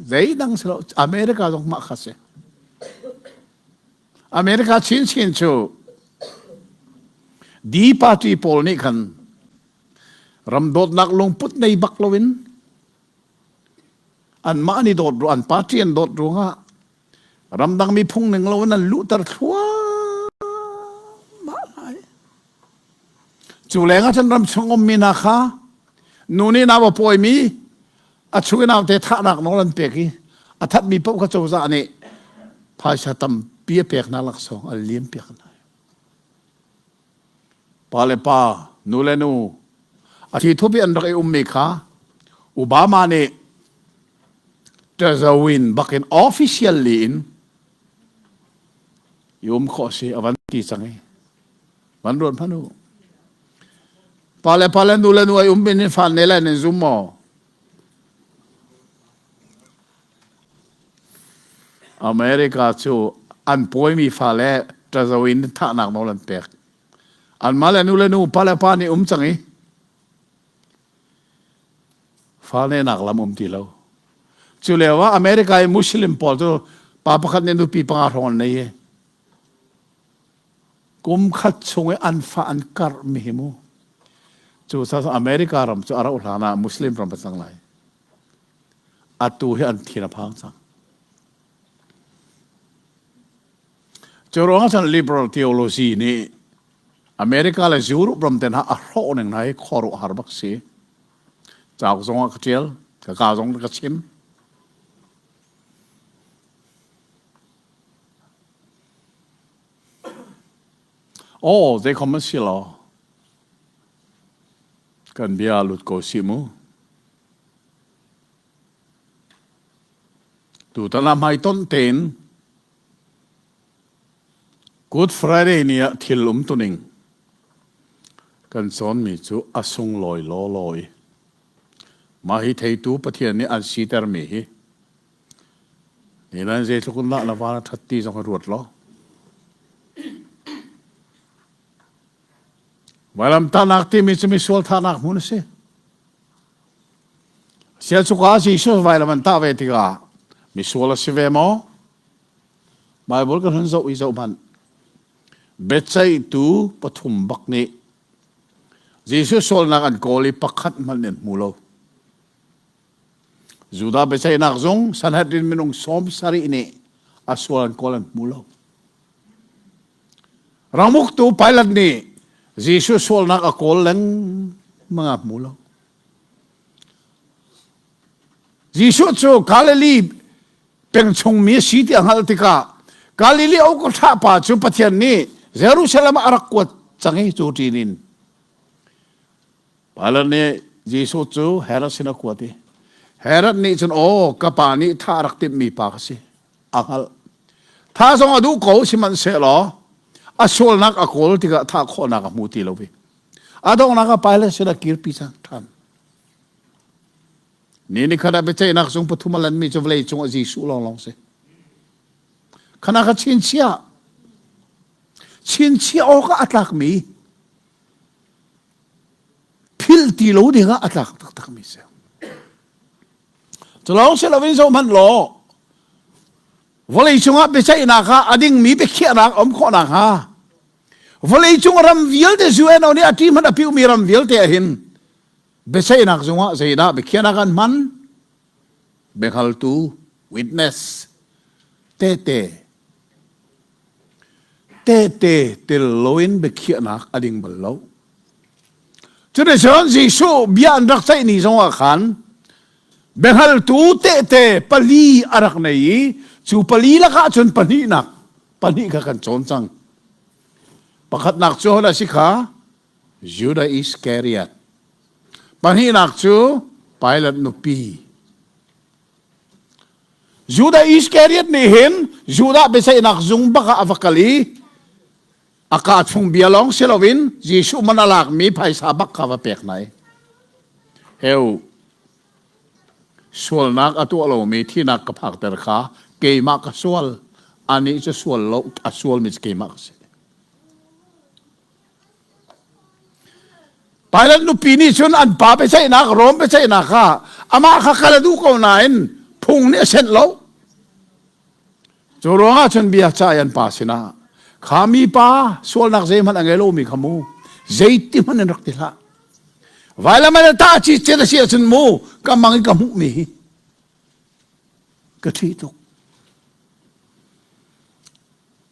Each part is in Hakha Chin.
Zeidang si lo. America zong mah kha si. America chinchin cu D party pawl nih khan ram dawtnak lungput nei bak loin anmah an i dawt an party an dawt ruangah ramdang mi phung ning loin an luhter thluahmah lai. Cu lengah cun ram chung ummi hna kha nu nih nau a pawimi a chung i naute thahnak nawl an pek i a thatmi paoh kha cozah nih phaisa tampi a pek hna laksawng an liam piak hna. Pa le pa, nu le nu, a thi thup i an rak i ummi kha Obama nih ṭazawin bakin officially in i um khawh si a van ti cang i van ruat hmanh u. Pa le pa le nu le nu ai um in fa ne lai nan zum maw? America cu an pawimi fale ṭazo in thahnak nawl an pek. Anmah le nu le nu, pa le pa nih um cang i fa nehnak lam um ti lo. Cu lio ah America i Muslim pawl cu pa pakhat nih nupi panga hrawng an nei i kum khat chung i an fa an karh mi hi mu. Cu America ram cu a rauh hlan ah Muslim ram a cang lai. Atu hi an thin a phang cang. Cu ruangah cun liberal theology nih America le Europe ram te hna a hrawh ning hna hi khuaruahhar bak si. Cauk zong ah ka ṭial, ka ka zong ka chim. Aw, zeikhom an si lo. Kan bia lut ko si mu. Tutan ah hmaitonh tein Good Friday ni ah thil umtuning kan cawnmi cu a sunglawi lawlaw i mah hi theitu Pathian nih an sitermi hi ni nan zeitluk in dah na van a ṭhat ti zong hi ruat law. Vailamtahnak timi cu misual thahnak hmun a si. Sialcuka Jesuh vailam an tah ve tikah misual a si ve maw? Bible kan hun zoh i zoh hmanh. Biaceihtu pathum bak nih Jesuh sualnak an kawl i pakhat hmanh an hmu lo. Judah biaceihnak zung Sanhedrin minung sawm sarih nih a sual an kawl an hmu lo. Ramuktu Pilate nih Jesuh sualnak a kawl lengmang a hmu lo. Jesuh cu Galilee peng chungmi a si ti a hngalh tikah Galilee oka pa cu Pathian nih Jerusalem ah a rak kuat cang i cu ṭin in Pilate nih Jesuh cu Herod sin a kuat i Herod nih cun aw ka pa nih thah rak timhmi pa ka si a hngalh. Tha zong a duh ko sihmanhsehlaw a sualnak a kawl tikah thah khawhnak a hmu ti lo i a donghnak ah Pilate sin a kirpi cang ṭhan. Ni ni khat ah biaceihnak zung pathum a lanmi cu vawlei cung ah Jesuh lawnglawng si. Khana kha chinchiah chinchiah awk ah a tlakmi philh ti lo ding ah a tlak taktakmi si. Cu lawng si loin zohhmanh law vawlei cungah biaceihnak ah a dingmi biakhiahnak um khawh nakhnga vawlei cung ram vialte UNO nih a ṭi hmanh a piumi ram vialte ah hin biaceihnak zungah zeidah biakhiahnak an hman biahaltu witness tehte tehte tel loin biakhiahnak a ding bal lo Cuticun Jesuh bia an rak ceih ni zongah khan biahngaltu tehte pali a rak nei i cu pali lakah cun pahnihnak pahnih kha kan cawn cang. Pakhatnak cu hodah si kha Judah Iskariot. Pahnihnak cu Pilate nupi. Judah Iskariot nih hin Judah biaceihnak zung bak ah a va kal i A kaa chung bia lawng si loin Jesuh man a lakmi phaisa bak kha va pek hna i heu sualnak a tuah lomi thinak ka phakter kha keimah ka sual anih cu sual lo a sualmi cu keimah ka si. Pilate nupi nih cun an pa biaceihnak Rom biaceihnak kha amah kha kal a duh ko nain Phung nih a senh lo. Cu ruangah cun bia ca an pa sinah kha mi pa sualnak zeihmanh a ngei lomi kha mu zeiti hmanh in rak ti hlah. Vailam an tah ci cet a si ahcun mu ka mang i ka hmuhmi hi ka ṭih tuk.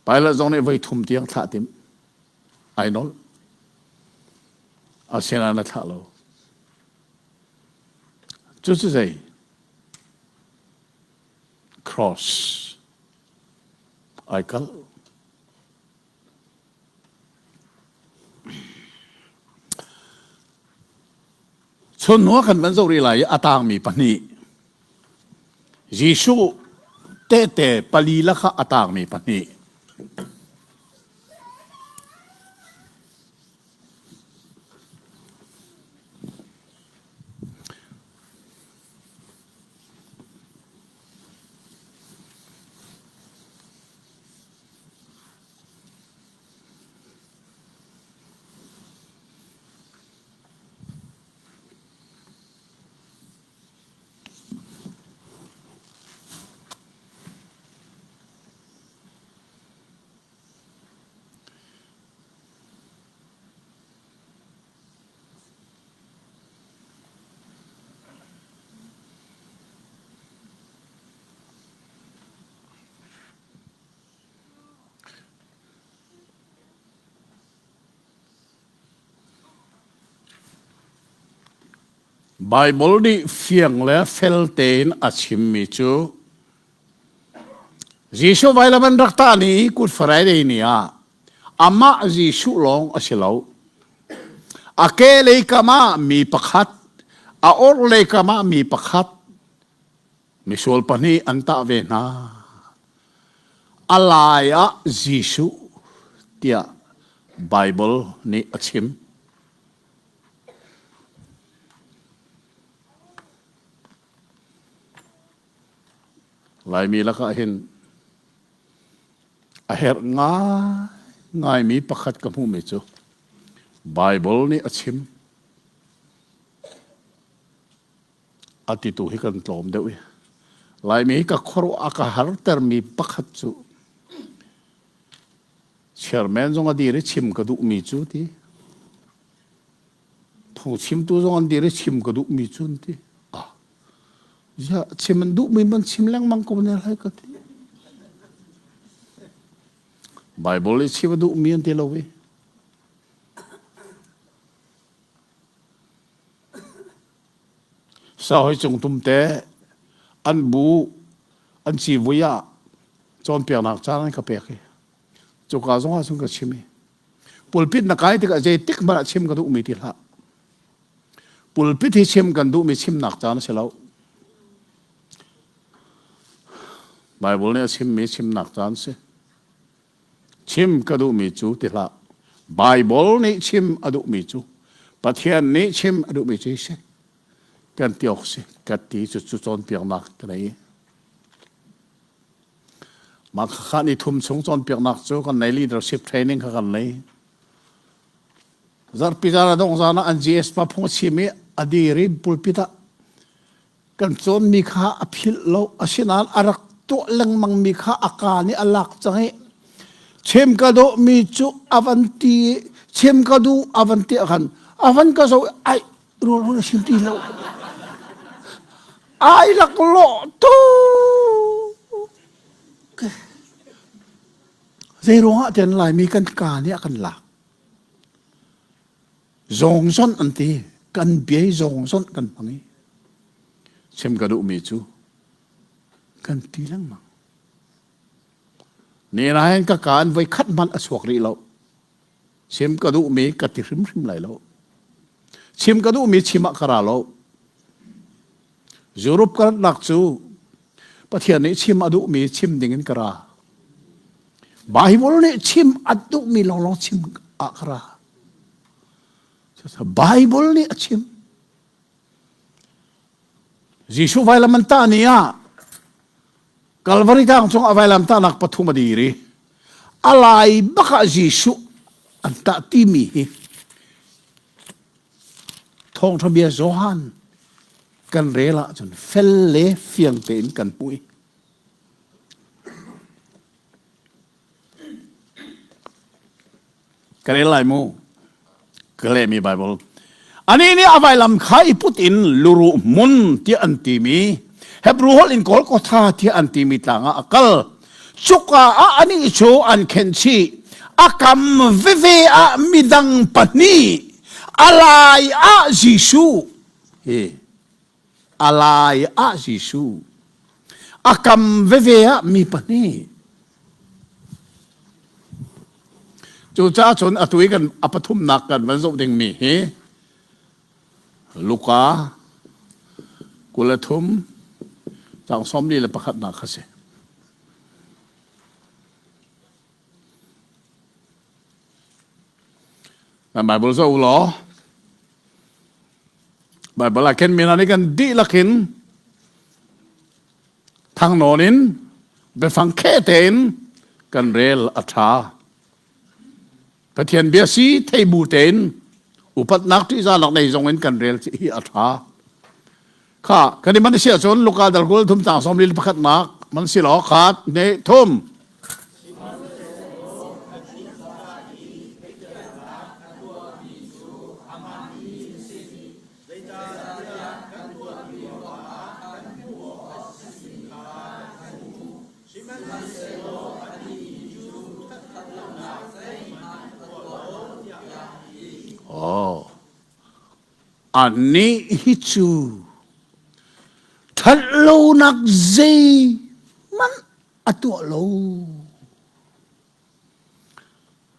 Pilate zong nih voi thum tiang thlah tim ai nolh. Asinain a thlah lo. Cucu zei? Cross ai kalh. Chun hnu ah kan van zoh rih lai i a tangmi pahnih Jesuh tehte pali lakah a tangmi pahnih Baibal nih fiang le fel tein a chimmi cu Jesuh vailam an rak tah ni Good Friday ni ah amah Jesuh lawng a si lo. A ke lei kam ah mi pakhat, a orhlei kam ah mi pakhat, misual pahnih an tah ve hna. A lai ah Jesuh tiah Baibal nih a chim. Laimi lakah hin a herh ngaingaimi pakhat ka hmuhmi cu Baibal nih a chim. A titu hi kan tlawm deuh i Laimi hi ka khuaruah a ka hartermi pakhat cu chairman zong a dir i chim ka duhmi cu ti phungchimtu zong an dir i chim ka duhmi cu an ti. Ah, ziah chim an duhmi man chim lengmang ko ne lai ka ti. Bible i chim a duhmi an ti lo i. Sahoi cung tumte an bu an civui ah cawnpiaknak caan an ka pek i cuka zong ah cun ka chim i Pulpit na kai tikah zeitik hmanh ah chim ka duhmi ti hlah. Pulpit hi chim kan duhmi chimnak caan a si lo. Bible nih a chimmi chimnak caan si. Chim ka duhmi cu ti hlah. Bible nih chim a duhmi cu Pathian nih chim a duhmi cu si. Kan ti awk si. Ka ti cu cu cawnpiaknak ka nei. Mah khakha ni thum chung cawnpiaknak cu kan nei leadership training kha kan nei. Zarhpi zan a dongh zan ah an GS pa phung a chim i a dir i pulpit ah kan cawnmi kha a philh lo asinain a rak tuah lengmangmi kha a ka nih a lak cang i chim ka dawhmi cu a van ti i chim ka duh a van ti ah khan a van ka zoh i ai rawl a sim ti lo ai laklawh tuk zei ruangah tian laimi kan ka nih a kan lak zawngzon an ti kan biai zawngzon kan hmang i chim ka duhmi cu kan ti lengmang ni nain ka kaan voi khat hmanh a chuak rih lo Chim ka duhmi ka ti hrimhrim lai lo. Chim ka duhmi chim ah ka ra lo. Europe ka ratnak cu Pathian nih chim a duhmi chim ding in ka ra. Bible nih chim a duhmi lawnglawng chim ah ka ra. Bible nih a chim. Jesuh vailam an tah ni ah Calvary tlang cung a vailam tahnak pathum a dir i a lai bak ah Jesuh an tah timi hi thawngṭha bia Johan. Kan rel ahcun fel le fiang tein kan hmuh i Ka rel lai mu. Ka lehmi Bible. Anih nih a vailam kha i put in luruh hmun tiah an timi Hebrew holh in Golgotha tiah an timi tlang ah a kal. Cuka ah anih cu an khenh chih. A kam veve ah midang pahnih, a lai ah Jesuh. Hi a lai ah Jesuh. A kam veve ah mi pahnih. Cucaah cun atu i kan a pathumnak kan van zoh dingmi hi Luka 23 cang 41 nak kha si. Na Bible zoh u law Bible ah khen mi hna nih kan dihlak in thangnawn in biafang kheh tein kan rel a ṭha. Pathian bia si thei bu tein upatnak ṭihzahnak nei zong in kan rel hi a ṭha. Kha kan i man si ahcun Luka dal kul thum cang sawm li pakhatnak man si law khat ne thum. Oh. Anih hi cu ṭhatlonak zeihmanh a tuah lo.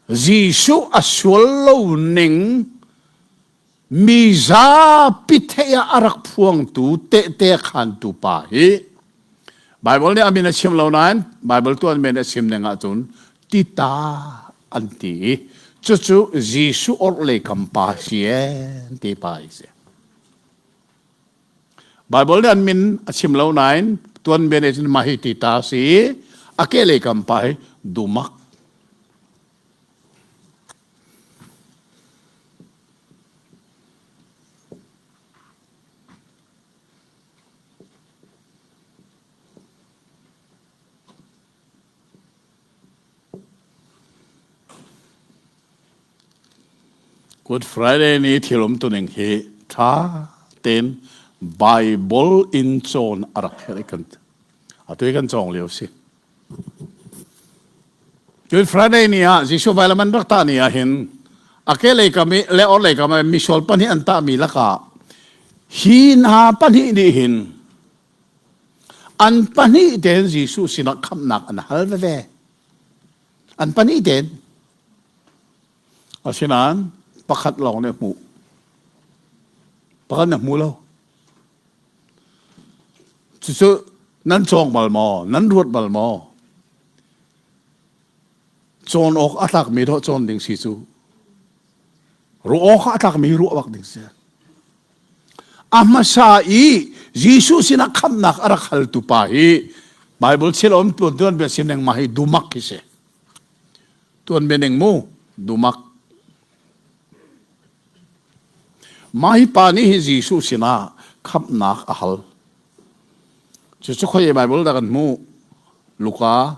Jesuh a sual lo ning mi zapi theih ah a rak phuangtu tehte khantu pa hi Bible nih a min a chim lo nain Bible tuan men a chim ning ahcun tita an ti i cucu Jesuh orhlei kam pa si en ti pa hi si. Bible nih an min a chim lo nain tuanbia nih cun mah hi tita si i a kehlei kam pa hi dumak. Good Friday ni thil umtuning hi ṭha tein Bible in cawn a rak herh i kan atu i kan cawng lio si. Good Friday ni ah Jesuh vailam an rak tah ni ah hin a ke lei kam i le or lei kam i misual pahnih an tahmi lakah hi hna pahnih nih hin An pahnih tein Jesuh sinah khamhnak an hal veve. An pahnih tein. Asinain pakhat lawng nih a hmuh. Pakhat nih a hmu lo. Cucu nan cawng bal maw? Nan ruat bal maw? Cawn awk a tlakmi dawh cawn ding si cu. Ruah awk a tlakmi ruah bak ding si. A hmasa i Jesuh sinah khamhnak a rak haltu pa hi Bible thil om tuan tuan bia sim lengmang hi dumak hi si. Tuan bia ning mu dumak. Mah hi pa nih hi Jesuh sinah khamhnak a hal. Cucu khoi Bible dah kan hmuh? Luka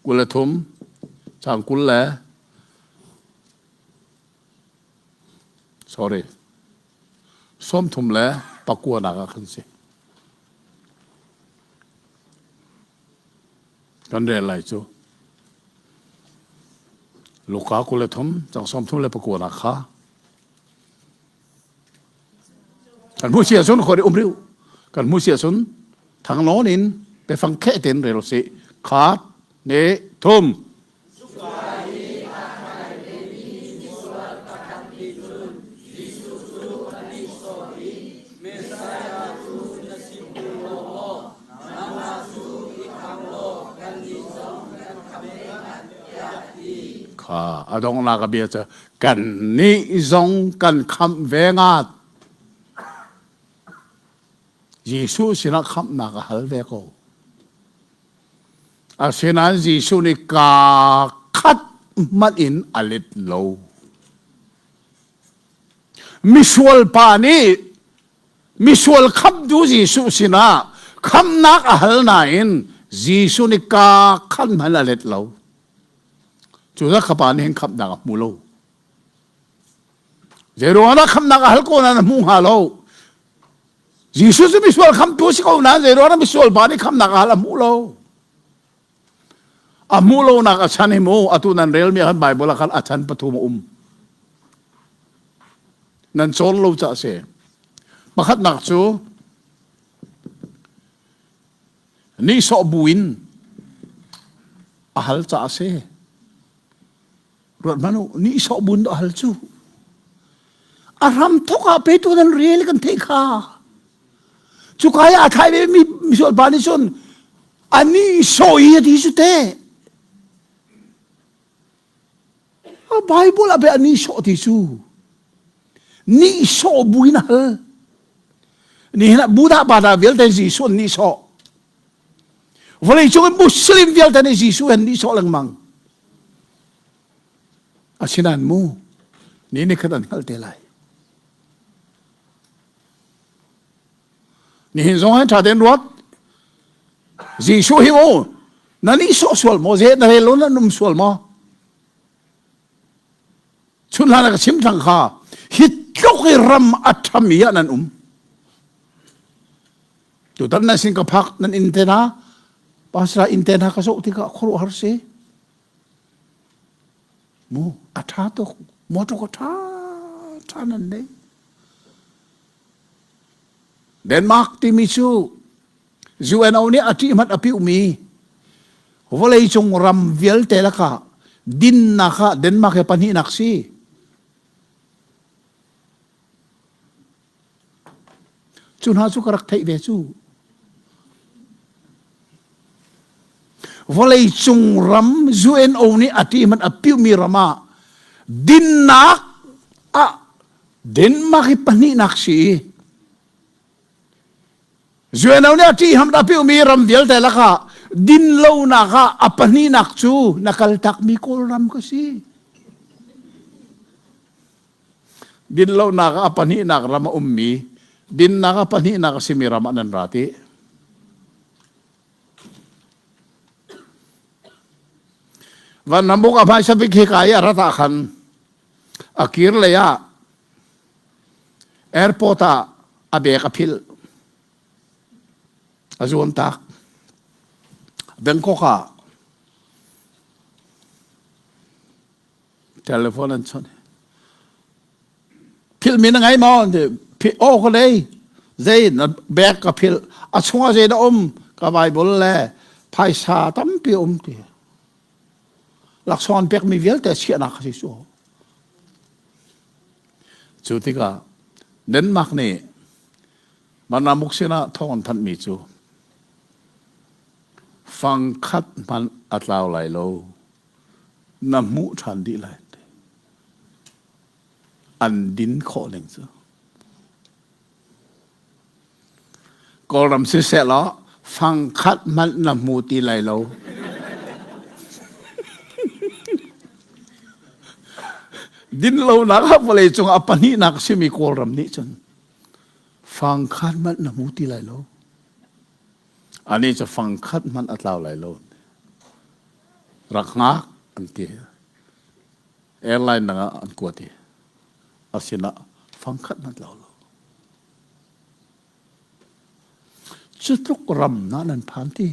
23 cang 20 le Sorry. 30 le pakua nak ah khan si. Kan rel lai cu. Luka 23 cang 34 nak kha. Kan hmu sia cun khori um riu. Kan hmu sia cun thanglawn in pefang khe ten rel si. Khat ne thum. Cuka i a tlai vemi misual pakhat nih cun Jesuh cu a nihsawh i, Messiah cu na si ṭung lo maw? Nangmah cu i khamh law kannih zong kan khamh ve ngat, tiah a ti. Kha a donghnak a bia cu kannih zong kan khamh ve ngat. Jesuh sinah khamhnak a hal ve ko. Asinain Jesuh nih kaa khat hmanh in a let lo. Misual pa nih Misual khamtu Jesuh sinah khamnak a hal nain Jesuh nih ka khan hmanh a let lo. Cu kha pa nih hin khamnak a hmu lo. Zeiruang dah khamnak a hal ko nain a hmu hnga lo. Jesuh cu misual khamtu a si ko nain zeiruang dah misual pa nih khamnak a hal a hmu lo. A hmuh lonak a chan hi mu atu nan relmi ah khan Bible ah khan a chan pathum a um. Nan cawn lo ca a si. Pakhatnak cu nihsawh buin a hal ca a si. Ruat hmanh u, nihsawh buin a hal cu. A hram thok ah petu nan rel kan theih kha. Cuka i aa thlai ve mi misual pa nih cun a nihsawh i a ti cu te. A Bible ah pe a nihsawh ti cu. Nihsawh buin a hal. Nihin ah Buddha pa vialte Jesuh an nihsawh. Vawleicung in Muslim vialte nih Jesuh an nihsawh lengmang. Asinain mu, ni ni khat an hngalh te lai. Nihin zong hin ṭha tein ruat. Jesuh hi mu, na nihsawh sual maw? Ze na rel lo na um sual maw? Chun hlan ka chim thang kha hi tluk i ram a ṭhami ah nan um. Tutan nan sin ka phak nan inn te hna, pastor inn te hna ka zoh tikah khuaruahhar si. Mu a ṭha tuk, motor ka ṭha ṭha nan nei. Denmark timi cu UNO nih a ṭih hmanh a piuhmi vawleicung ram vialte lakah dinnak ah Denmark he pahnihnak si. Cu hna cu ka rak theih ve cu. Vawleicung ram UNO nih a ṭih hmanh a piuhmi ram ah dinnak ah Denmark hi pahnihnak si i UNO nih a ṭih ham a piuhmi ram vialte lakah dinlonak ah a pahnihnak cu na kaltakmi Kawlram ka si. Dinlonak ah a pahnihnak ram a ummi, dinnak a pahnihnak a simi ram ah nan ra ti. Van Ramuk a hmaisa bik hika i a rat ah khan a kir lei ah airport ah a bag a philh. A zuan tak. Bangkok ah telephone an chawnh. Philh mi na ngei maw? Aw ka lei. Zei na bag ka philh. A chungah zei dah um? Ka Bible le phaisa tampi um ti. Laksawng an pekmi vialte chiahnak a si cu. Cu tikah Denmark nih Manamuk sinah thawng an thanhmi cu fangkhat hmanh a tlau lai lo na hmuh ṭhan dih lai an din khawh ning cu Kawlram siseh law fangkhat hmanh na hmu ti lai lo. Dinlonak ah vawleicung a pahnihnak simi Kawlram nih cun fangkhat hmanh na hmu ti lai lo. Ani cu fangkhat hmanh a tlau lai lo. Rak hngak an ti. Airline dang ah an kuat i a sinah fangkhat hmanh tlau lo. Cu tluk ram na nan phan ti.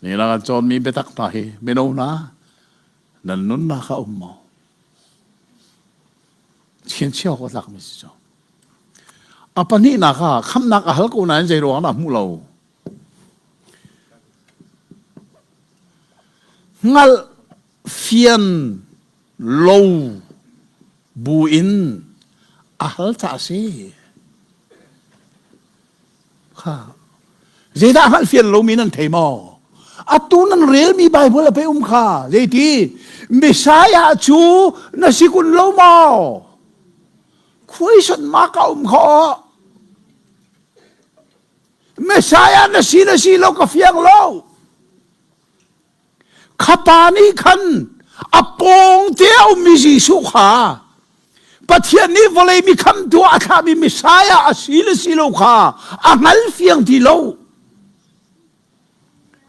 Ni la kan cawnmi biatak hna hi mino hna nan nunnak a um maw? Chianchiah awk a tlakmi si cu. A pahnihnak ah khamhnak a hal ko nain zei ruang dah hmuh lo? Hngalh fian lo bu in a hal ca a si. Kha zeidah hngalh fian lomi nan thei maw? Atu nan relmi Bible a pe um kha zeiti Messiah cu na si kun lo maw? Khuaisat ma ka um kho. Messiah na si na si lo ka fiang lo. Khapa nih khan. A pawng te a ummi Jesuh kha Pathian nih vawlei mi khamtu a thlahmi Messiah a si le si lo kha a hngal fiang ti lo.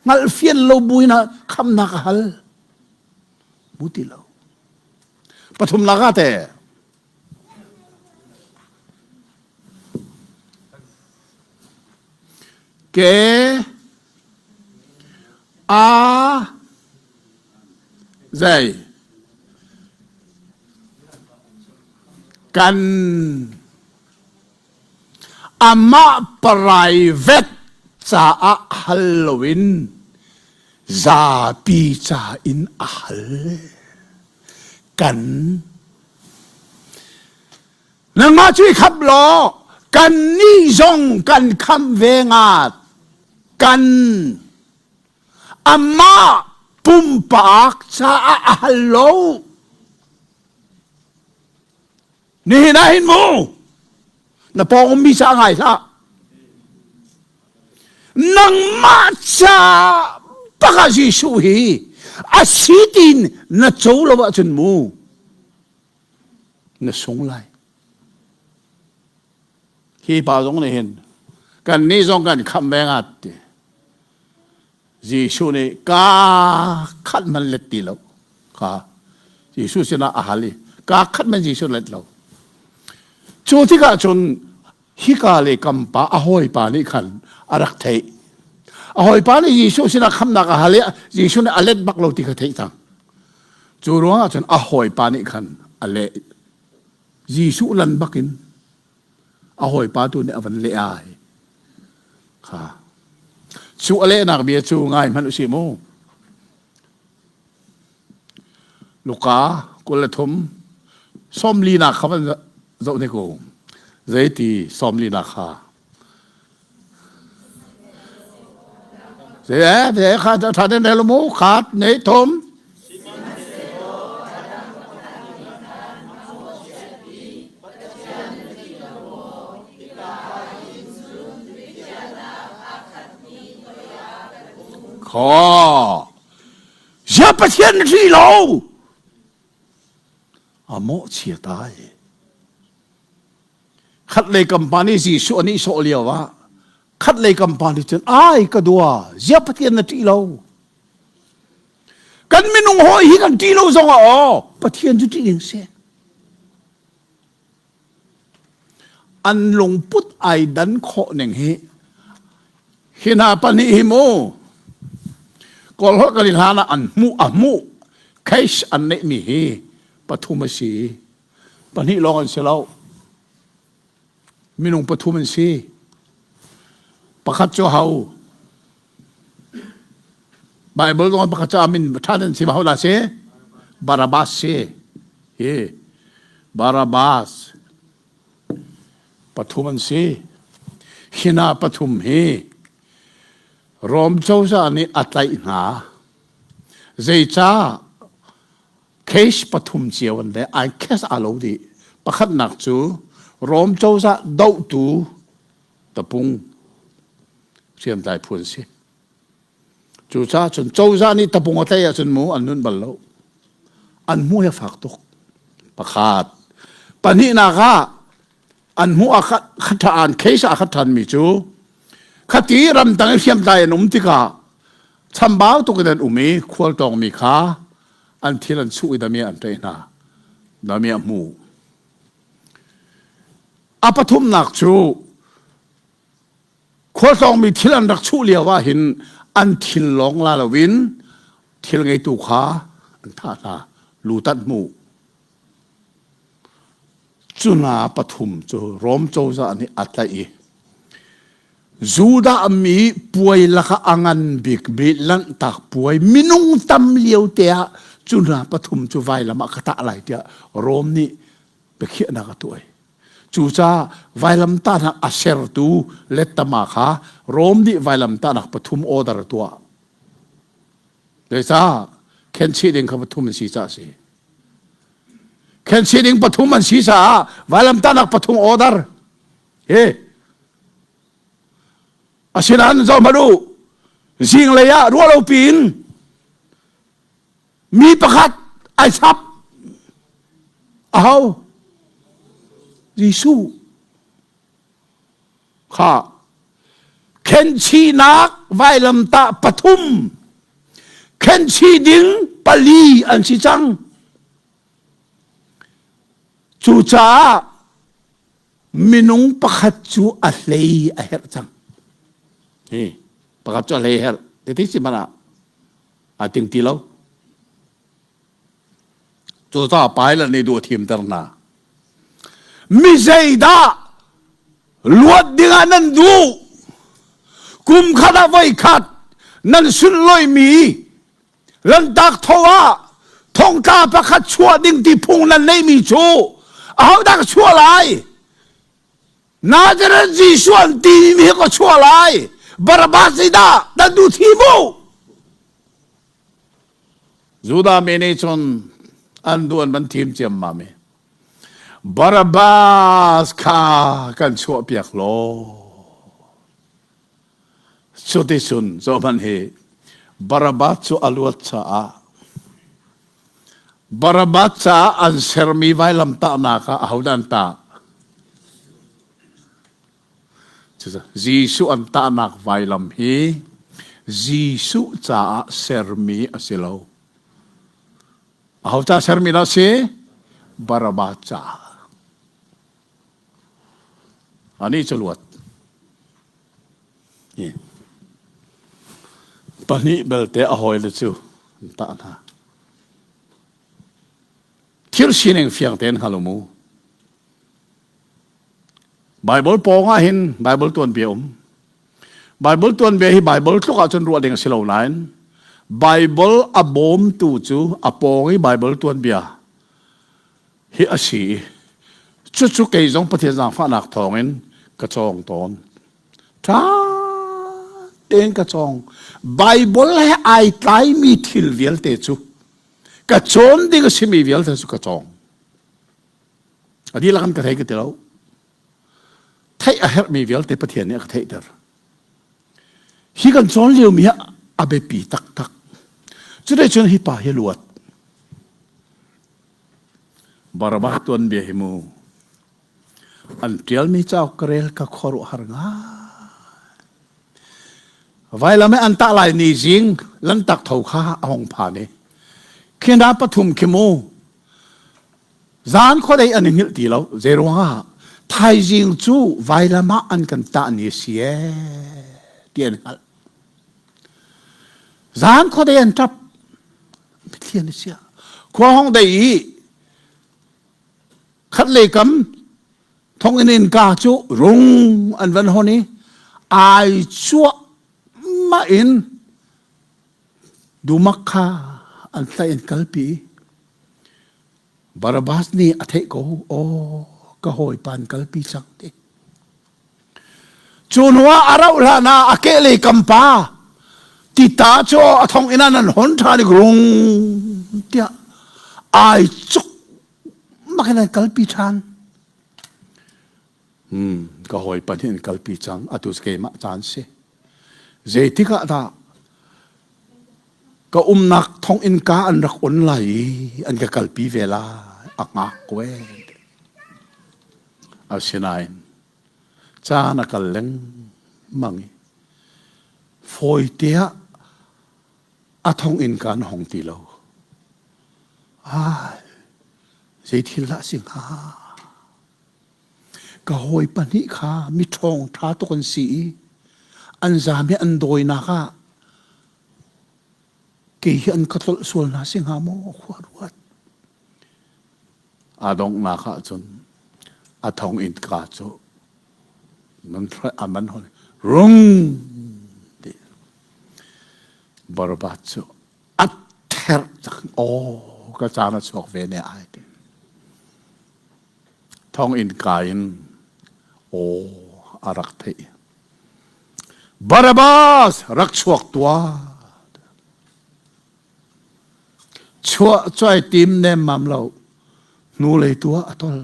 Hngalh fian lo buin ah khamnak a hal. Bu ti lo. Pathumnak ah te Ke A zei kan amah private caah hal loin zapi ca in a hal kan Nangmah cu i khamh law kannih zong kan khamh ve ngat. Kan amah pumpak caah a hal lo. Nihin ah hin mu na pawng ummi ca ngai hlah. Nangmah ca bak ah Jesuh hi a si tiin na co lo ahcun mu na sung lai. Hi pa zong nih hin kan nih zong kan khamh ve ngat ti. Jesuh nih ka khat man let ti lo. Ka Jesuh sinah a hal i ka khat man Jesuh let lo. Cu tikah cun hika le kam pa a hawipa nih khan a rak theih. A hawipa nih Jesuh sinah khamnak a hal i Jesuh nih a let bak lo ti kha theih cang. Cu ruangah cun a hawipa nih khan a leh. Jesuh lan bakin a hawipa tu nih a van leh ai. Kha. Cu a lehnak bia cu ngai hmanh usih mu. Luka 23 sawmlinak kha van zoh ne ko. Zeiti sawmlinak kha. Ze ze kha tha den rel mu khat nei thum. Kho. Zia Pathian ri lo. A mawhchia tai. Khatlei kam pa nih Jesuh a nihsawh lio ah khatlei kam pa nih cun ai ka dua zia Pathian na ṭih lo. Kan minung hawi hi kan ṭih lo zong ah aw Pathian cu ṭih ding si. An lungput ai dan khawh ning hi hi hna pahnih hi mu Kawl holh kan i hlan ah an hmuh a hmuh case an neihmi hi pathum a si. Pahnih lawng an si lo. Minung pathum an si. Pakhat cu ho? Bible zong pakhat cu amin ṭhan an si ho dah si? Barabbas si. Hi Barabbas pathum an si. Hina pathum hi Rom cozah nih a tlaih hna. Zeicah Case pathum cio an le ai case aa lo dih. Pakhatnak cu Rom cozah dohtu tapung hriamtlai phu an si. Cucaah cun cozah nih tapung a tlaih ahcun mu an nun bal lo. An hmu hi a fak tuk. Pakhat. Pahnihnak ah an hmuh ah khat an case ah khat ṭhanmi cu khati ramdang i hriamtlai an um tikah chambau tuk in an um i khualtawngmi kha an thil an chuh i damiah an ṭaih hna damiah hmu a pathumnak cu khualtlawngmi thil an rak chuh lio ah hin an thil lawng la loin thil ngeitu kha an thah hna lutat hmu Cu hna pathum cu Rom cozah nih a tlaih i Judah mi puai lakah a ngan bikmi Lanhtak puai minung tam lio te ah cu hna pathum cu vailam ah ka tah lai tiah Rom nih biakhiahnak a tuah. Cucaah vailamtahnak a sertu lettama kha Rom nih vailamtahnak pathum order a tuah. Zeicah khenchih ding kha pathum an si caah a si. Khenchih ding pathum an si caah vailamtahnak pathum order. Hi. Asinain zoh hmanh u. Zinglei ah ruahlo piin mi pakhat. Ai chap. Aho? Jesuh. Kha. Khenchihnak vailamtah pathum. Khenchih ding pali an si cang. Cucaah minung pakhat cu a hlei a herh cang. Hi, pakhat cu a hlei a herh. Tete si hmanh ah aa ting ti lo. Cucaah Pilate nih duh a thimter hna. Mi zeidah luat dingah nan duh? Kum khat ah voi khat nan sunlawihmi Lantak tho ah thongtla pakhat chuah ding ti phung nan neihmi cu ahodah ka chuah lai? Nazareth Jesuh an timi hi ka chuah lai. Barabbas dah nan duh thi mu. Judah mi nih cun an duh an van thim ciammam i Barabbas kha kan chuahpiak law. Cuticun zohhmanh hi Barabbas cu a luat caah Barabbas caah an sermi vailamtahnak ah ahodah an tah? Jesuh an tahnak vailam hi Jesuh caah sermi a si lo. Aho caah sermi dah a si? Barabbas caah. Anih cu luat. Pahnih belte a hawile cu an tah hna. Thil sining fiang tein hngal u mu. Bible pawng ah hin Bible tuanbia um. Bible tuanbia hi Bible tluk ahcun ruah ding a si lo nain Bible a bawmtu cu a pawng i Bible tuanbia hi a si i cucu kei zong Pathian zaangfahnak thawngin ka cawng tawn. Ṭha tein ka cawng. Bible he ai tlaimi thil vialte cu ka cawn ding a simi vialte cu ka cawng. A dihlak in ka thei ka ti lo. Theih a herhmi vialte Pathian nih a ka theihter. Hi kan cawn liomi hi a biapi taktak. Cuti cun hi pa hi luat. Barabbas tuanbia hi mu an ṭialmi cauk ka rel ka khuaruahhar ngai. Vailam i an tah lai ni zing lantak tho kha a hung phan i khi hna pathum khi mu zan khuadei an i hngilh ti lo zeiruangah thaizing cu vailam ah an kan tah ni a si ee ti an hngalh. Zan khuadei an ṭap Mitthli an i chiah. Khua hong dei i khatlei kam thonginn innka cu rung an van hon i ai cuahmah in dumak kha an tlaih in kalpi. Barabbas nih a theih ko, aw ka hawipa an kalpi cang ti. Cu hnuah a rauh hlan ah a kehlei kam pa tita cu a thonginn ah nan hon ṭhan i rung tiah ai cuk makin an kalpi ṭhan. Hmm, ka hawipa nih an kalpi cang atu cu keimah caan si. Zeitik ah dah ka umnak thonginn ka an rak on lai i an ka kalpi ve lai a ngak ko ee. Asinain caan a kal lengmang i fawite ah a thonginn ka an hong ti lo. Ai, zei thil dah a si hnga? Ka hawi pahnih kha mi ṭhawng ṭha tuk an si i an zaam i an dawinak ah kei hi an ka tlolh sual hna si hnga maw khua ruat. A donghnak ahcun a thong innka cu man a man hon rung ti Barabbas cu a therh cang aw ka caan a chuak ve ne ai ti thong innka in aw a rak theih Barabbas rak chuak tuah Chuah cuai tim nemmam lo hnulei tu ah a tol.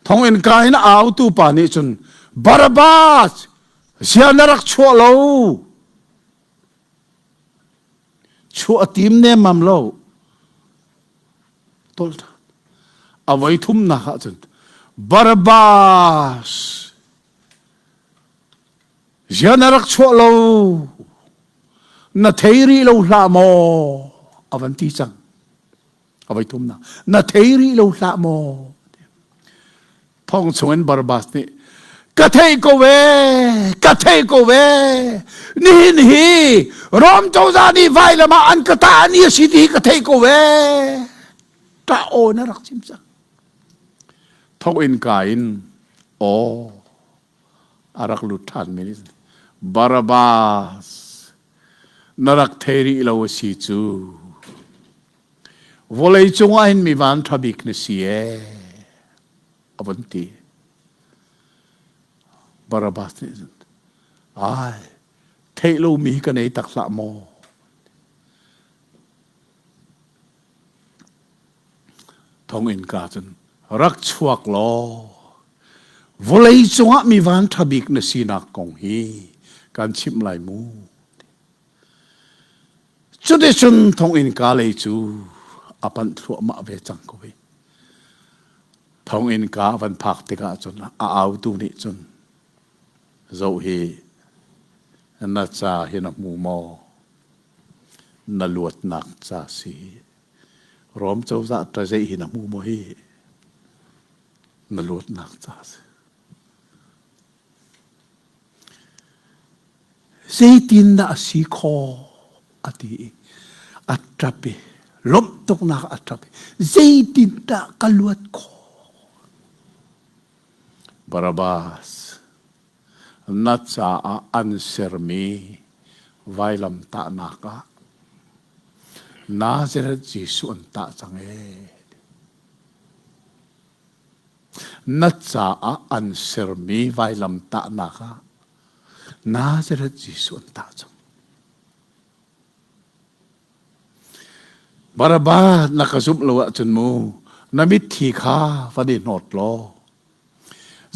Thonginn ka in a autu pa nih cun Barabbas zia na rak chuah lo. Chuah a tim nemmam lo. Tol ṭhan. A voi thumnak ah cun Barabbas Ziah na rak chuah lo? Na thei rih lo hlah maw? A van ti cang. A voi thumnak. Na thei rih lo hlah maw? Thong chungin Barabbas nih ka thei ko ve, ka thei ko ve. Nihin hi Rom cozah nih vailam ah an ka tah ni a si ti hi ka thei ko ve. Ṭah aw na rak chim cang. Thong in ka in aw a rak lut ṭhan mi nih Barabbas na rak thei rih lo a si cu vawlei cungah hin mi van ṭha bik na si ee a vun ti. Barabbas nih cun ai theih lomi hi ka nei tak hlah maw? Thonginn ka cun rak chuak law vawlei cungah mi van ṭha bik na sinak kong hi kan chimh lai mu. Cuticun thonginn ka lei cu a panh thluahmah ve cang ko hi. Thonginn ka van phak tikah cun a autu nih cun zoh hi na ca hi na hmu maw? Na luatnak ca si. Rom cozah ṭazeih hi na hmu maw hi? Na luatnak ca si. Zeitindah a si khawh a ti i a ṭap i lawmh tuknak a ṭap i zeitindah ka luat khawh? Barabbas na caah an sermi vailamtahnak ah Nazareth Jesuh an tah cang ee. Na caah an sermi vailamtahnak ah Nazareth Jesuh an tah cang. Barabbas na ka zumh lo ahcun mu na mitthi kha van i hnawt law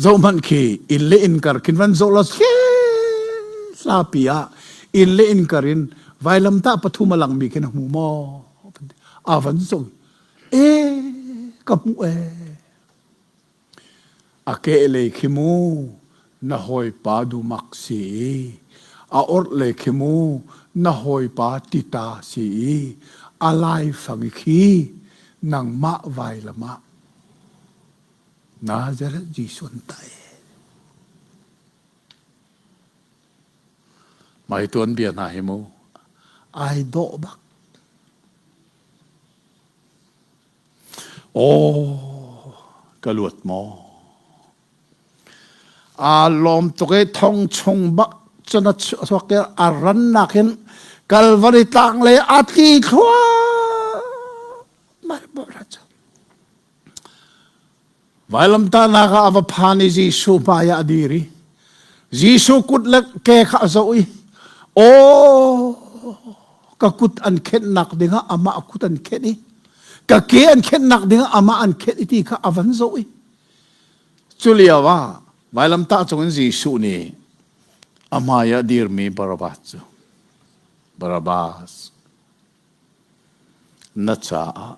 Zohhmanh khi inn le inn kar khin van zoh law hlapi ah inn le inn kar in vailamtah pathum a langmi khi na hmu maw? A van zoh. E ka hmuh e. A kehlei khi mu na hawipa dumak si i a orhlei khi mu na hawipa tita si i a laifang khi nangmah vailam ah Nazareth Jesuh an tah ee. Mai tuanbia hna hi mu ai dawh bak. Aw ka luat maw? Aa lawm tuk i thong chung bak cun a chuak i a rannak in Kalvari tlang lei a tli thluahmah. Vailamtahnak ah a va phan i Jesuh hmai ah a dir i Jesuh kut le ke kha a zoh i aw ka kut an khenhnak dingah amah kut an khenh i ka ke an khenhnak dingah amah an khenh i ti kha a van zoh i cu lio ah vailamtah cungin Jesuh nih a hmai ah dirmi Barabbas cu Barabbas na caah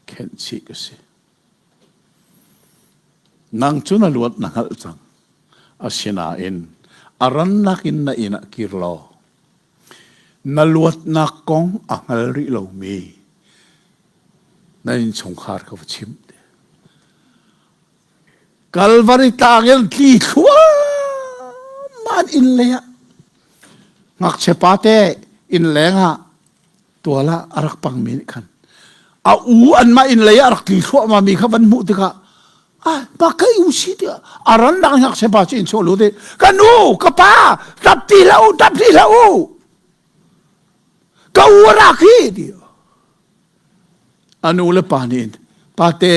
khenh chih ka si. Nang cu na luat na hngalh cang. Asinain a rannak in na inn ah kir law na luatnak kong a hngal rih lomi na innchungkhar ka va chim. Kalvari tlang in tli thluahmah inn lei ah ngakchia pate inn leng ah tual ah a rak pangmi nih khan a u anmah inn lei ah a rak tli thluahmah mi kha van hmuh tikah ah pa ka u si tiah a ran dang ngakchia pa cu in chuah lut i ka nu ka pa tap ti hlah u tap ti hlah u ka u a rak hi ti a nu le pa nih pate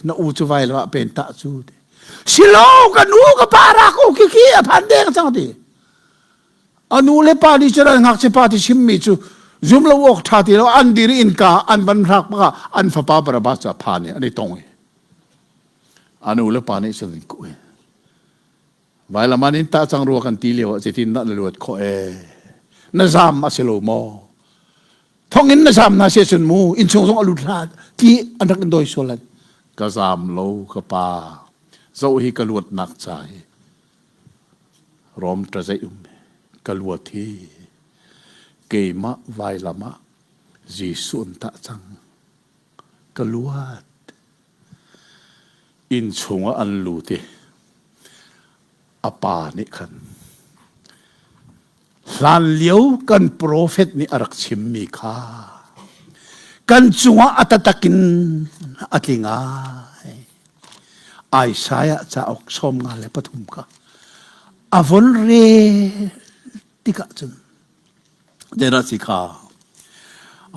na u cu vai lo ah pen tah cu ti silo ka nu ka pa rak u khi khi a phan deng cang ti A nu le pa nih cun an ngakchia pa ti chimmi cu zum lo awk ṭha ti lo an dir i innka an van hrak bak ah an fapa Barabbas cu a phan i an i tong i a nu le pa nih cun an kuh i vailam an in tah cang rua kan ti lio ah zeitin dah na luat khawh ee na zam a si lo maw? Thonginn na zaam hna si cun mu innchung zong a lut hlah ti an rak in dawi sual lan. Ka zaam lo ka pa. Zoh hi ka luatnak ca hi. Rom ṭazeih um ka luat hi. Keimah vailam ah Jesuh an tah cang. Ka luat. Inn chungah an lut i a pa nih khan hlanlio kan profet nih a rak chimmi kha kan cungah a taktak in a tling ai. Isaiah cauk 53 kha a von rel tikah cun zeidah si kha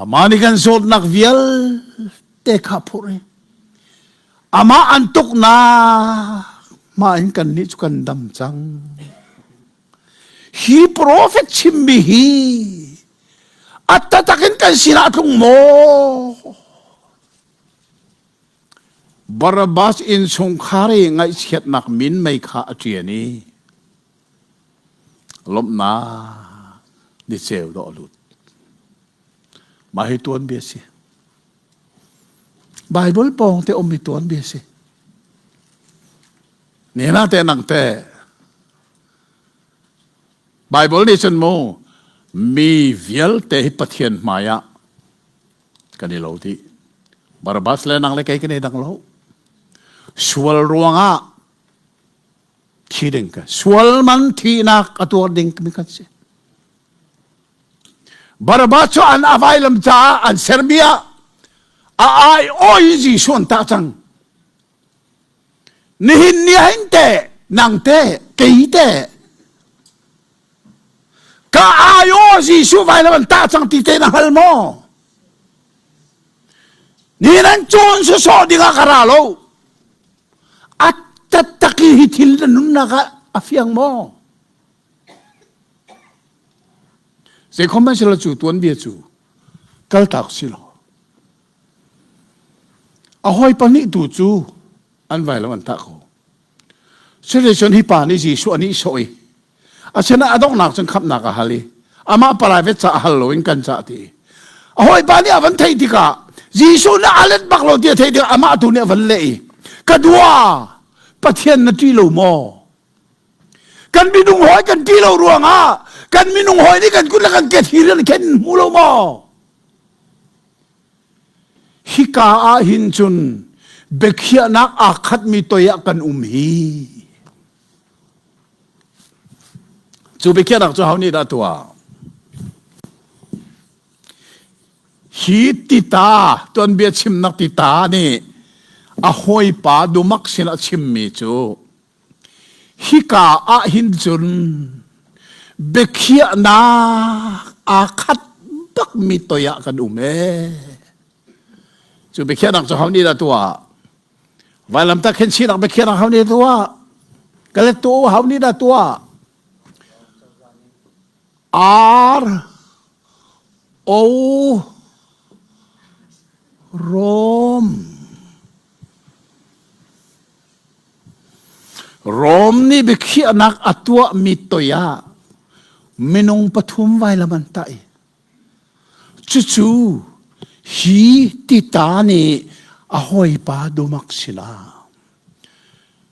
amah nih kan zawtnak vialte kha phurh i amah an tuknak mah in kannih cu kan dam cang. Hi profet chimmi hi a taktak in kan sinah a tlung maw? Barabbas innchungkhar i ngaihchiatnak minmei kha a ṭian i lawmhnak niceu dawh a lut. Mah hi tuanbia si. Bible pawng te ummi tuanbia si. Nena te nang te Bible nih cun mu mi vialte hi Pathian hmai ah kan i lo dih. Barabbas le nang le kei kan i dang lo. Sual ruangah thi ding ka sual man thihnak a tuar ding mi kan si. Barabbas cu an availam caah an sermi ah a ai oi Jesuh an tah cang. Nihin ni hin te nang te kei te ka ai aw Jesuh vailam an tah cang ti te na hngal maw? Ni nan cawn sawsawh dingah ka ra lo. A taktak i hi thil na nunnak ah a fiang maw? Zeikhom hmanh silo cu tuanbia cu kaltak si lo. A hawi pahnih tu cu an vailam an tah ko. Cuticun hi pa nih Jesuh a nihsawh i asinain a donghnak cun khamhnak a hal i amah private ca a hal loin kan cah ti. A hawipa nih a van theih tikah Jesuh nih a let bak lo ti a theih tikah amah tu nih a van leh i ka dua Pathian na ṭih lo maw? Kan minung hawi kan ṭih lo ruangah kan minung hawi nih kan kut le kan ke thir in khen hmu lo maw? Hika ah hin cun biakhiahnak aa khatmi toi ah kan um hi. Cu biakhiahnak cu ho nih dah tuah? Hi tita tuanbia chimnak tita nih a hawipa dumak sin a chimmi cu Hika ah hin cun biakhiahnak aa khat bakmi toi ah kan um ee. Cu biakhiahnak cu ho nih dah tuah? Vailamtah khenchihnak biakhiahnak ho nih tuah? Ka let tu ho nih dah tuah? R O Rom Rom nih biakhiahnak a tuahmi toi ah minung pathum vailam an tah i cucu hi tita nih a hawipa dumak sinah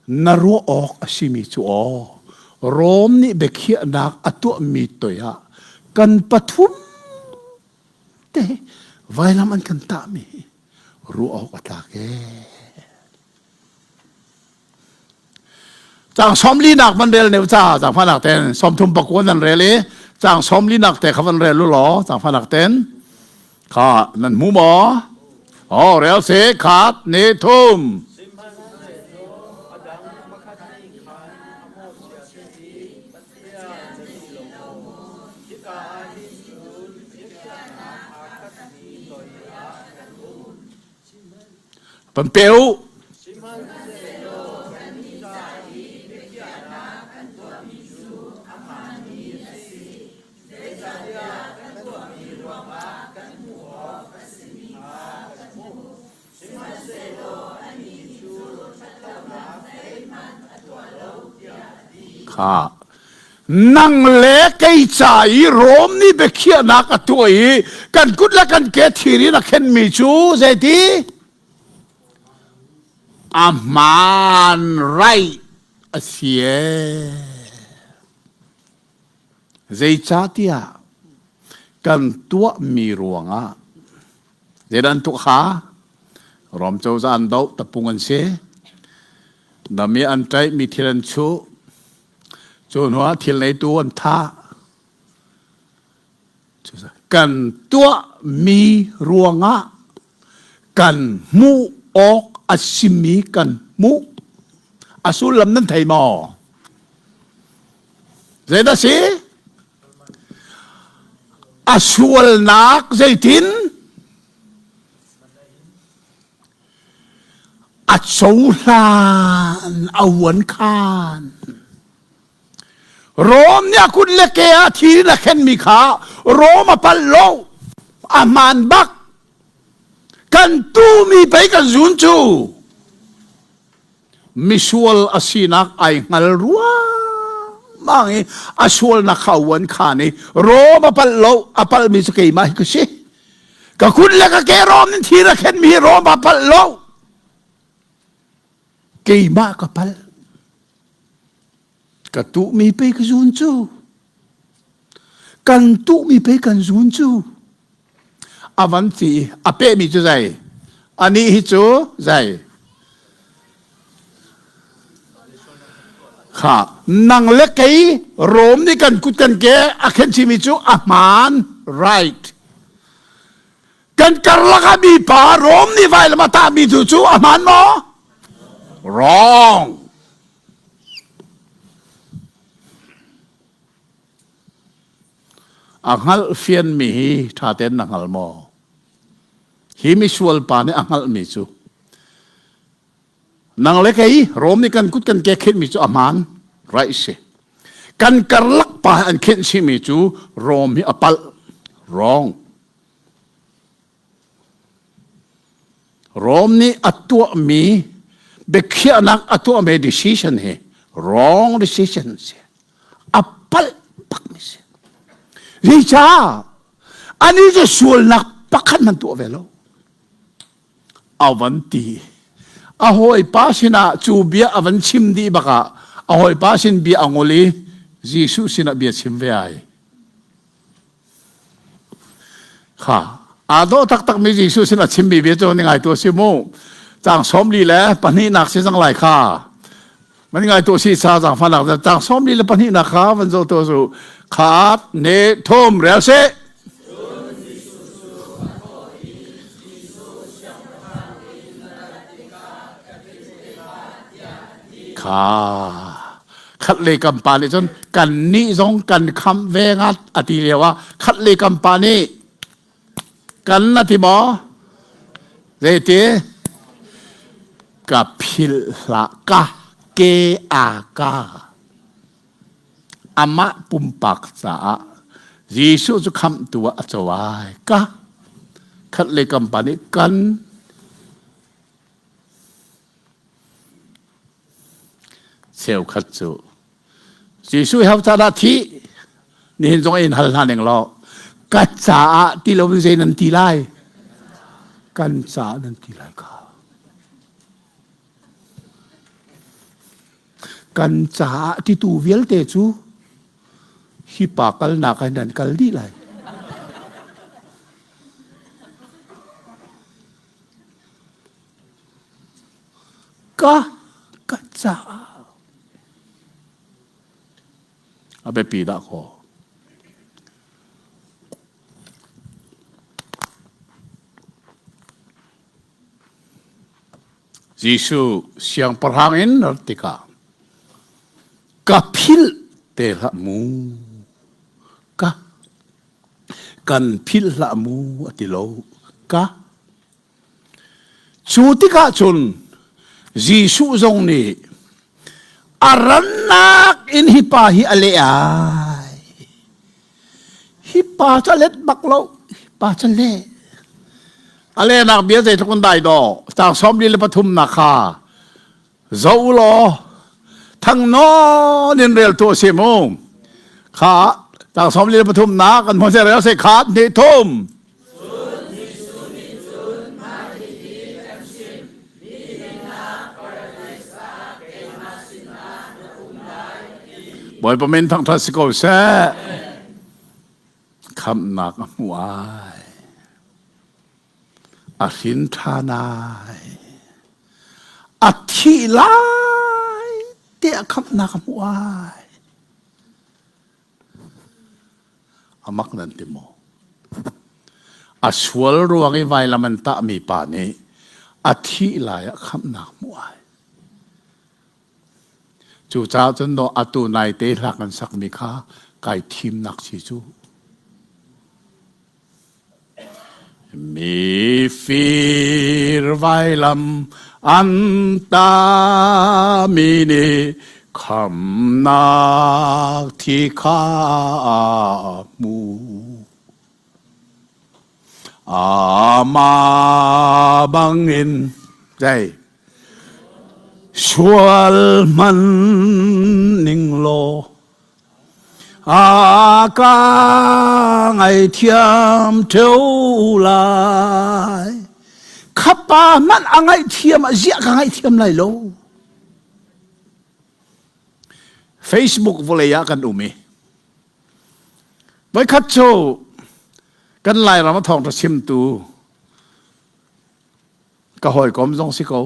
na ruah awk a simi cu aw Rom nih biakhiahnak a tuahmi toi ah kan pathum te vailam an kan tahmi ruah awk a tlak ee. Cang sawmli nak van rel neu ca cang fa nak ten 39 nan rel i cang sawmli nak te kha van rel lu law cang fa nak ten kha nan hmu maw? Oh rel si khat ni thum. Sihmanhsehlaw a dang pakhat nih khan a mawhchiat i Pathian na ṭih lo maw? Hika ah hin cun biakhiahnak aa khatmi toi ah kan um. Van pe u. Sihmanhsehlaw kannih ca i biakhiahnak kan tuahmi cu a hmaanmi a si, zeicahtiah kan tuahmi ruangah kan hmuh awk a simi kha kan hmuh. Sihmanhsehlaw anih nih cu ṭhatlonak zeihmanh a tuah lo, tiah a ti. Kha. Nang le kei ca i Rom nih biakhiahnak a tuah i kan kut le kan ke thir in a khenmi cu zeiti? A hmaan right a si ee. Zeicahtiah kan tuahmi ruangah zeidah an tuah kha? Rom cozah an doh, tapung an si. Dami an ṭaih, mi thil an chuh. Cu hnuah thil neitu an thah. Kan tuahmi ruangah kan hmuh awk a simi kan hmuh. A sullam nan thei maw? Zeidah si? A sualnak zeitin? A cohlan a uan khan. Rom nih a kut le ke ah thir in a khenmi kha Rom a palh lo. A hmaan bak. Kan tumi pei kan zun cu. Misual a sinak ai hngal ruangmang i a sualnak kha a uan khan i Rom a palh lo. A palhmi cu keimah hi ka si. Ka kut le ka ke Rom in thir a khenmi hi Rom a palh lo. Keimah ka palh. Ka tuhmi pei ka zun cu. Kan tuhmi pei kan zun cu. A van ti a pehmi cu zei? Anih hi cu zei? Kha nang le kei Rom nih kan kut kan ke a khen chimi cu a hmaan right. Kan karlak ah mipa Rom nih vailam a tahmi tu cu a hmaan maw? Wrong. A hngalh fianmi hi ṭha tein na hngal maw? Hi misual pa nih a hngalhmi cu nang le kei Rom nih kan kut kan ke khenhmi cu a hmaan right si. Kan karlak pa an khenh chihmi cu Rom hi a palh wrong. Rom nih a tuahmi biakhiahnak a tuahmi decision hi wrong decision si. A palh bakmi si. Zeicah? Ani cu sualnak pakhat hmanh tuah ve lo. A van ti. A hawipa sinah cu bia a van chim dih bakah a hawipa sin bia a ngol i Jesuh sinah bia chim ve ai. Kha aa dawh taktakmi Jesuh sin a chimmi bia cu ni ngaitu a si mu. Caang 42 si cang lai kha. Man ngaitu si sa zaangfahnak caang 42 kha van zoh tu su. Khat ne thum rel si. Kha khat lei kam pa nih cun kan nih zong kan khamh ve ngat a ti lio ah khat lei kam pa nih kan na ti maw zeiti ka philh hlah ka ke a ka amah pumpak caah Jesuh cu khamhtu ah a co ai ka khat lei kam pa nih kan Cheukhat cu Jesuh ho ca dah thih? Nihin zong in hal hna ning law ka caah ti lo in zei nan ti lai? Kan caah nan ti lai kha. Kan caah titu vialte cu hi pa kalnak ah nan kal dih lai. Ka ka caah a biapi dah kaw. Jesuh siangpahrang in rat tikah ka philh te hlah mu ka kan philh hlah mu a ti lo ka Cu tikah cun Jesuh zong nih a rannak in hi pa hi a leh ai. Hi pa cu a let bak lo. Hi pa cu a leh. A lehnak bia zeitluk in dai dawh. Caang 43 nak kha zoh u law thang nawn in rel tuah si mu. Kha tang som li pathum na kan hmu rel se khat ni thum. Bawipa min thangṭhat si ko seh. Khamhnak a hmu ai. A hrin ṭhan ai. A thih lai te a khamhnak a hmu ai. A mak nan ti maw? A sual ruang i vailam an tahmi pa nih a thih lai ah khamhnak hmu ai. Cucaah cun no atu naite hla kan sakmi kha kai thimnak si cu. Mifir vailam an tami nih khamnak thi kha a hmu. Amah bangin zei sual hman ning law A ka ngaithiam ṭheo lai. Khapa hmanh a ngaihthiam ah ziah ka ngaihthiam lai lo. Facebook vawlei ah kan um i voikhat cu kan Lairam a thawngṭha chimtu ka hawikom zong si ko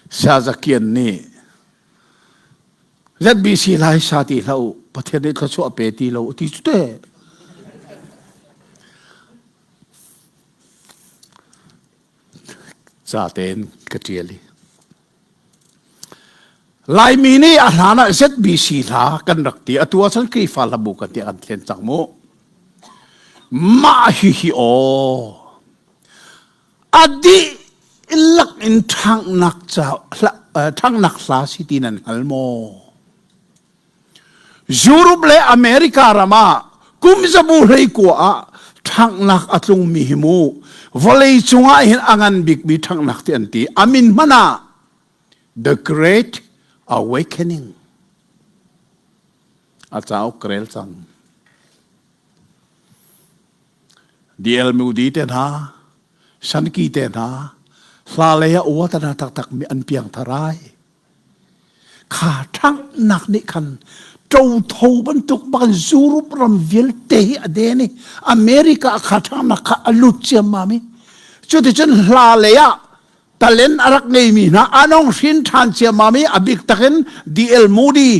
Sazakian nih ZBC lai sa ti hlah u Pathian nih thluachuah pe ti lo ti cu te ca tein ka ṭial i Laimi nih a hlan ah ZBC hla kan rak ti atu ah cun Khrihfa hlabu kan ti kan thlen cang mu mah hi hi aw A dihlak in ṭhanghnak ca ṭhanghnak hla si ti nan hngal maw? Europe le America ram ah kum zabu 19 ah ṭhanghnak a tlungmi hi mu vawlei cungah hin a ngan bikmi ṭhanghnak ti an ti. A min hmanh ah The Great Awakening a cauk ka rel cang. D.L. Moody te hna, Sankey te hna, hla lei ah uata hna taktak mi an piang tharai. Kha ṭhanghnak nih khan ṭotho bantuk bak in Europe ram vialte hi a den i America kha ṭhanghnak kha a lut ciammam i cuticun hla lei ah talent a rak ngeimi hna anong hrin ṭhan ciammam i a bik takin D.L. Moody,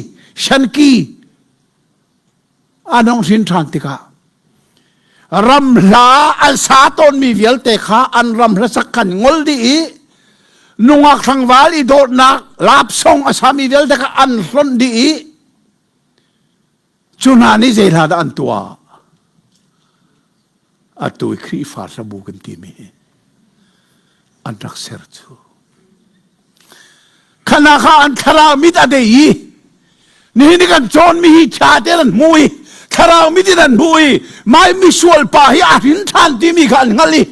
Sankey an hung hrin ṭhan tikah ram hla an sa tawnmi vialte kha an ram hlasak khan ngol dih i nungak tlangval i dawtnak lapsong a sami vialte kha an hlonh dih i cu hna nih zei hla dah an tuah atu i Khrihfa hlabu kan timi hi an rak ser cu khana kha an thlarau mit a dei i nihin i kan cawnmi hi ṭha tein an hmu i thlarau mit in an hmu i mai misual pa hi a hrin ṭhan timi kha an hngalh i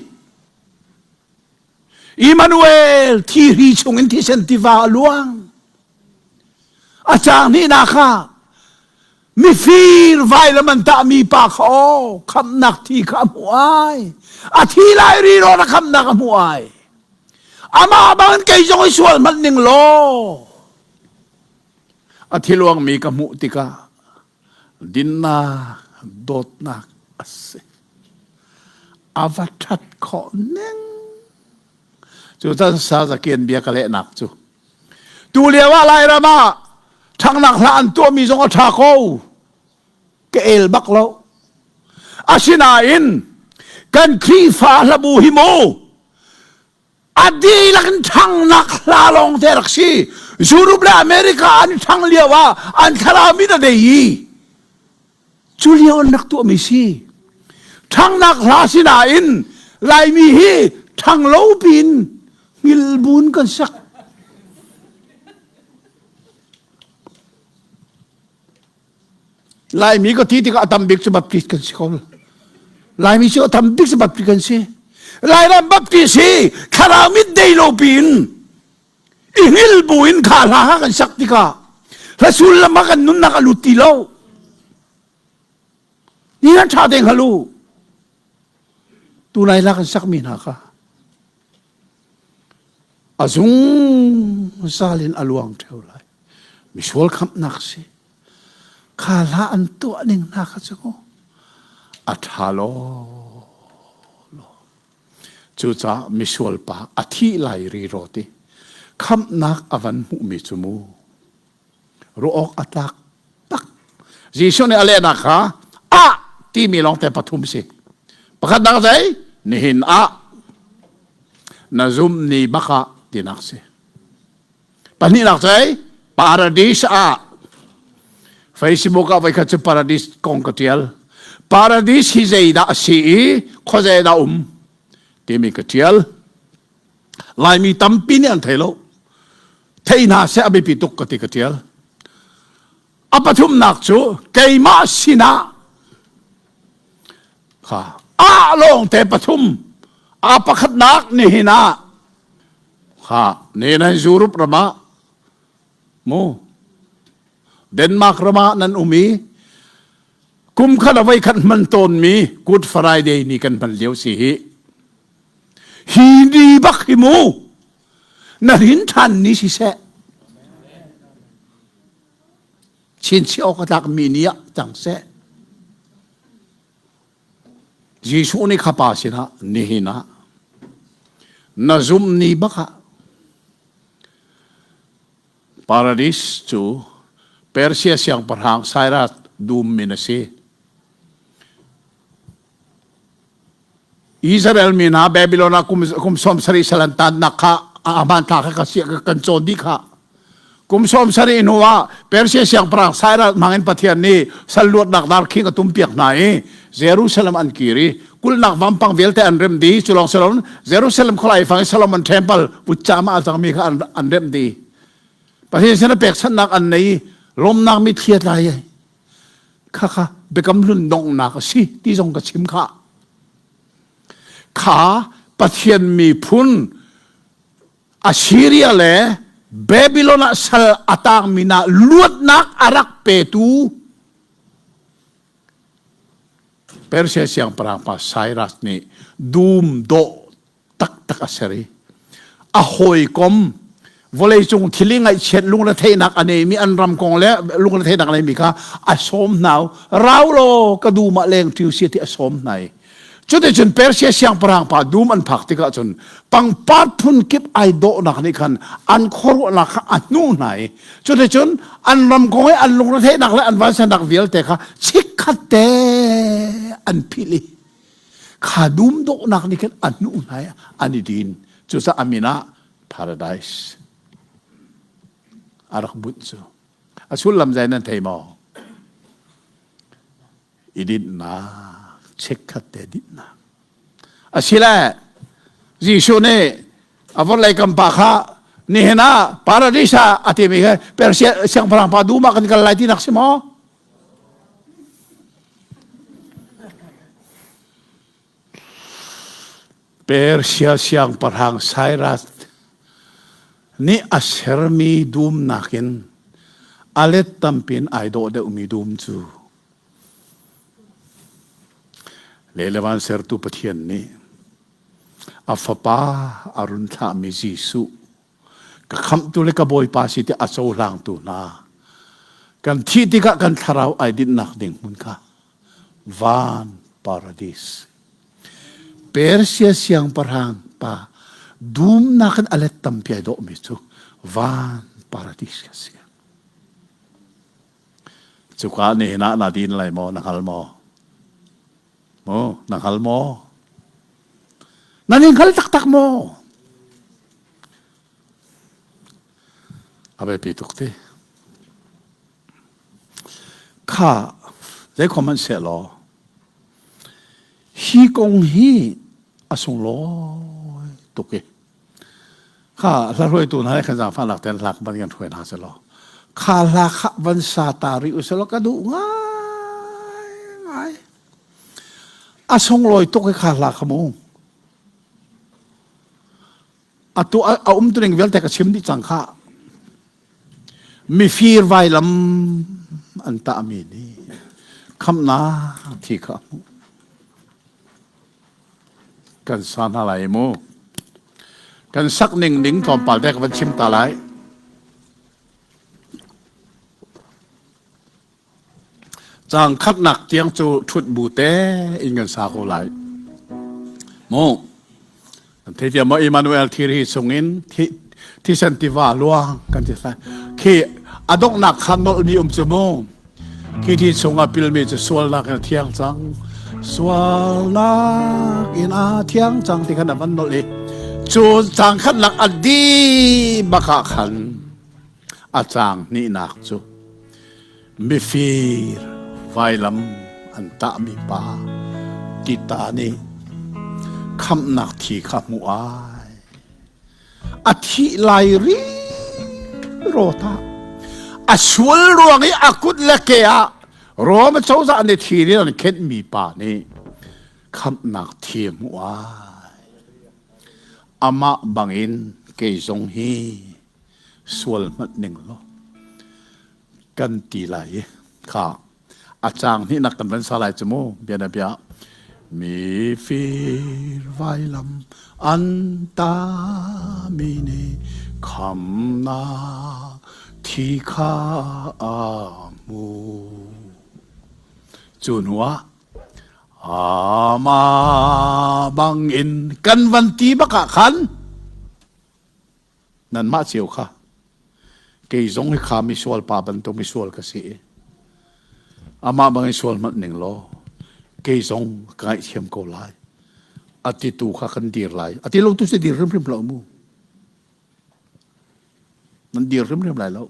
Immanuel thihri chungin thisen tiva a luang a caang hnihnak kha mifir vailam an tahmi pa kha aw khamhnak thi kha a hmuh ai a thi lai ri rawn a khamhnak a hmuh ai amah bangin kei zong i sual hmanh ning law a thiluangmi ka hmuh tikah dinnak dawtnak a si a va ṭhat khawh ning cu tan sa zakian bia ka lehnak cu tu lio ah Lairam ah ṭhangnak hla an tuahmi zong a ṭha ko ka el bak lo asinain kan Khrihfa hlabu hi mu a dihlak in ṭhangnak hla lawng te rak si Europe le America an ṭhang lio ah an thlarau mit a dei i cu lio an rak tuahmi si ṭhangnak hla sinain Laimi hi ṭhang lo piin hngilbun kan sak Laimi ka ti tikah a tam bik cu Baptist kan si ko. Laimi cu a tam bik cu Baptist kan si. Lairam Baptist hi thlarau mit dei lo piin i hngil buin kha hla kha kan sak tikah hla sullam ah kan nunnak a lut ti lo. Ni nan ṭha te hngal u. Tunai lak in sakmi hna kha a zungzal in a luang ṭheo lai. Misual khamhnak si. Kha hla an tuah ning hna kha cu a ṭha law law. Cucaah misual pa a thih lai riraw ti khamhnak a van hmuhmi cu mu ruah awk a tlak tak. Jesuh nih a lehnak kha a timi lawngte pathum si. Pakhatnak zei? Nihin ah na zum ni bak ah tinak si. Pahnihnak zei? Paradis ah. Facebook ah voikhat cu paradis kong ka tial. Paradis hi zeidah a si i khuazei dah um timi ka tial. Laimi tampi nih an thei lo. Thei hna seh a biapi tuk ka ti ka tial. A pathumnak cu keimah sinah kha a lawngte pathum a pakhatnak nihin ah kha ne nan Europe ram ah mu Denmark ram ah nan um i kum khat a voi khat hman tawnmi Good Friday ni kan hman lio si hi hi ni bak hi mu na rin ṭhan ni siseh chinchiah awk a tlakmi ni ah cang seh Jesuh nih kha pa sinah nihin ah na zumh ni bak ah Paradis cu Persia siangpahrang Cyrus dum min a si. Israel mi hna Babylon ah kum kum sawm sarih sal an tannak kha a hmanthlak kha ka kan cawn dih kha. Kum sawm sarih hnu ah Persia siangpahrang Cyrus hmangin Pathian nih sal luatnak darkhing a tumpiak hna i Jerusalem an kir i kulhnak vampang vialte an remh dih. Cu lawng si loin Jerusalem khualai fang i Solomon Temple vutcam ah a cangmi kha an, an remh dih. Pathian sin a pekchanhnak an nei i lawmnak mitthli a tlai ai. Khakha biakam hlun donghnak a si ti zong ka chim kha. Kha Pathian miphun Assyria le Babylon ah sal a tangmi hna luatnak a rak petu Persia siangpahrang pa Cyrus nih dum dawh taktak a ser i a hawikom vawleicung thil i ngaihchiat lungretheihnak a neimi an ram kong le lungretheihnak a neimi kha a sawm hna rau law ka dum ah leng ṭiu si ti a sawm hna i cuticun Persia siangpahrang pa dum an phak tikah cun pangpar phun kip ai dawhnak nih khan an khuaruahnak kha a hnuh hna i cuticun an ram kong i an lungretheihnak le an vansannak vialte kha chikkhat te an philh i kha dum dawhnak nih khan a hnuh hna i an i din cucaah a min ah paradise a rak bunh cu a sullam zei nan thei maw i dinhnak chikkhat te dinhnak asile Jesuh nih a vawlei kam pa kha nihin ah paradise ah a timi kha Persia siangpahrang pa dum ah kan kal lai tinak si maw Persia siangpahrang Cyrus nih a sermi dum nakin a let tampi in ai dawh deuhmi dum cu le le van sertu Pathian nih a fapa a run thlahmi Jesuh ka khamhtu le ka bawipa si ti a cohlangtu hna kan thih tikah kan thlarau ai dinhnak ding hmun kha van paradis Persia siangpahrang pa dumnak in a let tampi ai dawhmi cu van paradis ka si cuka nihin ah na din lai maw na hngal maw maw na hngal maw nan in hngal taktak maw a biapi tuk ti Kha zeikhom hmanh sehlaw hi kong hi a sunglawi tuk i kha hla hruaitu hna he kan zaangfahnak tein hla van kan hruai hna selaw kha hla kha van sa ta rih u selaw ka duh ngai ngai a sunglawi tuk i kha hla kha mu atu a um tuning vialte ka chim dih cang kha mifir vailam an tahmi nih. Khamhnak thi kha a hmuh. Kan sa hna lai mu. Kan sak ning ding tlawmpal te ka van chim ta lai. Caang khatnak tiang cu ṭhut bu te in kan sa ko lai. Mu. Kan thei tiam maw Emmanuel thiri chungin thisen tiva luang kan ti lai. Khi a donghnak kha nolhmi um cu mu. Khi thi chungah pilmi cu sualnak in a thiang cang. Sualnak in a thiang cang ti khan a van nolh i cu caang khatnak a di bak ah khan A caang hnihnak cu mifir vailam an tahmi pa tita nih khamhnak thi kha hmuh ai. A thih lai ri rawt ah a sual ruang i a kut le ke ah Rom cozah nih thir in an khenhmi pa nih khamhnak thi hmuh ai. Amah bangin kei zong hi sual hmanh ning law kan ti lai i kha a caang hnihnak kan van sa lai cu mu bianabia mifir vailam an tami nih khamnak thi kha a hmu cu hnuah amah bangin kan van ti bak ah khan Nanmah cio kha kei zong hi kha misual pa bantuk misual ka si i amah bangin sual hmanh ning law kei zong ka ngaihthiam ko lai. A titu kha kan dir lai. A ti lo tu si dir hrimhrim hlah mu. Nan dir hrimhrim lai lo.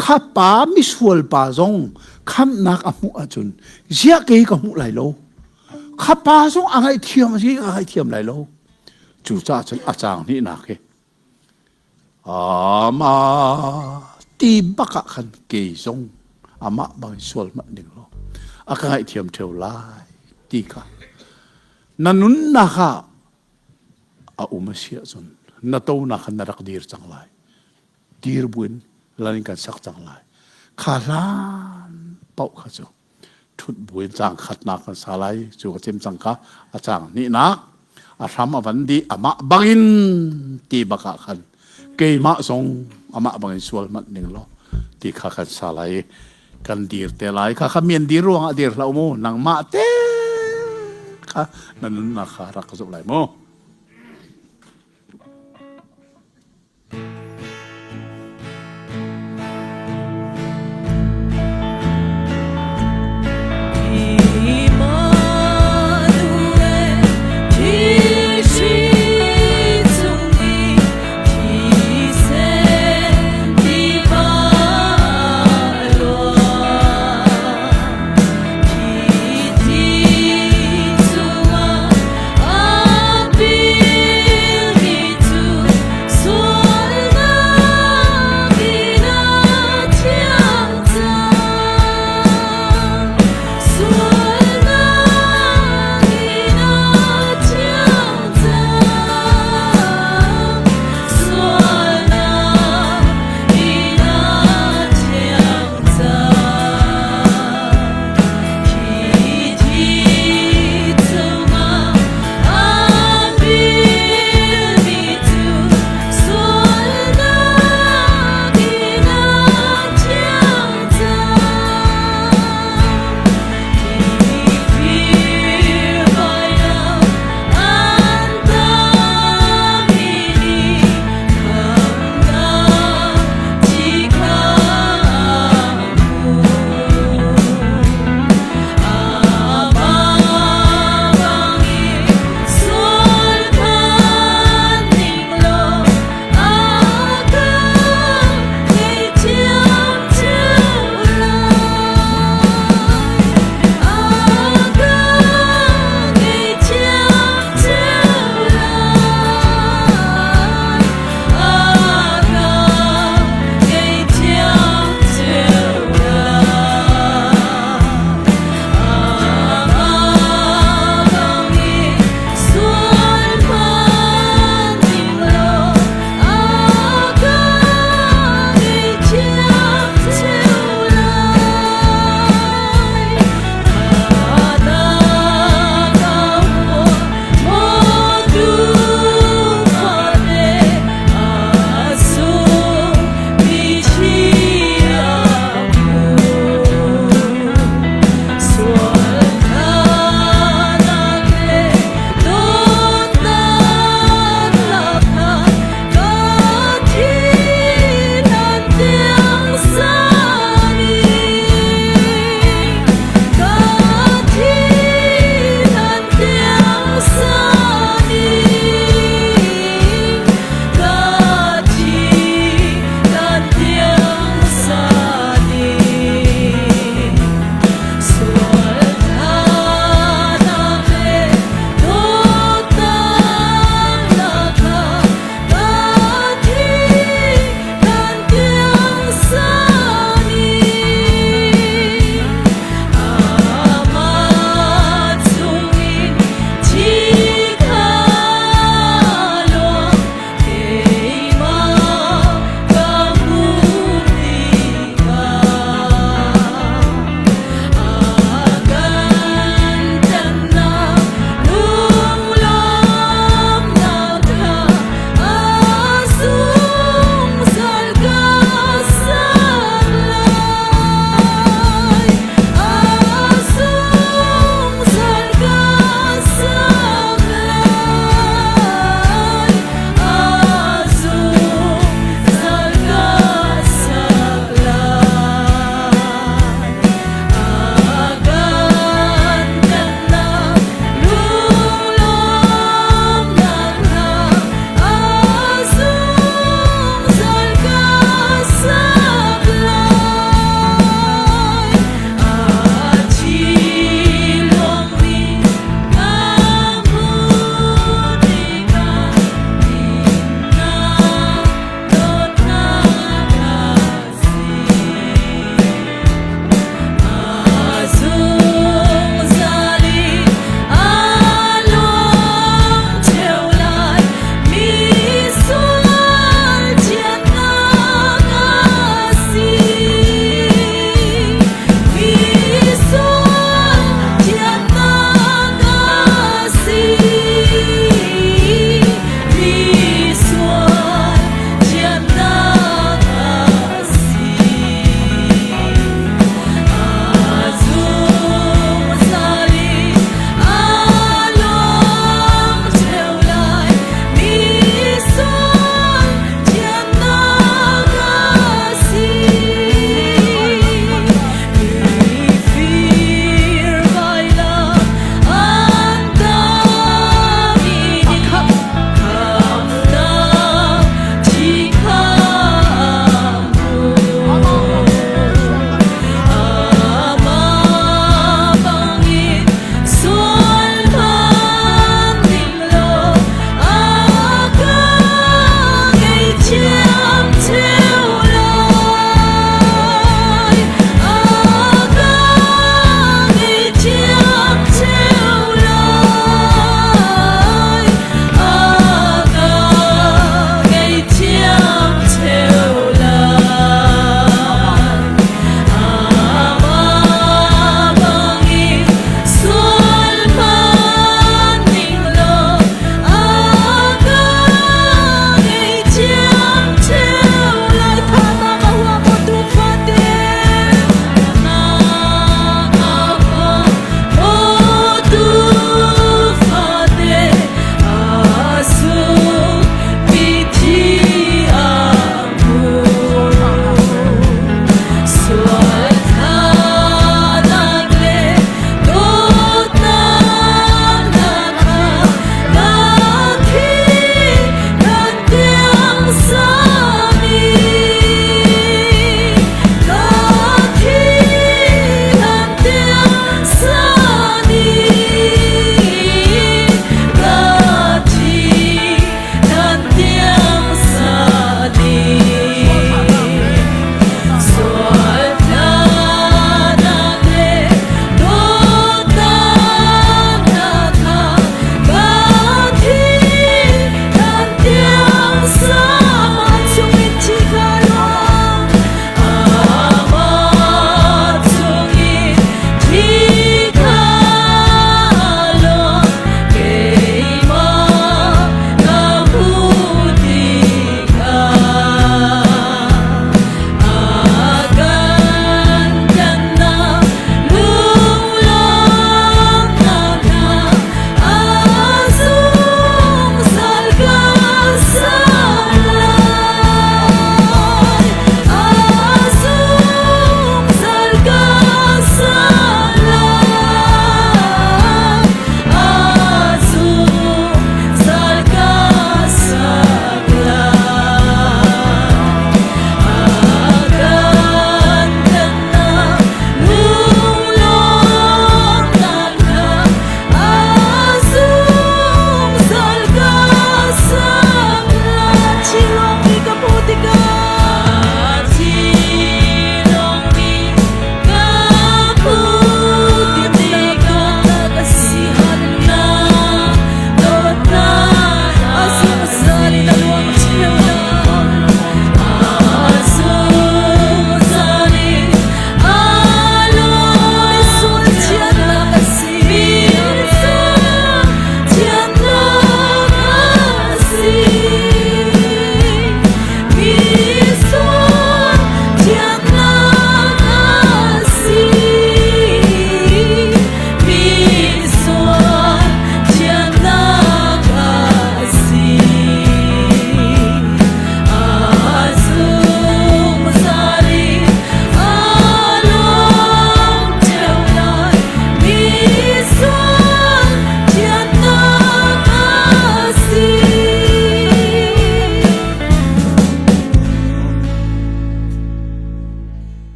Kha pa misual pa zong khamhnak a hmuh ahcun ziah kei ka hmuh lai lo. Kha pa zong a ngaihthiam a si ka ngaihthiam lai lo. Cucaah cun a caang hnihnak hi ama ti bak ah khan kei zong amah bang sual hmanh ding law a ka ngaihthiam ṭheo lai ti kha na nunnak ah a um a si ahcun na tonak khan na rak dir cang lai dir buin lan in kan sak cang lai kha hlan paoh kha cu ṭhut buin caang khatnak kan sa lai cu ka chim cang kha a caang hnihnak a hram a van dih amah bangin ti bak ah khan keimah zong amah bangin sual hmanh ning law ti kha kan sa lai kan dir te lai kha kha mian dir ruangah dir hlah mu nangmah te kha na nunnak kha rak ka zoh lai mu.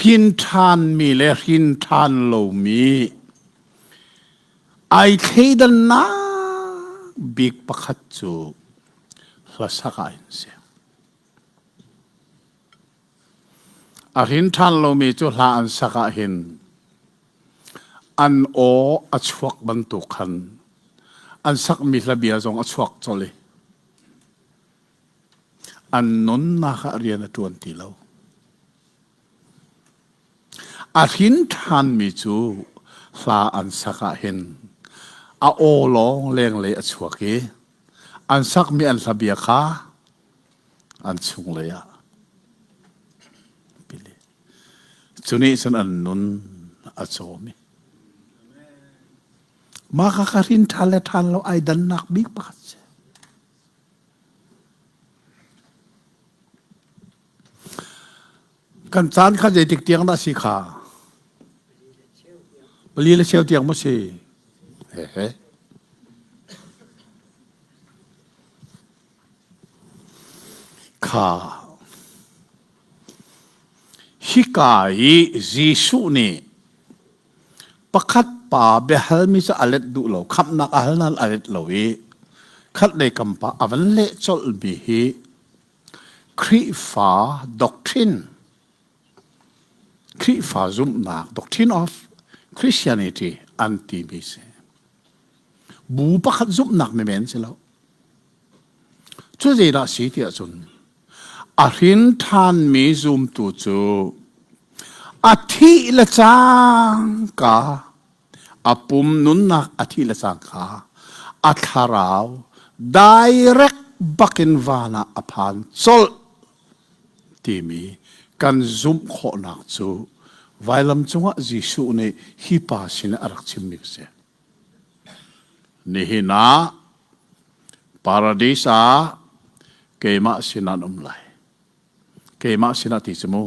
Hrin ṭhanmi le hrin ṭhan lomi ai thleidannak bik pakhat cu hlasak ah hin si. A hrin ṭhan lomi cu hla an sak ah hin an aw a chuak bantuk khan an sakmi hlabia zong a chuak colh i an nunnak ah rian a ṭuan ti lo. A hrin ṭhanmi cu hla an sak ah hin a aw lawng lenglei a chuak i an sakmi an hlabia kha an chunglei ah pili. Cu nih cun an nun a cawm i mah kha ka hrin ṭhan le ṭhan lo ai dannak bik pakhat si. Kan caan kha zeitik tiang dah si kha? Pali le cheu tiang maw si? He he. Kha. Hika i Jesuh nih pakhat pa biahalmi cu a let duh lo, khamhnak a hal nain a let lo i khatlei kam pa a van leh colhmi hi Khrihfa doctrine, Khrihfa zumhnak, doctrine of Christianity an timi si. Bu pakhat zumhnak men si lo. Cu zeidah si tiah cun a hrin ṭhanmi zumtu cu a thih le cangka a pum nunnak a thih le cangka a thlarau direct bakin van ah a phan colh timi kan zumh khawhnak cu vailam cungah Jesuh nih hi pa sin a rak chimmi a si. Nihin ah paradis ah keimah sinah an um lai. Keimah sinah ti cu mu.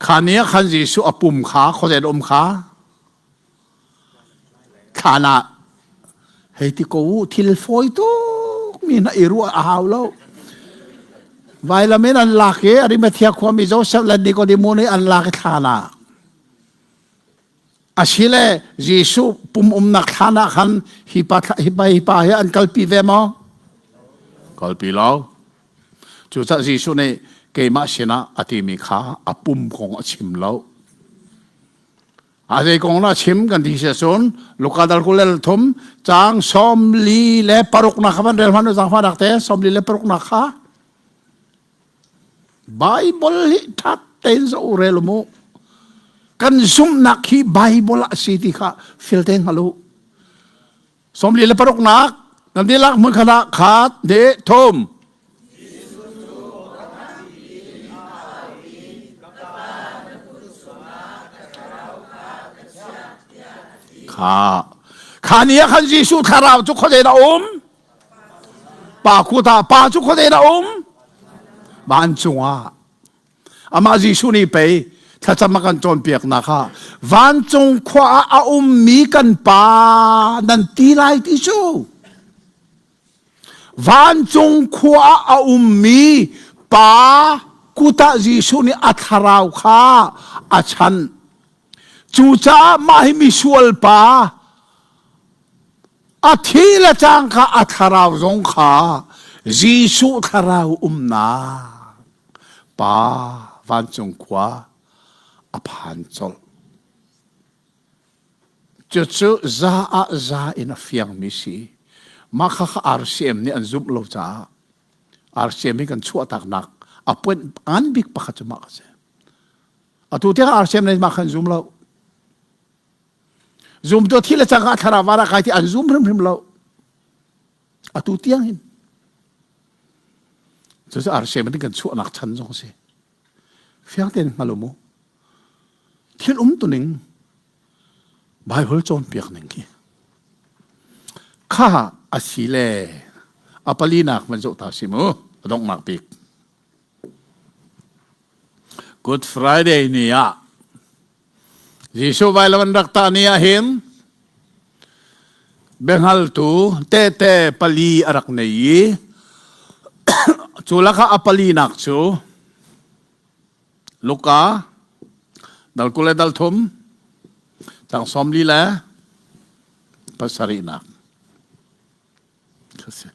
Kha ni ah khan Jesuh a pum kha khuazei um kha thlan ah hei ti ko u thil fawi tuk mi na i ruah a hau lo. Vailam in an lak i Arimathea khuami Joseph le Nikodemu nih an lak i thlan ah Asile Jesuh pum umnak thlan ah khan hi pa hi pa hi pa hi an kalpi ve maw? Kalpi lo. Cucaah Jesuh nih keimah sinah a timi kha a pum kong a chim lo. A zei kong na chim kan ti sia cun Luka dal 23 caang 46 nak kha van rel hmanh u zaangfahnak te 46 nak kha Bible hi ṭha tein zoh rel mu. Kan zumhnak hi Bible ah si ti kha fil te hngal u. 46 nak nan dihlak hmun khat ah khat ne thum. Kha kha ni ah khan Jesuh thlarau cu khuazei dah um? Pa kut ah pa cu khuadei dah um? Vancung ah. Amah Jesuh nih pei thlacam a kan cawnpiaknak ah vancung khua ah a ummi kan pa nan ti lai ti cu. Vancung khua ah a ummi pa kut ah Jesuh nih a thlarau kha a chanh. Cucaah mah hi misual pa A thi le cangka a thlarau zong kha Jesuh thlarau umnak Pa vancung khua a phan colh. Cucu za ah za in a fiangmi si. Mah kha kha RCM nih an zumh lo caah RCM hi kan chuahtaknak a point ngan bik pakhat cu mah a si. Atu tiang RCM nih mah kha an zum lo. Zumtu thi le cangka thlarau van ah kai ti an zum hrimhrim lo. Atu tiang hin. Cucu RCM in kan chuahnak chan zong si. Fiang tein hngal mu. Thil um tu ning Bible cawnpiak ning khi. Kha asi le a palinak van zoh ta si mu. A donghnak bik. Good Friday ni ah Jesuh vailam an rak tah ni ah hin biahngaltu tehte pali a rak nei i cu lakah a palinak cu Luka, Dal 20 le dal thum cang 47 nak. Kasi.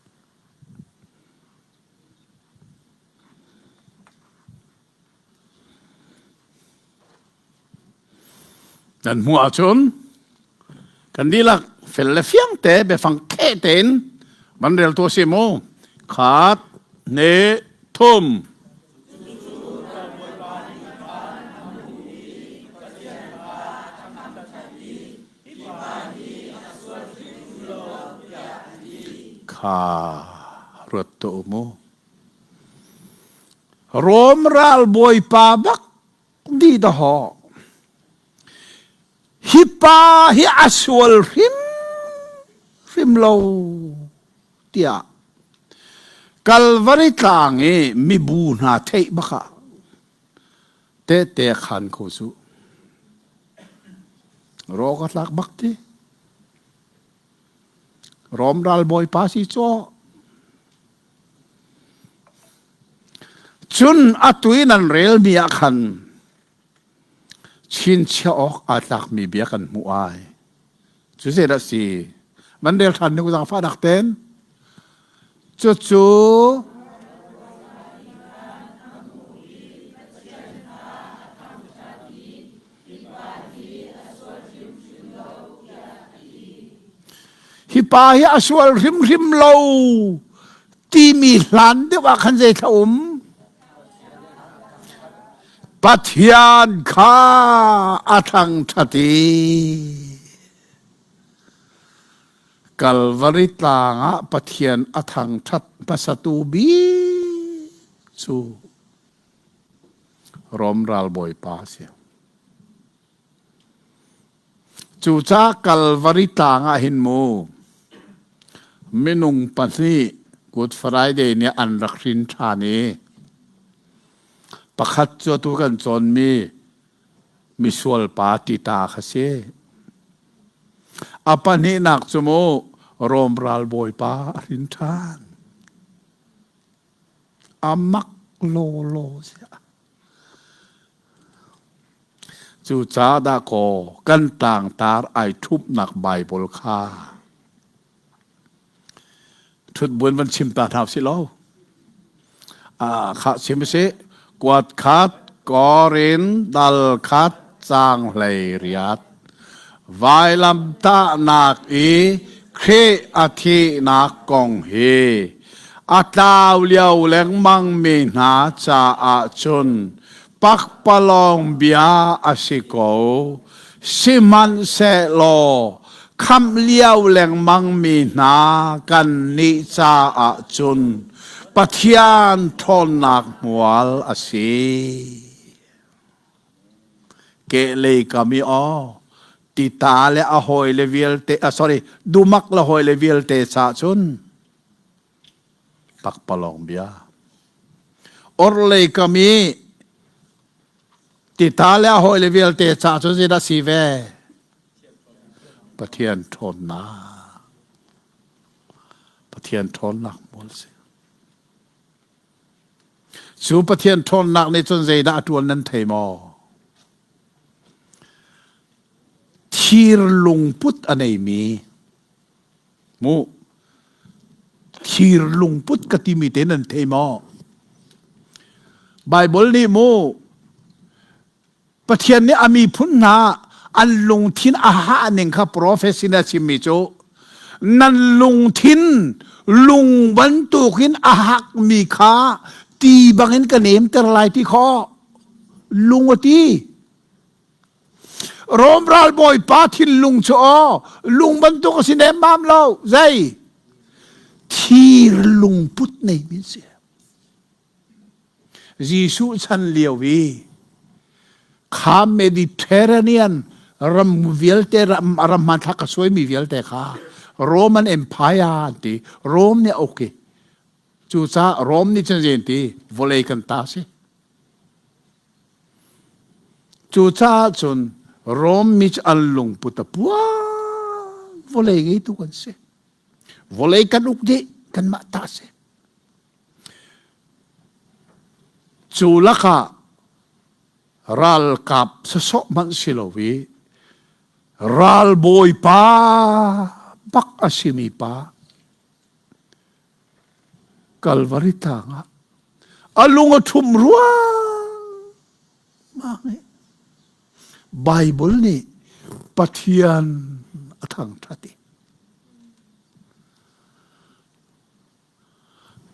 Nan hmuh ahcun kan dihlak fel le fiang te biafang kheh tein van rel tu a si mu. Khat, hnih, thum. Kha ruat tuah u mu. Rom ralbawipa bak di dahawh. Hi pa hi a sual hrim hrim lo tiah Kalvari tlang i mibu hna theih bak ah tehte khan ko cu. Rawk a tlak bak ti. Rom ralbawipa si caw. Cun atu i nan relmi ah khan chinchiah awk aa tlakmi bia kan hmuh ai. Cu zeidah a si? Nan rel ṭhan ning zaangfahnak ten. Cucu Hi pa hi a sual hrimhrim lo timi hlan deuh ah khan zei thla um? Pathian kha a thangṭhat i Kalvari tlang ah Pathian a thangṭhat hmasatu bik cu Rom ralbawipa a si. Cucaah Kalvari tlang ah hin mu minung pahnih Good Friday nih an rak hrin ṭhan i pakhat cu atu kan cawnmi misual pa Tita kha si. A pahnihnak cu mu Rom ralbawipa a hrin ṭhan. A mak lawlaw siah. Cucaah dahkaw kan tlangtar ai ṭhumhnak Baibal kha ṭhut buin van chim ta hna usih law. Ah, khah chim usih. Kuat khat, Korin dal khat, caang 18. Vailamtahnak i Khrih a thihnak kong hi a tlau lio lengmangmi hna caah cun pakpalawng bia a si ko. Sihmanhsehlaw khamh lio lengmangmi hna kannih caah cun Pathian ṭhawnnak hmual a si. Kehlei kam i aw tita le a hawile vialte, ah, sorry, dumak le hawile vialte caah cun pakpalawng bia. Orhlei kam i tita le a hawile vialte caah cun zeidah si ve? Pathian ṭhawnnak. Pathian ṭhawnnak hmual si. Cu Pathian ṭhawnnak nih cun zeidah a ṭuan nan thei maw? Thir lungput a neimi mu thir lungput ka timi te nan thei maw? Baibal nih mu Pathian nih a miphun hna an lungthin a hah ning kha prophecy nih a chimmi cu nan lungthin lung bantukin a hakmi kha ti bangin ka nemter lai ti khawh lung a ti Rom ralbawipa thinlung cu aw lung bantuk a si nemmam lo zei thir lungput nei min si Jesuh chan lio i kha Mediterranean ram vialte ram ram hmanthlak a suaimi vialte kha Roman Empire an ti Rome nih a uk i cucaah Rome nih cun zei an ti vawlei kan ta si cucaah cun Rome mi cu an lungput a puang vawlei ngeitu kan si vawlei kan uk dih kanmah ta si Cu lakah Ralkap sasawh hmanh si lo i ralbawipa bak a simi pa Kalvari tlang ah a lung a ṭhum ruangmang i Baibal nih Pathian a thangṭhat i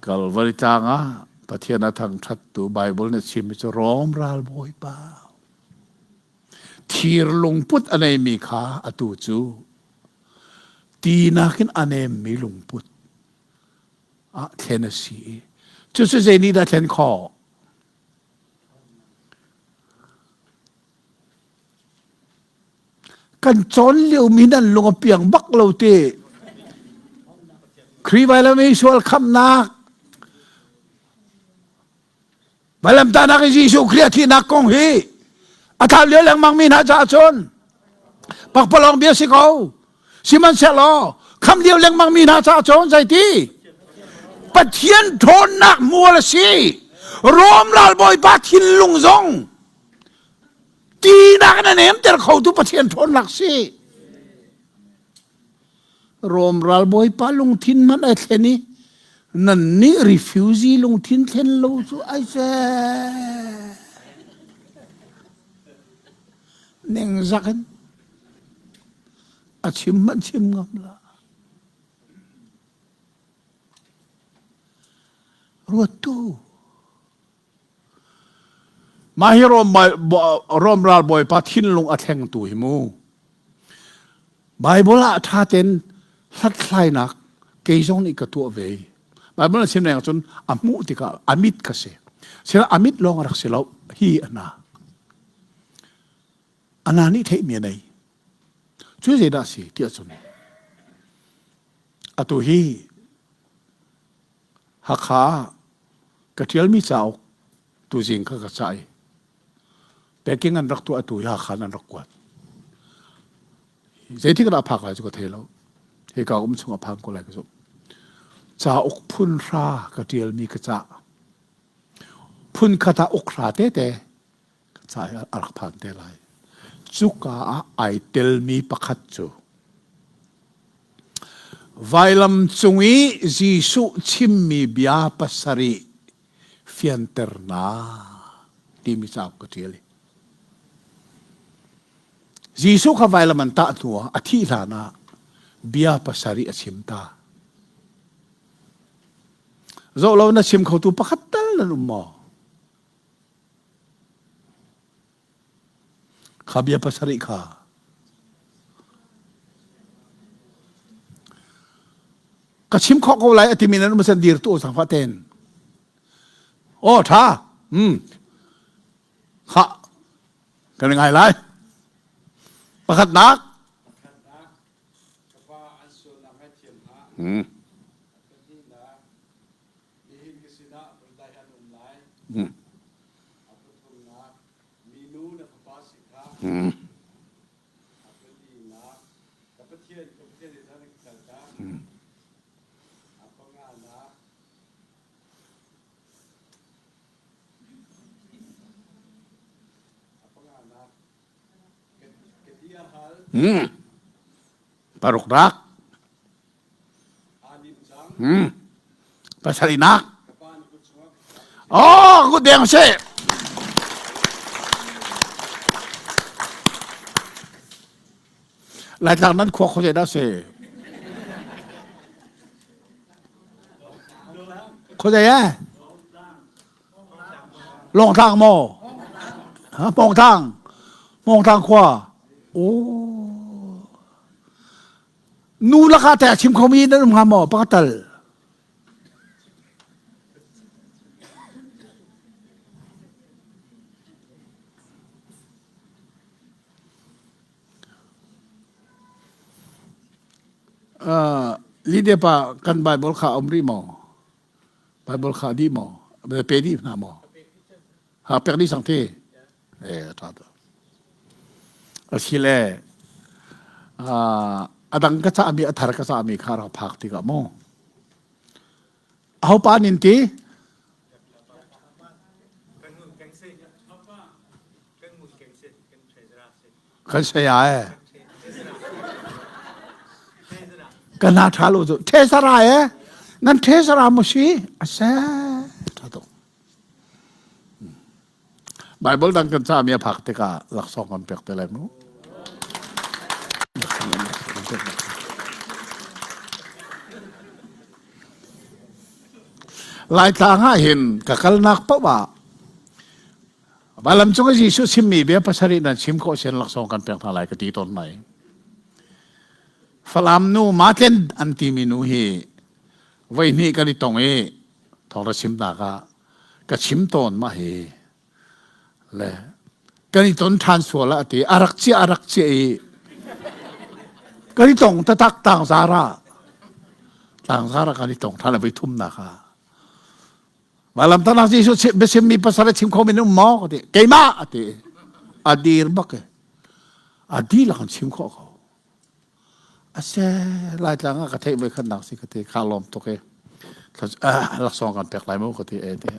Kalvari tlang ah Pathian a thangṭhattu Baibal nih a chimmi cu Rom ralbawipa thir lungput a neimi kha atu cu ti nakin a nemmi lungput ah thlen a si i cucu zei nih dah thlen khawh? Kan cawn liomi nan lung a piang bak lo ti. Khrih vailam i sual khamhnak Vailamtahnak i Jesuh Khrih a thihnak kong hi a thlau lio lengmang mi hna caah cun pakpalawng bia si ko. Sihmanhsehlaw kham lio lengmang mi hna caah cun zeiti? Pathian ṭhawnnak mual a si. Rom ralbawipa thinlung zong tinak in a nemter khotu Pathian ṭhawnnak si. Rom ralbawipa lungthin hmanh ai thlen i nannih refugee lungthin thlen lo cu ai ce. Ningzak in a chim hmanh chim ngam la. Ruat tu. Mah hi Rom ralbawipa thinlung a thlengtu hi mu. Bible ah ṭha tein hlathlainak kei zong nih ka tuah ve. Bible a chim leng cun a hmuh tikah a mit ka si. Sila a mit lawng a rak si lo. Hi a na. A na nih theihmi a nei. Cu zeidah a si tiah cun atu hi Hakha ah ka ṭialmi cauk tuzing kha ka cah i packing an rak tuah atu hi Hakha in an rak kuat. Zeitik dah a phak lai cu ka thei lo. Hika um chung a phan ko lai ka zumh. Cauk phun hra ka ṭialmi ka cah. Phun khat ah uk hra tete ka cah i a rak phan te lai. Cuka ah ai telmi pakhat cu Vailam cung i Jesuh chimmi bia pasarih fianternak timi cauk ka ṭial. Jesuh kha vailam an tah hnuah a thih hlanah bia pasarih a chim ta. Zoh lo na chim khotu pakhat tal nan um maw? Kha bia pasarih kha. Ka chim khawh ko lai a timi nan um san dir tu sang fa ten. Oh tha. Hmm. Kha. Kan ngai lai. Pakhatnak. Hmm. Nihin ka sinah vundai an um lai. A pathumnak minu na fapa si kha. A palinak ka Pathian ka Pathian nih na ka kaltak. A panganak a panganak ka ti a hal. Paruknak. Hmm. Pasarihnak. Oh, ku deng se. Laitlang nan khua khuazei dah si? Khuazei eh? Lawngtlang maw? Ha, Pawngtlang. Pawngtlang khua. Oh. Nu lakah teh a chim khomi nan um hnga maw? Pakhat tal. Uh, Lydia pa kan Bible kha um rih maw? Bible kha dih maw? Pe dih hna maw? Ha pek dih sang te. Eh, ṭha tuk. Asile a dang ka cahmi a thar ka cahmi kha rak phak tikah mu. Aho pa nin ti? Kan saya e. Ka na tha lo cu. Thesara e. Nan thesara mu si? Ase. Tha tuk. Bible dang kan cami a phak tikah laksawng kan pek te lai mu. Laitlang ah hin ka kalnak paoh ah Vailam cung i Jesuh chimmi bia pasarih nan chim khawh sian laksawng kan pek hna lai ka ti tawn mai. Falam nu Matlen an timi nu hi voi hnih kan i tong i thawng ra chimnak ah ka chim tawn mah hi le kan i ton ṭhan sual ah ti a rak chia a rak chia i kan i tong tatak tangzar ah tangzar ah kan i tong ṭhan a voi thumnak ah Malam tanak Jesuh biasimmi pasal a chim kho min um maw ka ti keimah a ti a dir bak e a dihlak an chim khawh ko Ase Laitlang ah ka theih voi khatnak si ka ti kha lawm tuk i laksawng kan pek lai mu ka ti e ti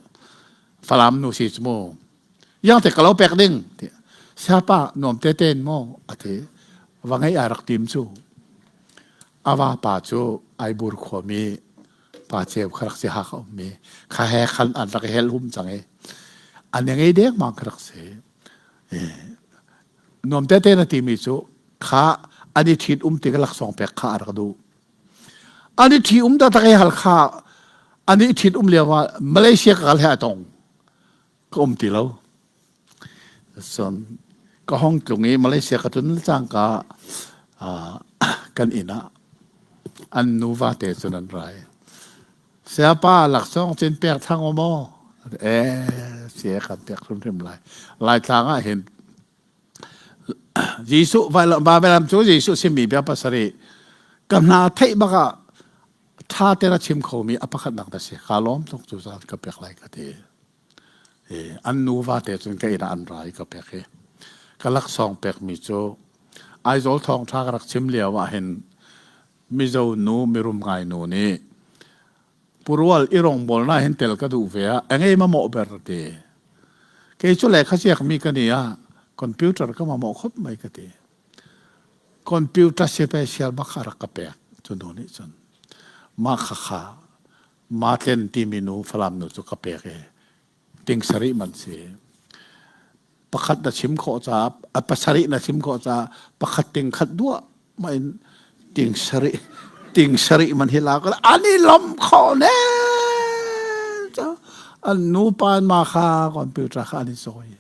Falam nu si cu mu yang te ka lo pek ding ti siapa nuam te ten mu ati va ngei ai rak tim cu ava pa cu Aibur khuami pa ceu kha rak si ha ka ummi kha he khan an rak hel hum cang i an ngei deng mang kha rak si Nuam tete na timi cu kha an i ṭhit um tik laksawng pek kha a rak duh. An i ṭhi um taktak i hal kha an i ṭhit um lio ah Malaysia ka kal he a tong. Ka um ti lo. Cun ka hong tlung i Malaysia ka tlun cangka kan inn ah an nuva te cun an rai. Sayapa laksawng cin pek thang u maw? Eh, sia kan pek hrimhrim lai. Laitlang ah hin Jesuh vailam cu Jesuh simi bia pasarih ka hna theih bak ah tha te na chim khomi a pakhatnak na si. Ka lawm tuk cu zan ka pek lai ka ti. An nuva te cun ka inn ah an ra i ka pek i ka laksawng pekmi cu Aizawl thawngṭha ka rak chim lio ah hin Mizo nu mirum ngai nu nih purual i rawngbawlnak hin tel ka duh ve ah engei mamawh ber ti. Kei cu lehkha ziakmi ka ni ah computer ka mamawh khop mai ka ti. Computer special bak kha rak ka pek cu nu nih cun. Mah kha kha Matlen timi nu Falam nu cu ka pek i ting sarih man si. Pakhat na chim khawh caah a pasarih na chim khawh caah pakhat ting khat duah ma in ting sarih ting sarih man hi la ko an i lom kho ne an nu pa ma kha computer kha an i sawi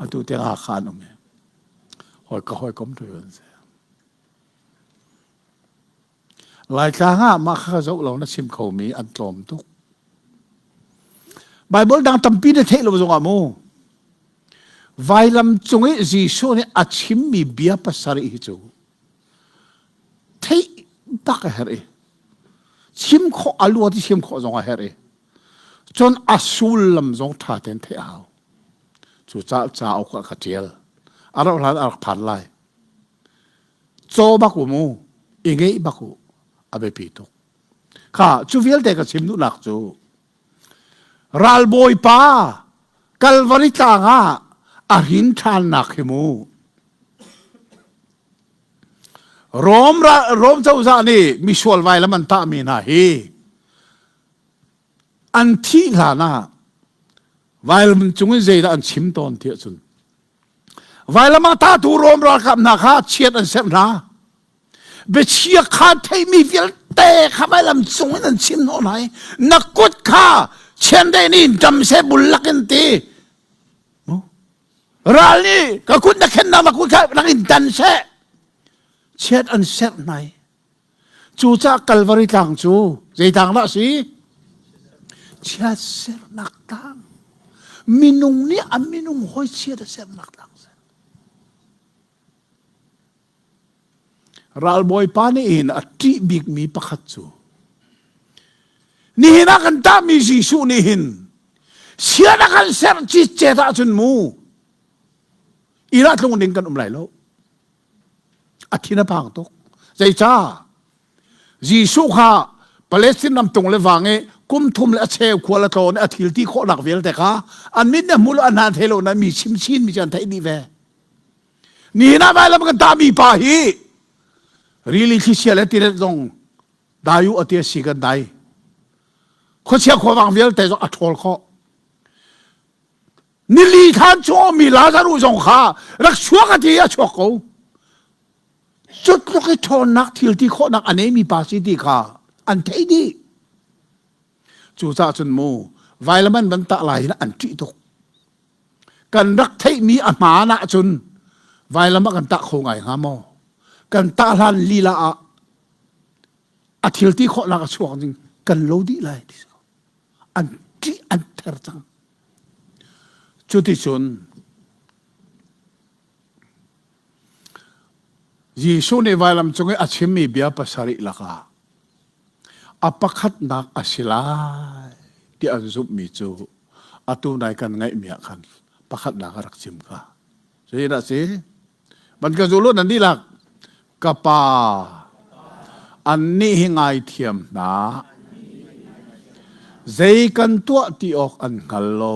atu te ha kha an um hoi ka hoi kom tu an se Laitlang ah mah kha zoh lo na chim khomi an tlawm tuk. Bible dang tampi na theih lo zongah mu. Vailam cung i Jesuh nih a chimmi bia pasarih hi cu theih bak a herh i chim khawh a luat i chim khawh zong a herh i cun a sullam zong ṭha tein theih a hau. Cu ca cauk ah ka ṭial. A rauh hlan a rak phan lai. Caw bak u mu, i ngeih bak u, a biapi tuk. Kha cu vialte ka chim duhnak cu ralbawipa Kalvari tlang ah a hrin ṭhannak hi mu. Rom, Rom cozah nih misual vailam an tahmi hna hi an thih hlan ah vailam cung in zeidah an chim tawn tiah cun Vailam ah tatu Rom ralkap hna kha chiat an serh hna. Biachia kha theimi vialte kha vailam cung in an chim hnawh hna i na kut kha chiandeih nih dam seh bullak in ti. Ral nih ka kut na khennak na kut kha rak in dan seh. Chiat an serh hna i Cucaah Kalvari tlang cu zei tlang dah a si? Chiatsernak tlang. Minung nih a minung hawi chiat a sernak tlang si. Ralbawipa nih hin a ṭih bikmi pakhat cu nihin ah kan tahmi Jesuh nih hin sian a kan serh citcet ahcun mu inn ah tlung ding kan um lai lo. A thin a phang tuk. Zeicah? Jesuh kha Palestine ram tung le vang i kum thum le a cheu khual a tlawn i a thil ti khawhnak vialte kha an mit ne hmu lo an hna thei lo na mi chim chin mi cu an theih dih ve. Nihin ah vailam kan tahmi pa hi rili thlichia le tilet zong dai u a ti a si kan dai. Khuachia khuavang vialte zong a ṭhawl khawh. Nili than chung mi Lazarus zong kha rak chuak a ti a chuak ko. Cu tluk i ṭhawnnak thil ti khawhnak a neimi pa si ti kha an theih dih. Cucaah cun mu vailam an van tah lai hin an ṭih tuk. Kan rak theihmi a hmaan ahcun vailam ah kan tah kho ngai hnga maw? Kan tah hlan lila ah a thil ti khawhnak a chuak ding kan lo dih lai ti an ṭih an ther cang. Cuticun Jesuh nih vailam cung i a chimmi bia pasarih lakah a pakhatnak a si lai ti an zumhmi cu atu nai kan ngaihmi ah khan pakhatnak a rak chim kha. Zeidah a si? Van ka zul u nan dihlak. Ka pa, annih hi ngaithiam hna. Zei kan tuah ti awk an hngal lo.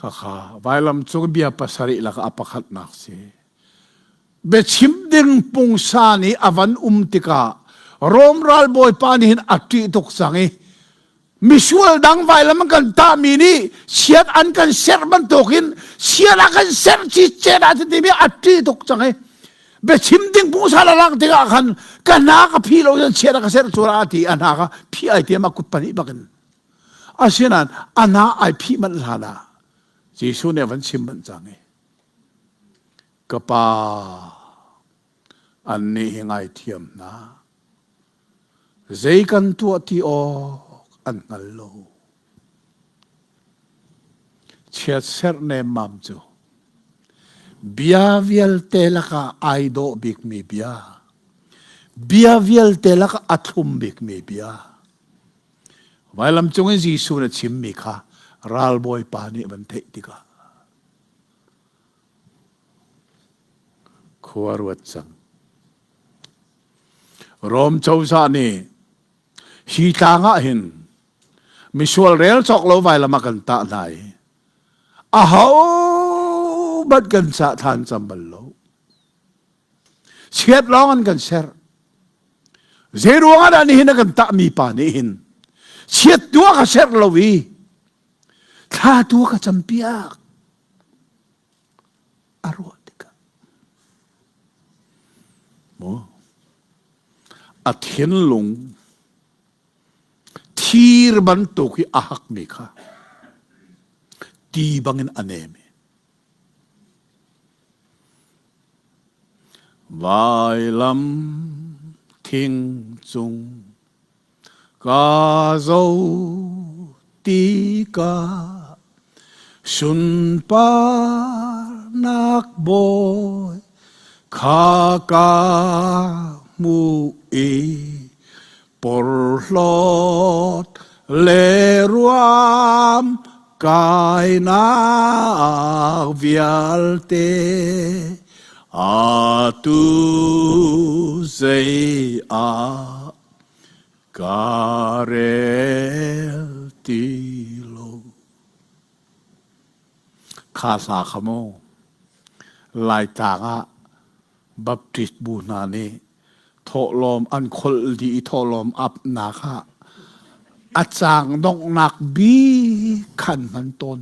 Khakha vailam cung bia pasarih lakah a pakhatnak si. Biachim ding pungsan i a van um tikah Rom ralbawipa nih hin a ṭih tuk cang i misual dang vailam an kan tahmi nih chiat an kan serh bantukin chiat a kan serh cicet ah timi a ṭih tuk cang i biachim ding pungsan a lang tikah khan ka hna ka phi lo cun chiat a ka serh cu a ti a hna ka phi ai tiam a kut pahnih bakin Asinain a hna ai phih manh hlan ah Jesuh nih a van chim manh cang i ka pa annih hi ngaithiam hna zei kan tuah ti awk an hngal lo chiatserh nemmam cu bia vialte lakah ai dawh bikmi bia bia vialte lakah a thlum bikmi bia Vailam cung in Jesuh na chimmi kha ralbawipa nih van theih tikah khua ruat cang. Rom cozah nih hi tlang ah hin misual rel cawk lo vailam ah kan tah hna i aho bat kan cah than cam bal lo. Chiat lawng an kan ser. Zei ruang ah dah nihin a kan tahmi pa nih hin chiat tu a ka ser lo i thla tu a ka campiak a ruah tikah maw a thinlung thir bantuk i a hakmi kha ti bangin a nem i Vailam thing cung ka zo tikah sunparnak bawi kha ka hmuh i porhlawt le ruam kainak vialte atu zei ah ka rel ti lo. Kha hla kha mu Laitlang ah Baptist bu hna nih thawhlawm an kholh dih i thawhlawm apnak ah a caang donghnak bik khan hman tawn.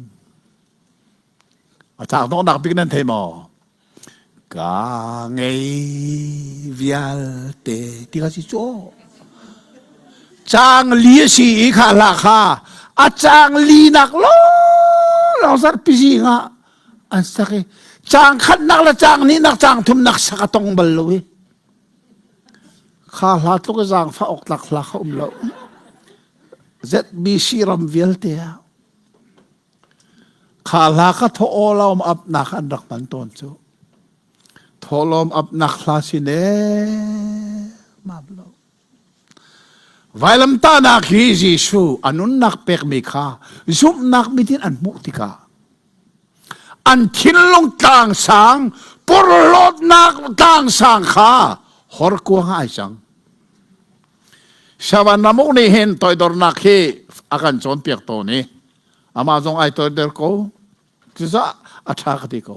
A caang donghnak bik nan thei maw? Ka ngei vialte ti kha si cu. Caang li a si i kha hla kha a caang li nak lawng zarhpi zing ah an sak i caang khatnak le caang hnihnak caang thumnak sak a tong bal lo i kha hla tluk i zaangfah awk tlak hla kha um lo ZBC ram vialte ah kha hla kha thawlawm apnak an rak hman tawn cu thawlawm apnak hla si ne mam lo Vailamtahnak hi Jesuh a nunnak pekmi kha zumhnak mit in an hmuh tikah an thinlung tlangsang porhlawtnak tlangsang kha horkuang ah ai cang. Savan ramuk nih hin toidornak hi a kan cawnpiak tawn i amah zong ai toidor ko. Cucaah a ṭha ka ti ko.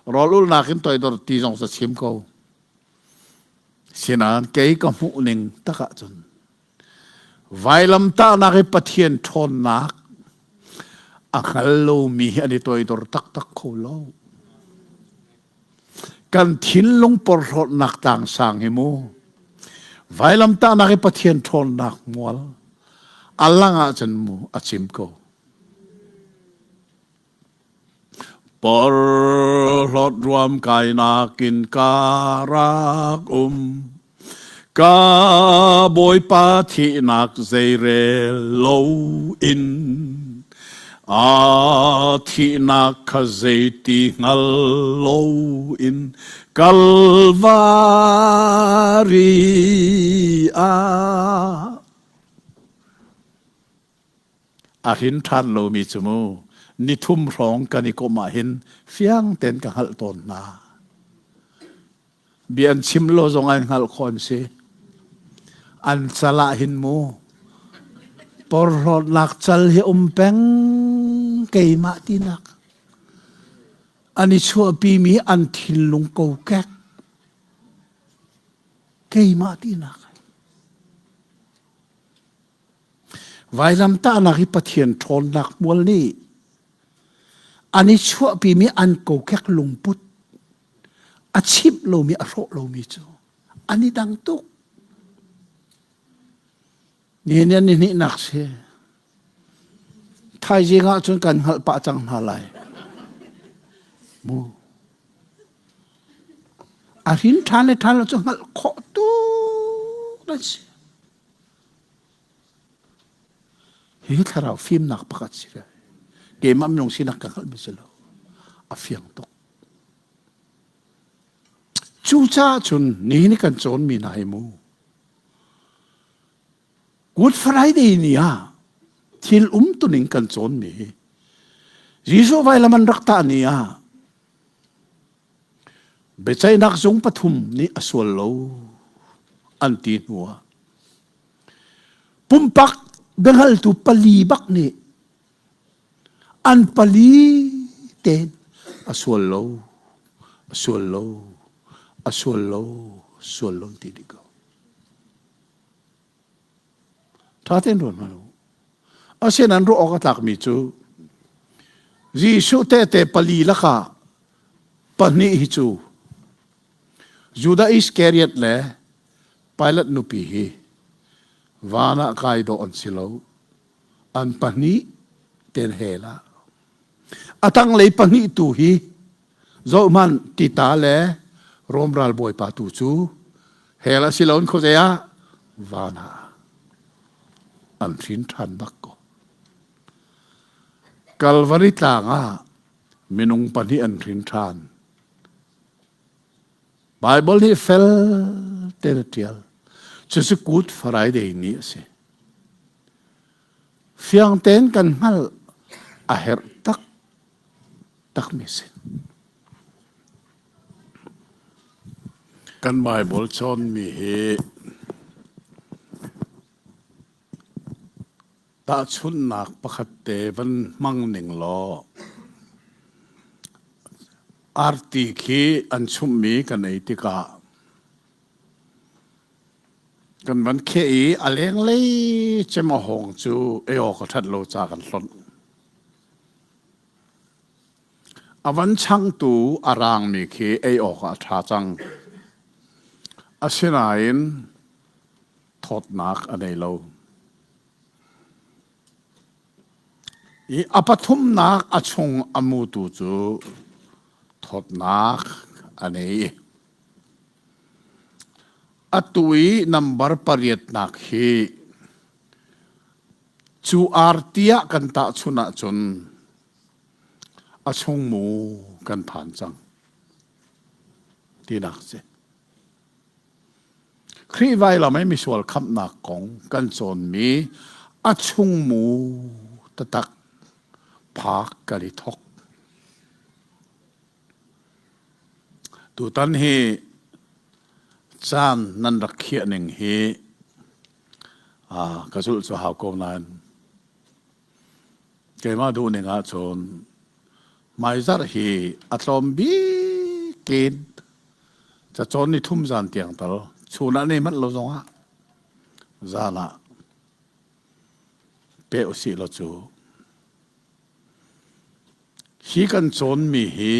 Rawl ulhnak in toidor ti zong sa chim ko. Sinain kei ka hmuh ning tak ahcun vailamtahnak i Pathian ṭhawnnak a hngal lomi hi an i toidor taktak kho lo. Kan thinlung porhlawtnak tlangsang hi mu vailamtahnak i Pathian ṭhawnnak mual a lang ahcun mu a cim ko. Porhlawt ruam kainak in ka rak um. Ka Bawipa thihnak zeirel lo in a thihnak kha zeiti hngal lo in Kalvari ah A hrin ṭhan lomi cu mu nithum hrawng kan i komh ahhin fiang tein ka hngalh tawn hna. Bia an chim lo zong an hngalh khawh an si. An cal ah hin mu porhlawtnak cal hi um peng keimah tinak. An i chuahpimi an thinlung kokek keimah tinak. Vailamtahnak hi Pathian ṭhawnnak hmual nih an i chuahpimi an kokek lungput a chimh lomi a hrawh lomi cu an i dang tuk. Nihin ni hnihnak si. Thaizing ah cun kan hngalh pah cang hna lai. Mu. A hrin ṭhan le ṭhan lo cu hngalh khawh tuk an si. Hi thlarau fimnak pakhat si ve. Keimah minung sinak ka hngalhmi si lo. A fiang tuk. Cucaah cun nihin kan cawnmi hna hi mu. Good Friday ni ah thil umtuning kan cawnmi hi Jesuh vailam an rak tah ni ah Biaceihnak zung pathum nih a sual lo an ti hnuah pumpak biahngaltu pali bak nih an pali tein a sual lo, a sual lo, a sual lo, sual lo ti dih ko. Ṭha tein ruat hmanh u. Asinain ruah awk a tlakmi cu Jesuh tehte pali lakah pahnih hi cu Judah Iskariot le Pilat nupi hi van ah kai dawh an si lo. An pahnih ten hell ah. A tanglei pahnih tu hi zohhmanh Tita le Rom ralbawipa tu cu hell a si loin khuazei ah van ah an hrin ṭhan bak ko. Kalvari tlang ah minung pahnih an hrin ṭhan. Baibal nih fel tein a ṭial. Cucu Good Friday ni a si. Fiang tein kan hngalh a herh tak takmi si. Kan Baibal cawnmi hi tahchunhnak pakhat te van hmang ning law arti khi an chumhmi kan ei tikah kan van kheh i a lenglei cem a hawng cu ei awk a ṭhat lo ca kan hlonh. A van changtu a raangmi khi ei awkah a ṭha cang. Asinain thawtnak a nei lo. I a pathumnak a chung a mutu cu thawtnak a nei. Atu i nambar pariatnak hi cu arti ah kan tahchunh ahcun a chungmu kan phan cang tinak si. Khrih vailam i misual khamhnak kong kan cawnmi a chungmu taktak phak kan i thok. Tutan hi caan nan rak khiah ning hi ka zulh cu hau ko nain keimah duhning ahcun Hmaizarh hi a tlawm bik in cacawn ni thum zan tiang tal chun ah nei manh lo zongah zan ah pe usih law cu hi kan cawnmi hi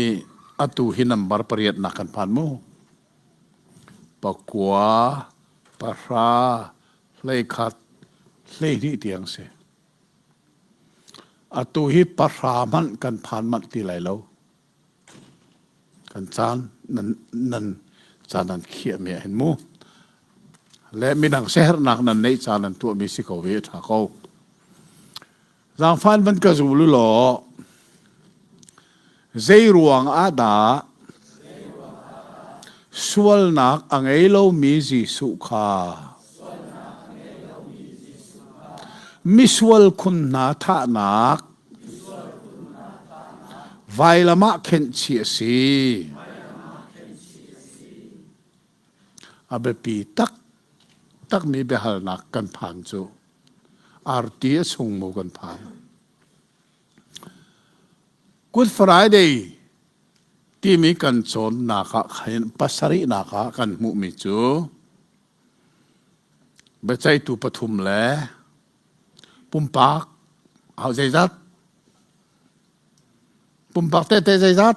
atu hi nambar pariatnak kan phan mu. Pakua, pahra, 11, 12 tiang si. Atu hi pahra hmanh kan phan manh ti lai lo. Kan caan nan, nan caan nan khiahmi ah hin mu. Le midang siaherhnak nan neih caan nan tuahmi si ko i a ṭha ko. Zaangfan van ka zul u law zei ruang ah dah sualnak a ngei lomi Jesuh kha misual khun hna thahnak vailam ah khenhchih a si. A biapi taktakmi biahalnak kan phan cu arti a chung mu kan phan. Good Friday timi kan cawnnak ah khin pasarihnak ah kan hmuhmi cu biaceihtu pathum le pumpak au zeizat Pumpak tete zeizat?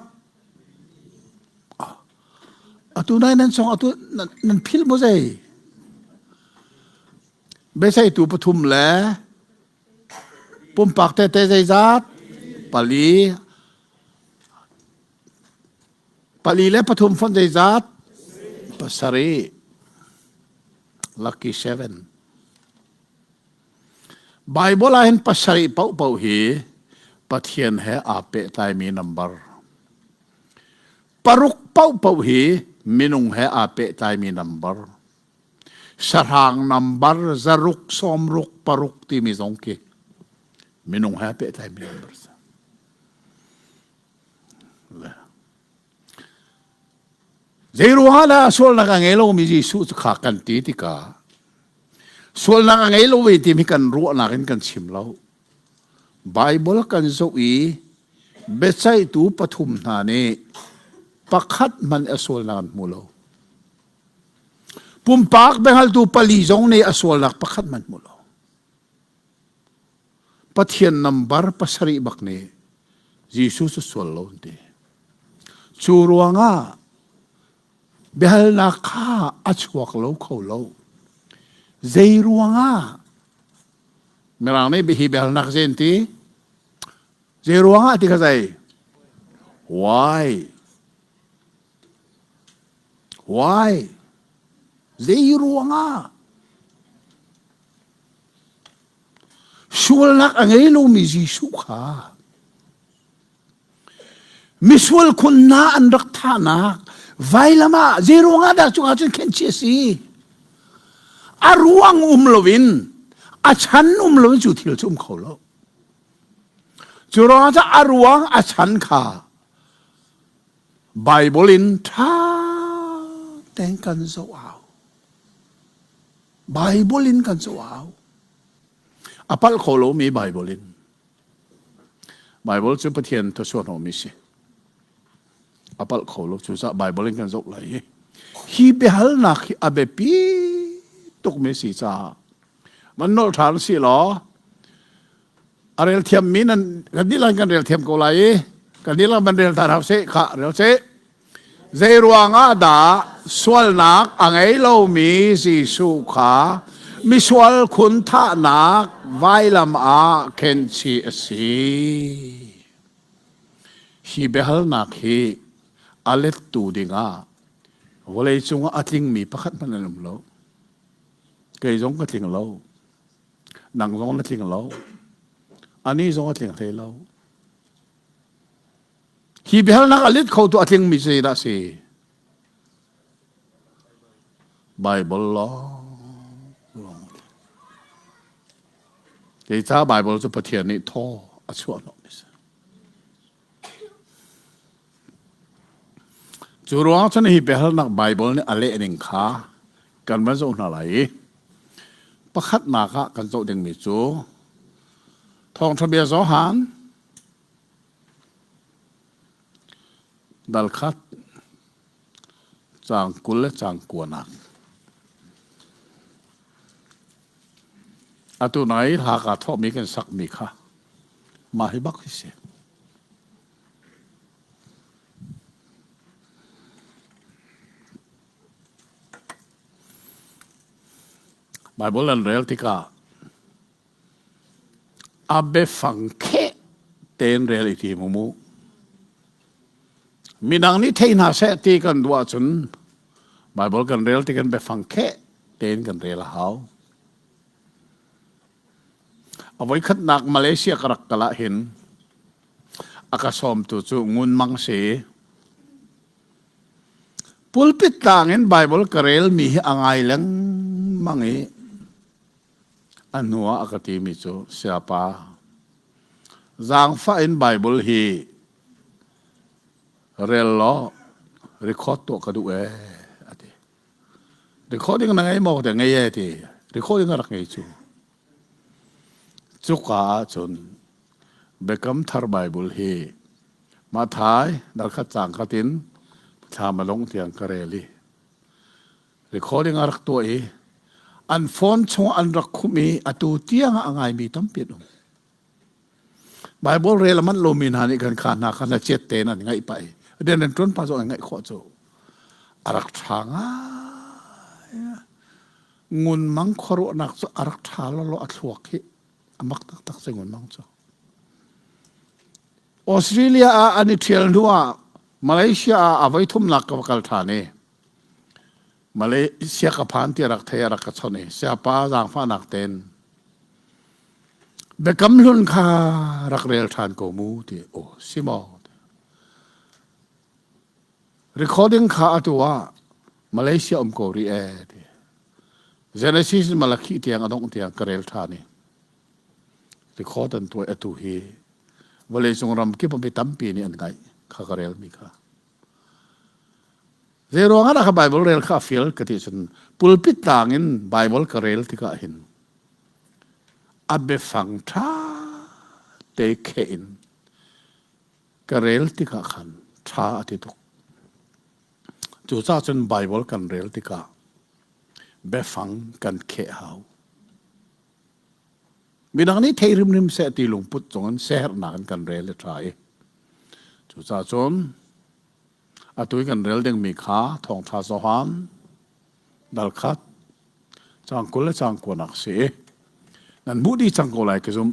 Atu nai nan song atu nan phil mo zei? Beiseitu pathum le pumpak tete zeizat? Pali. Pali le pathum fon zeizat? Pasarih. Lucky seven. Baibal ah hin pasarih paohpaoh hi Pathian he aa pehtlaimi nambar. Paruk paohpaoh hi minung he aa pehtlaimi nambar. Sahrang nambar zaruk sawmruk paruk timi zong khi minung he aa pehtlaimi nambar si. Zeiruangah dah sualnak a ngei lomi Jesuh cu kha kan ti tikah sualnak a ngei lo ve timi kan ruahnak in kan chim lo. Baibal kan zoh i biaceihtu pathum hna nih pakhat hmanh a sualnak an hmu lo. Pumpak biahngaltu pali zong nih a sualnak pakhat hmanh hmu lo. Pathian nambar pasarih bak nih Jesuh cu sual lo an ti. Cu ruangah biahalnak kha a chuak lo kho lo. Zei ruangah Mirang nih hi biahalnak zei an ti? Zei ruangah ti kha zei? Why? Why? Zei ruangah? Sualnak a ngei lomi Jesuh kha misual khun hna an rak thahnak vailam ah zei ruangah dah cungah cun khenchih a si? A ruang um loin a chan um loin cu thil cu um kho lo. Cu ruangah cun a ruang a chan kha Bible in ṭha tein kan zoh au. Bible in kan zoh au. A palh kho lomi Bible in. Bible cu Pathian thawchuahhnawhmi si. A palh kho lo. Cucaah Bible in kan zoh lai hi. Hi biahalnak hi a biapi tukmi si caah man nolh ṭhan si law a rel thiammi nan kan dihlak kan rel thiam ko lai i kan dihlak man rel ṭhan hau seh khah rel seh Zei ruangah dah sualnak a ngei lomi Jesuh kha misual khun thahnak vailam ah khenhchih a si? Hi biahalnak hi a lettu dingah vawleicung ah a tlingmi pakhat hmanh an um lo. Kei zong ka tling lo. Nang zong na tling lo. Anih zong a tling hlei lo. Hi biahalnak a let khotu a tlingmi cu zeidah a si? Bible lawng. Kei ca Bible cu Pathian nih thaw a chuah hnawhmi si. Cu ruang cun hi biahalnak Bible nih a leh ning kha kan van zoh hna lai i pakhatnak ah kan zoh dingmi cu Thawngṭha bia Johan. Dal khat caang 20 le caang kuanak. Atu nai hla kaa thawhmi kan sakmi kha mah hi bak hi si. Bible an rel tikah a biafang kheh tein rel i tim u mu. Midang nih thei hna seh ti kan duh ahcun Bible kan rel ti kan biafang kheh tein kan rel a hau. A voikhatnak Malaysia ka rak kal ah hin a ka sawmtu cu Ngun Mang si. Pulpit tlang in Bible ka relmi hi a ngai lengmang i a hnu ah a ka timi cu sayapa zaangfah in Bible hi rel law record tuah ka duh ee a ti. Recording na ngei maw? Te ngei ee ti. Recording a rak ngei cu. Cuka ahcun Biakam Thar Bible hi Mathai dal khat caang khat in thlam a lung tiang ka rel i recording a rak tuah i an phone chung an rak khumh i atu tiang ah a ngaimi tampi an um. Bible rel a manh lomi hna nih kan kha hna kha hlachiat tein an ngaih pah i rian an ṭuan pah zong an ngaih khawh cu a rak ṭha ngai. Ngun mang khuaruahnak cu a rak ṭha lawlaw a thluak hi a mak taktak si ngun mang cu. Australia ah an i ṭhial hnu ah Malaysia ah a voi thumnak ka va kal ṭhan i Malaysia ka phan ti rak thei a rak ka chawnh i siapa zaangfahnak tein Biakam hlun kha rak rel ṭhan ko mu ti aw si maw recording kha atu ah Malaysia um ko rih ee ti Genesis Malakhi tiang a dongh tiang ka rel ṭhan i record an tuah atu hi vawleicung ram kip mi tampi nih an ngaih kha ka relmi kha Zei ruang ah dah ka Bible rel kha a fial ka ti cun pulpit tlang in Bible ka rel tikah hin a biafang ṭha te kheh in ka rel tikah khan ṭha a ti tuk. Cucaah cun Bible kan rel tikah biafang kan kheh hau. Midang nih thei rimrim seh ti lungput cungin siaherhnak in kan rel i ṭha i cucaah cun atu i kan rel dingmi kha thawngṭha Johan dal khat caang 20 le caang kuanak si i nan hmuh dih cang ko lai ka zumh.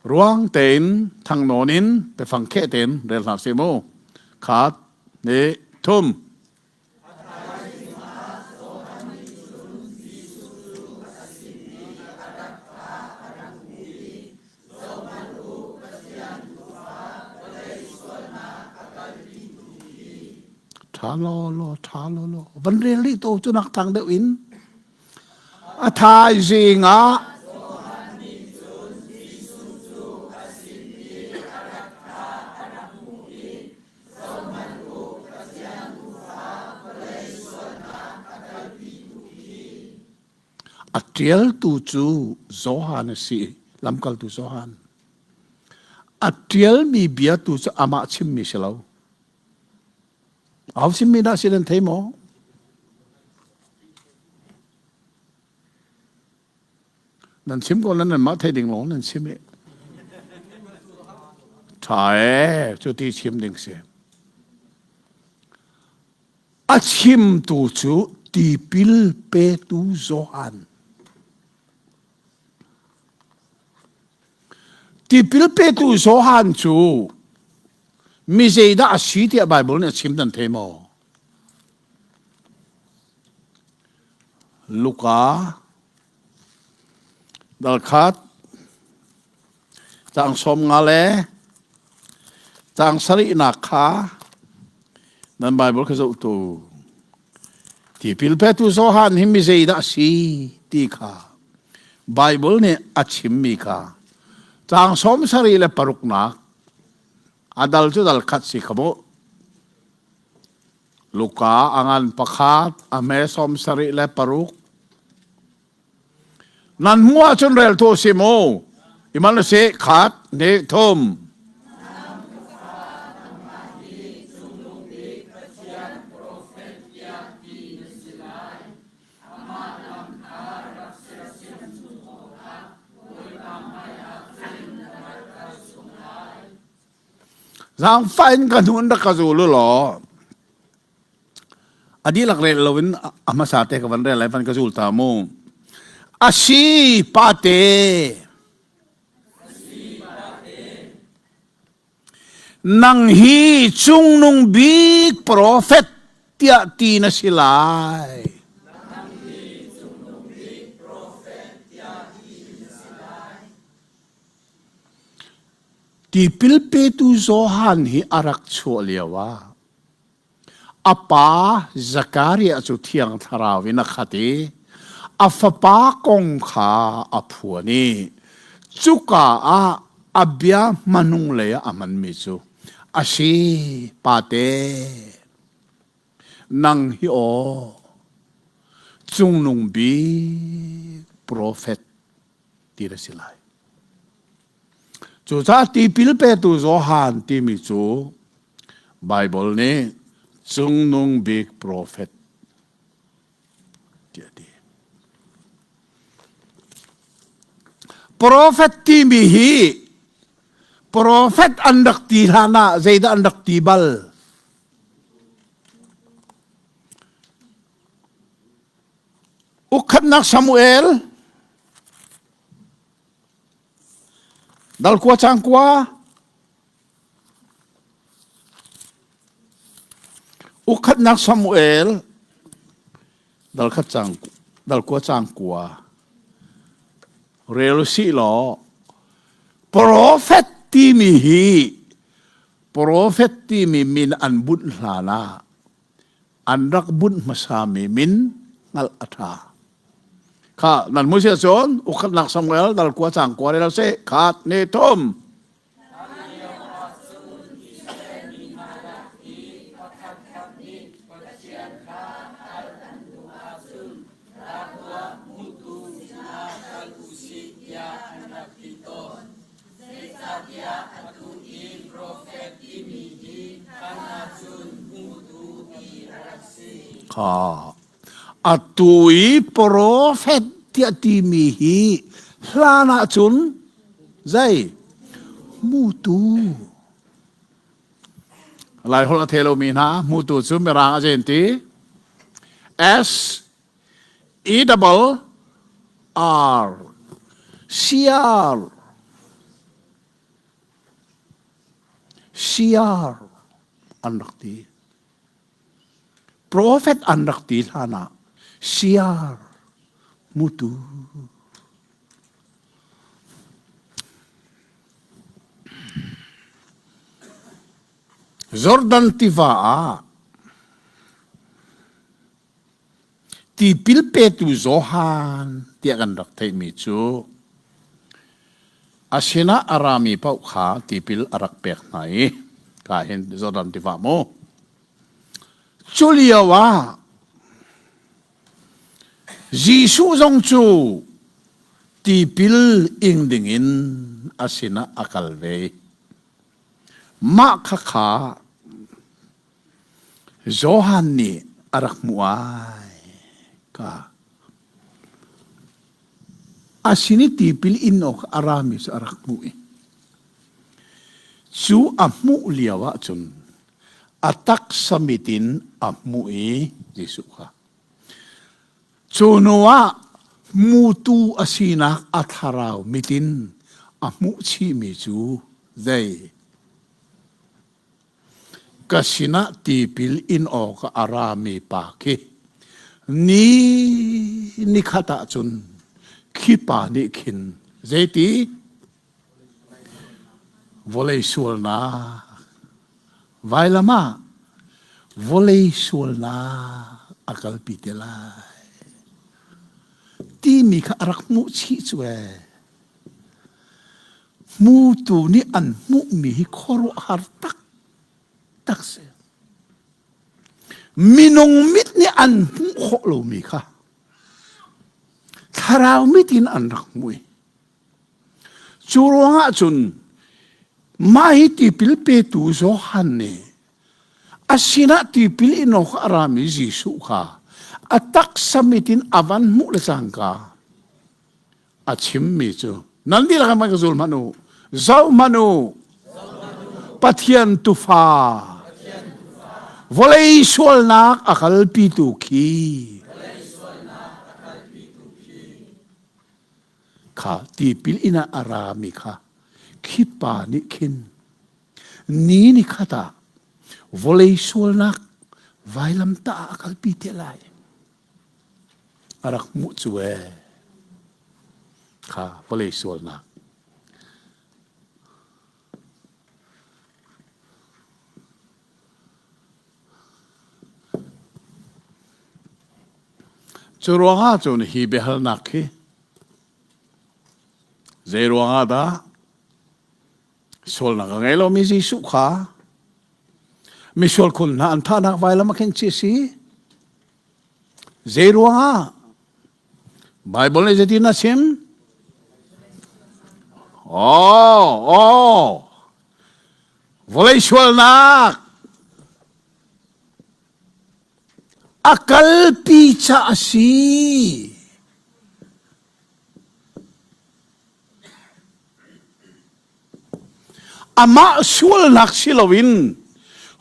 Ruang tein thangnawn in biafang kheh tein rel hna sih mu. Khat, hnih, thum. Ṭha lawlaw, ṭha lawlaw. Van rel rih to cu nak thang deuh in. A thaizing ah A ṭialtu cu Johan a si, lamkaltu Johan. A ṭialmi bia tu cu amah chimmi si lo. Aho chimmi dah si nan thei maw? Nan chim ko nan mah thei ding lawng nan chim i. Ṭha ee, cu ti chim ding si. A chimtu cu tipil petu Johan. Tipil petu Johan cu mi zeidah a si tiah Baibal nih a chim nan thei maw? Luka dal khat caang 15 le caang sarihnak kha nan Bible kha zoh tu. Tipil petu Johan hi mi zeidah a si ti kha Bible nih a chimmi kha caang 76 le paruknak a dal cu dal khat si kha mu. Luka a ngan pakhat, a hme 76. Nan hmuh ahcun rel tu si mu. Imal si khat, hnih, thum. Zaangfah in ka hnu in rak ka zul u law a dihlak rel loin a hmasa te ka van rel lai van ka zul ta mu. Asi pate. Nang hi cungnung bik profet tiah ti na si lai. Tipil petu Johan hi a rak chuah lio ah a pa Zakariah cu Thiang Thlarau in a khat i a fapa kong kha a phuan i cuka ah a bia hmanung lei ah a hmanmi cu a si pate nang hi aw cungnung bik profet ti na si lai. Cucaah tipil petu Johan timi cu Baibal nih cungnung bik profet tiah a ti. Profet timi hi profet an rak ti hlan ah zeidah an rak ti bal? Ukkhatnak Samuel Dal kua cang kua. Ukhatnak Samuel dal khat cang dal kua cang kua. Rel si law profet timi hi profet timi min an bunh hlan ah an rak bunh hmasami min hngalh a ṭha. Kha nan mu sia cun ukhatnak Samuel dal kua cang kua rel se khat ne thum. Zeicahtiah atu i profet timi hi hlan ahcun hmutu ti a rak si. Kha atu i profet tiah timi hi hlan ahcun zei hmutu Laiholh a thei lomi hna hmutu cu mirang a zen ti S E double R C R C R an rak ti. Profet an rak ti hlan ah siar mutu. Jordan tiva ah tipil petu Johan tiah kan rak theihmi cu a sinah a rami paoh kha tipil a rak pek hna i ka hin Jordan tiva mu cu lio ah Jesuh zong cu tipil ing dingin a sinah a kal ve. Mah khakha Johan nih a rak hmuh ai ka. A sin i tipil in awk a rami cu a rak hmuh i cu a hmuh lio ahcun a taksa mit in a hmuh i Jesuh kha cu hnu ah hmutu a sinak a thlarau mit in a hmuh chihmi cu zei Ka sinah tipil in awkah a rami pa khi ni nikhat ah cun khi pa nih khin zeiti vawlei sualnak vailam ah vawlei sualnak a kalpi te lai timi kha a rak hmuh chih cu ee. Hmutu nih an hmuhmi hi khuaruahhar taktak si. Minung mit nih an hmuh khawh lomi kha thlarau mit in an rak hmuh i cu ruangah cun mah hi tipil petu Johan nih a sinah tipil in awk a rami Jesuh kha a taksa mit in a van hmuh le cangka A chimmi cu nan dihlak in ka zul hmanh u. Zoh hmanh u. Pathian tufa. Vawlei sualnak a kalpitu khi. Kha tipil inn ah a rami kha khi pa nih khin ni ni khat ah vawlei sualnak vailamtah ah a kalpi te lai. A rak hmuh cu ee. Kha vawlei sualnak. Cu ruangah cun hi biahalnak hi zei ruangah dah sualnak a ngei lomi Jesuh kha misual khun hna an thahnak vailam a khen chi a si? Zei ruangah? Bible nih zeitin a chim? Oh, oh. Vawlei sualnak a kalpi ca a si. Amah sualnak si loin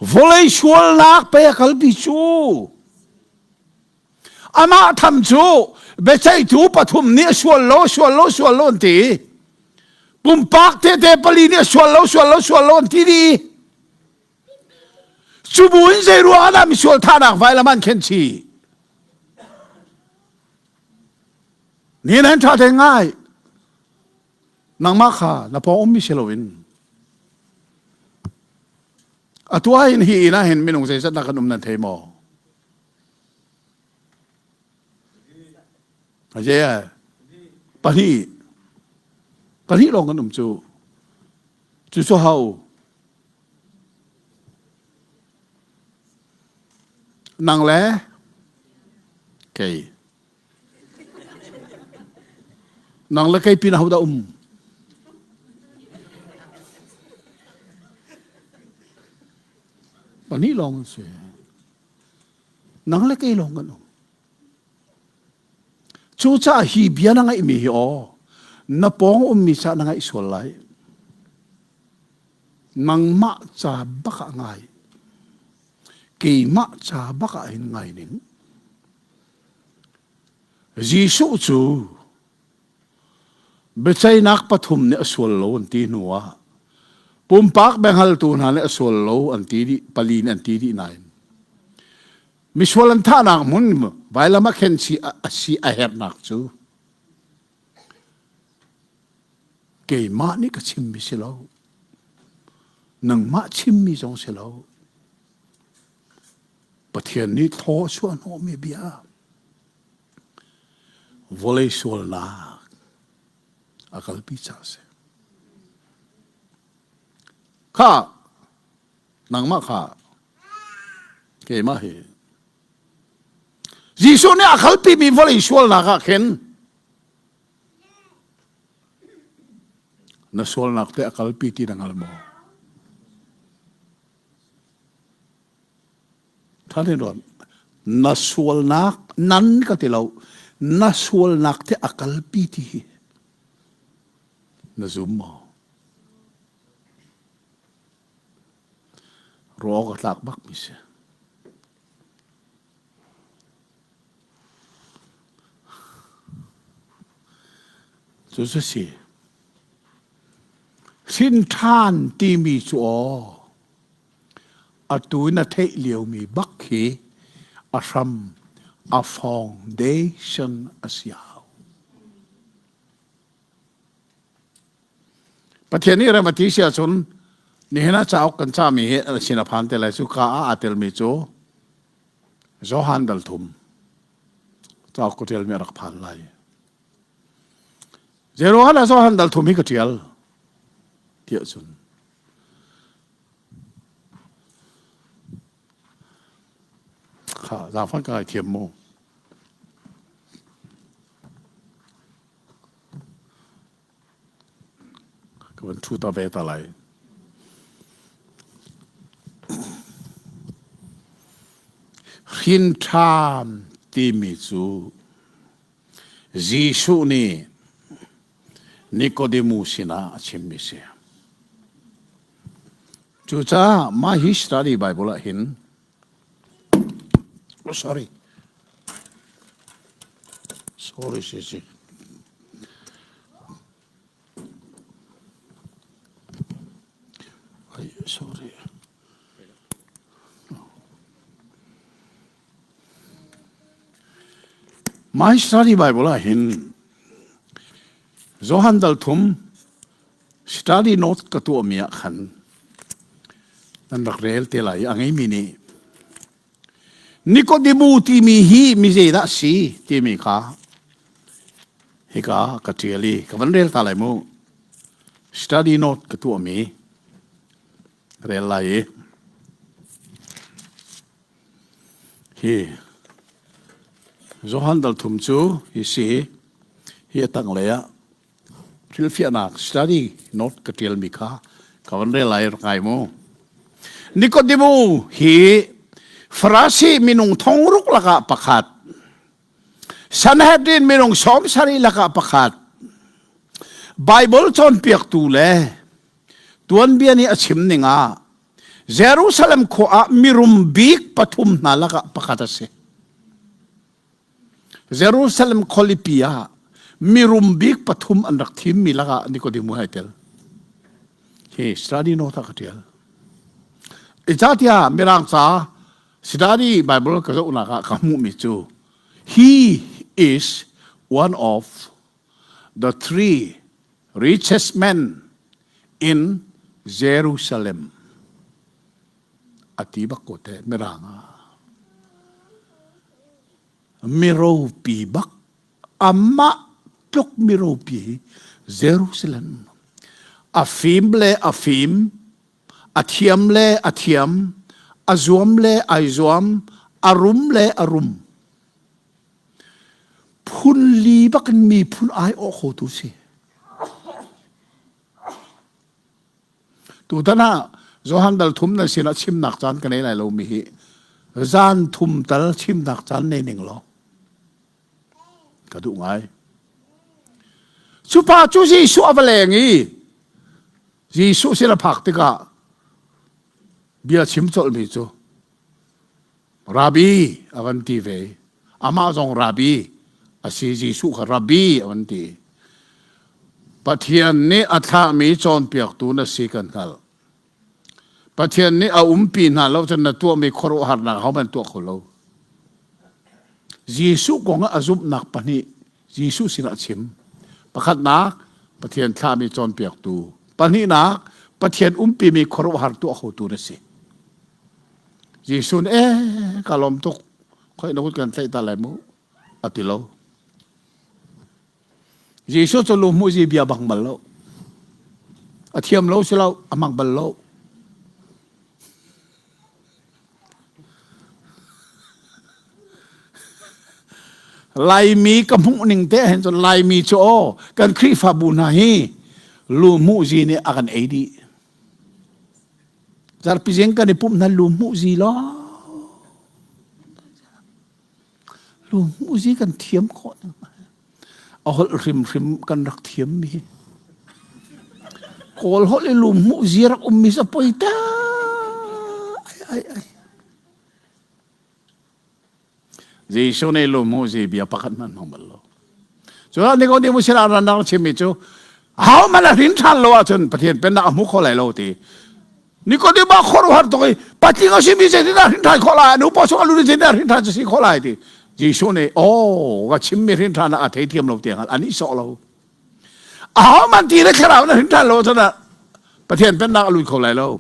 vawlei sualnak pei a kalpi cu. Amah tham cu biaceihtu pathum nih a sual lo, sual lo, sual lo an ti. Pumpak tete pali nih a sual lo, sual lo, sual lo an ti dih. Cu bu in zei ruang ah dah misual thahnak vailam an khen chih? Ni nan ṭha te ngai. Nangmah kha na pawng ummi si loin atu ah hin hi inn ah hin minung zeizat dah kan um nan thei maw? Aje pahnih pahnih lawng kan um cu. Cu cu hau nang le kei nang le kei pin ahodah um? Pahnih lawng an si. Nang le kei lawng kan um. Cucaah hi bia na ngaihmi hi aw, na pawng ummi ca na ngaih sual lai. Nangmah ca bak ah ngai. Keimah ca bak ah hin ngai ning. Jesuh cu biaceihnak pathum nih a sual lo an ti hnu ah pumpak biahngaltu hna nih a sual lo an ti dih pali nih an ti dih nain misual an thahnak hmun vailam a khen si a si a herhnak cu keimah nih ka chimmi si lo nangmah chimmi zong si lo Pathian nih thaw a chuah hnawhmi bia vawlei sualnak a kalpi ca a si. Kha nangmah kha keimah hi Jesuh nih a kalpimi vawlei sualnak ah khin na sualnak te a kalpi ti na hngal maw? Ṭha ruat. Na sualnak nan ka ti lo. Na sualnak te a kalpi ti hi na zum maw? Ruah awk a tlak bak mi si. Cu cu si. Hrin ṭhan timi cu aw atu na theih liomi bak khi a hram a foundation a si hau. Pathian nih rem a ti si ahcun nihin ah cauk kan cahmi hi a sin a phan te lai cu ka ah aa telmi cu Johan dal thum cauk ka ṭialmi a rak phan lai. Zeiruangah dah Johan dal thum hi ka ṭial tiah cun kha zaangfang ka ngaithiam mu. Ka van ṭhu ta ve ta lai. Hrin ṭhan timi cu Jesuh nih Nikodemu sinah a chimmi si. Cucaah mah hi study Bible ah hin oh, sorry sorry si si Ay, sorry My study Bible ah hin Johan dal thum Study note ka tuahmi ah khan nan rak rel te lai i a ngeimi nih Nikodemu timi hi mi zeidah si timi kha hika ka ṭial i ka van rel ta lai mu. Study note ka tuahmi rel lai i hi Johan dal thum cu hi si hi a tanglei ah Thilfiahnak study note ka ṭialmi kha ka van rel lai rak ngai mu. Nikodemu hi Farasi minung thongruk lakah pakhat, Sanhedrin minung 70 lakah pakhat, Bible cawnpiaktu le tuanbia nih a chim ning ah Jerusalem khua ah mirum bik pathum hna lakah pakhat a si. Jerusalem khualipi ah mirum bik pathum an rak thimmi lakah Nikodemu ai tel. Hi study note ah ka ṭial. Icatiah Mirang ca study Bible ka zohnak ah ka hmuhmi cu he is one of the three richest men in Jerusalem. A ti bak ko te Mirang ah. Miropi bak amah tluk miropi hi Jerusalem a fim le a fim a thiam le a thiam a zuam le ai zuam a rum le a rum phun li bak in mi phun ai awh khotu si Tutan ah Johan dal thum nan sinah chimnak caan ka nei lai lomi hi zan thum tal chimnak caan nei ning law ka duh ngai. Cu pa cu Jesuh a va leng i Jesuh sin a phak tikah bia chim colhmi cu Rabbi a van ti ve. Amah zong Rabbi a si Jesuh kha Rabbi a van ti. Pathian nih a thlahmi cawnpiaktu na si kan hngalh. Pathian nih a umpi hna lo cun na tuahmi khuaruahharnak ahohmanh tuah kho lo. Jesuh kong ah a zumhnak pahnih Jesuh sinah a chim. Pakhatnak, Pathian thlahmi cawnpiaktu. Pahnihnak, Pathian umpimi khuaruahhar tuah khotu na si. Jesuh nih eh ka lawm tuk khoi na kut kan tlaih ta lai mu a ti lo. Jesuh cu lu hmuh bia bang bal lo. A thiam lo si lo, a hmang bal lo. Laimi ka hmuh ning te hin cun Laimi cu aw kan Khrihfabu hna hi lu hmuh zi nih a kan ei dih. Zarpi zing kan i pumh hna lu hmuh zi law lu hmuh zi kan thiam khawh a holh hrimhrim kan rak thiam mi kawl holh i lu hmuh zi rak um mi sa poi ta ai ai ai Jesuh nih lungmu zi bia pakhat hmanh hmang bal lo. Cu Nicodemus sinah ran rak chimmi cu ho hmanh a hrin ṭhan lo ahcun Pathian pennak a hmu kho lai lo ti. Nicodemus khuaruahhar tuk i patling a simi zeitindah hrin ṭhan khawh lai nu paw chung a lut zeitindah hrin ṭhan si khawh lai ti. Jesuh nih oh ka chimmi hrin ṭhan ah a theithiam lo tiang an i sawh lo. Aho man ti le thlarau na hrin ṭhan lo ahcun Pathian pennak a lut kho lai lo.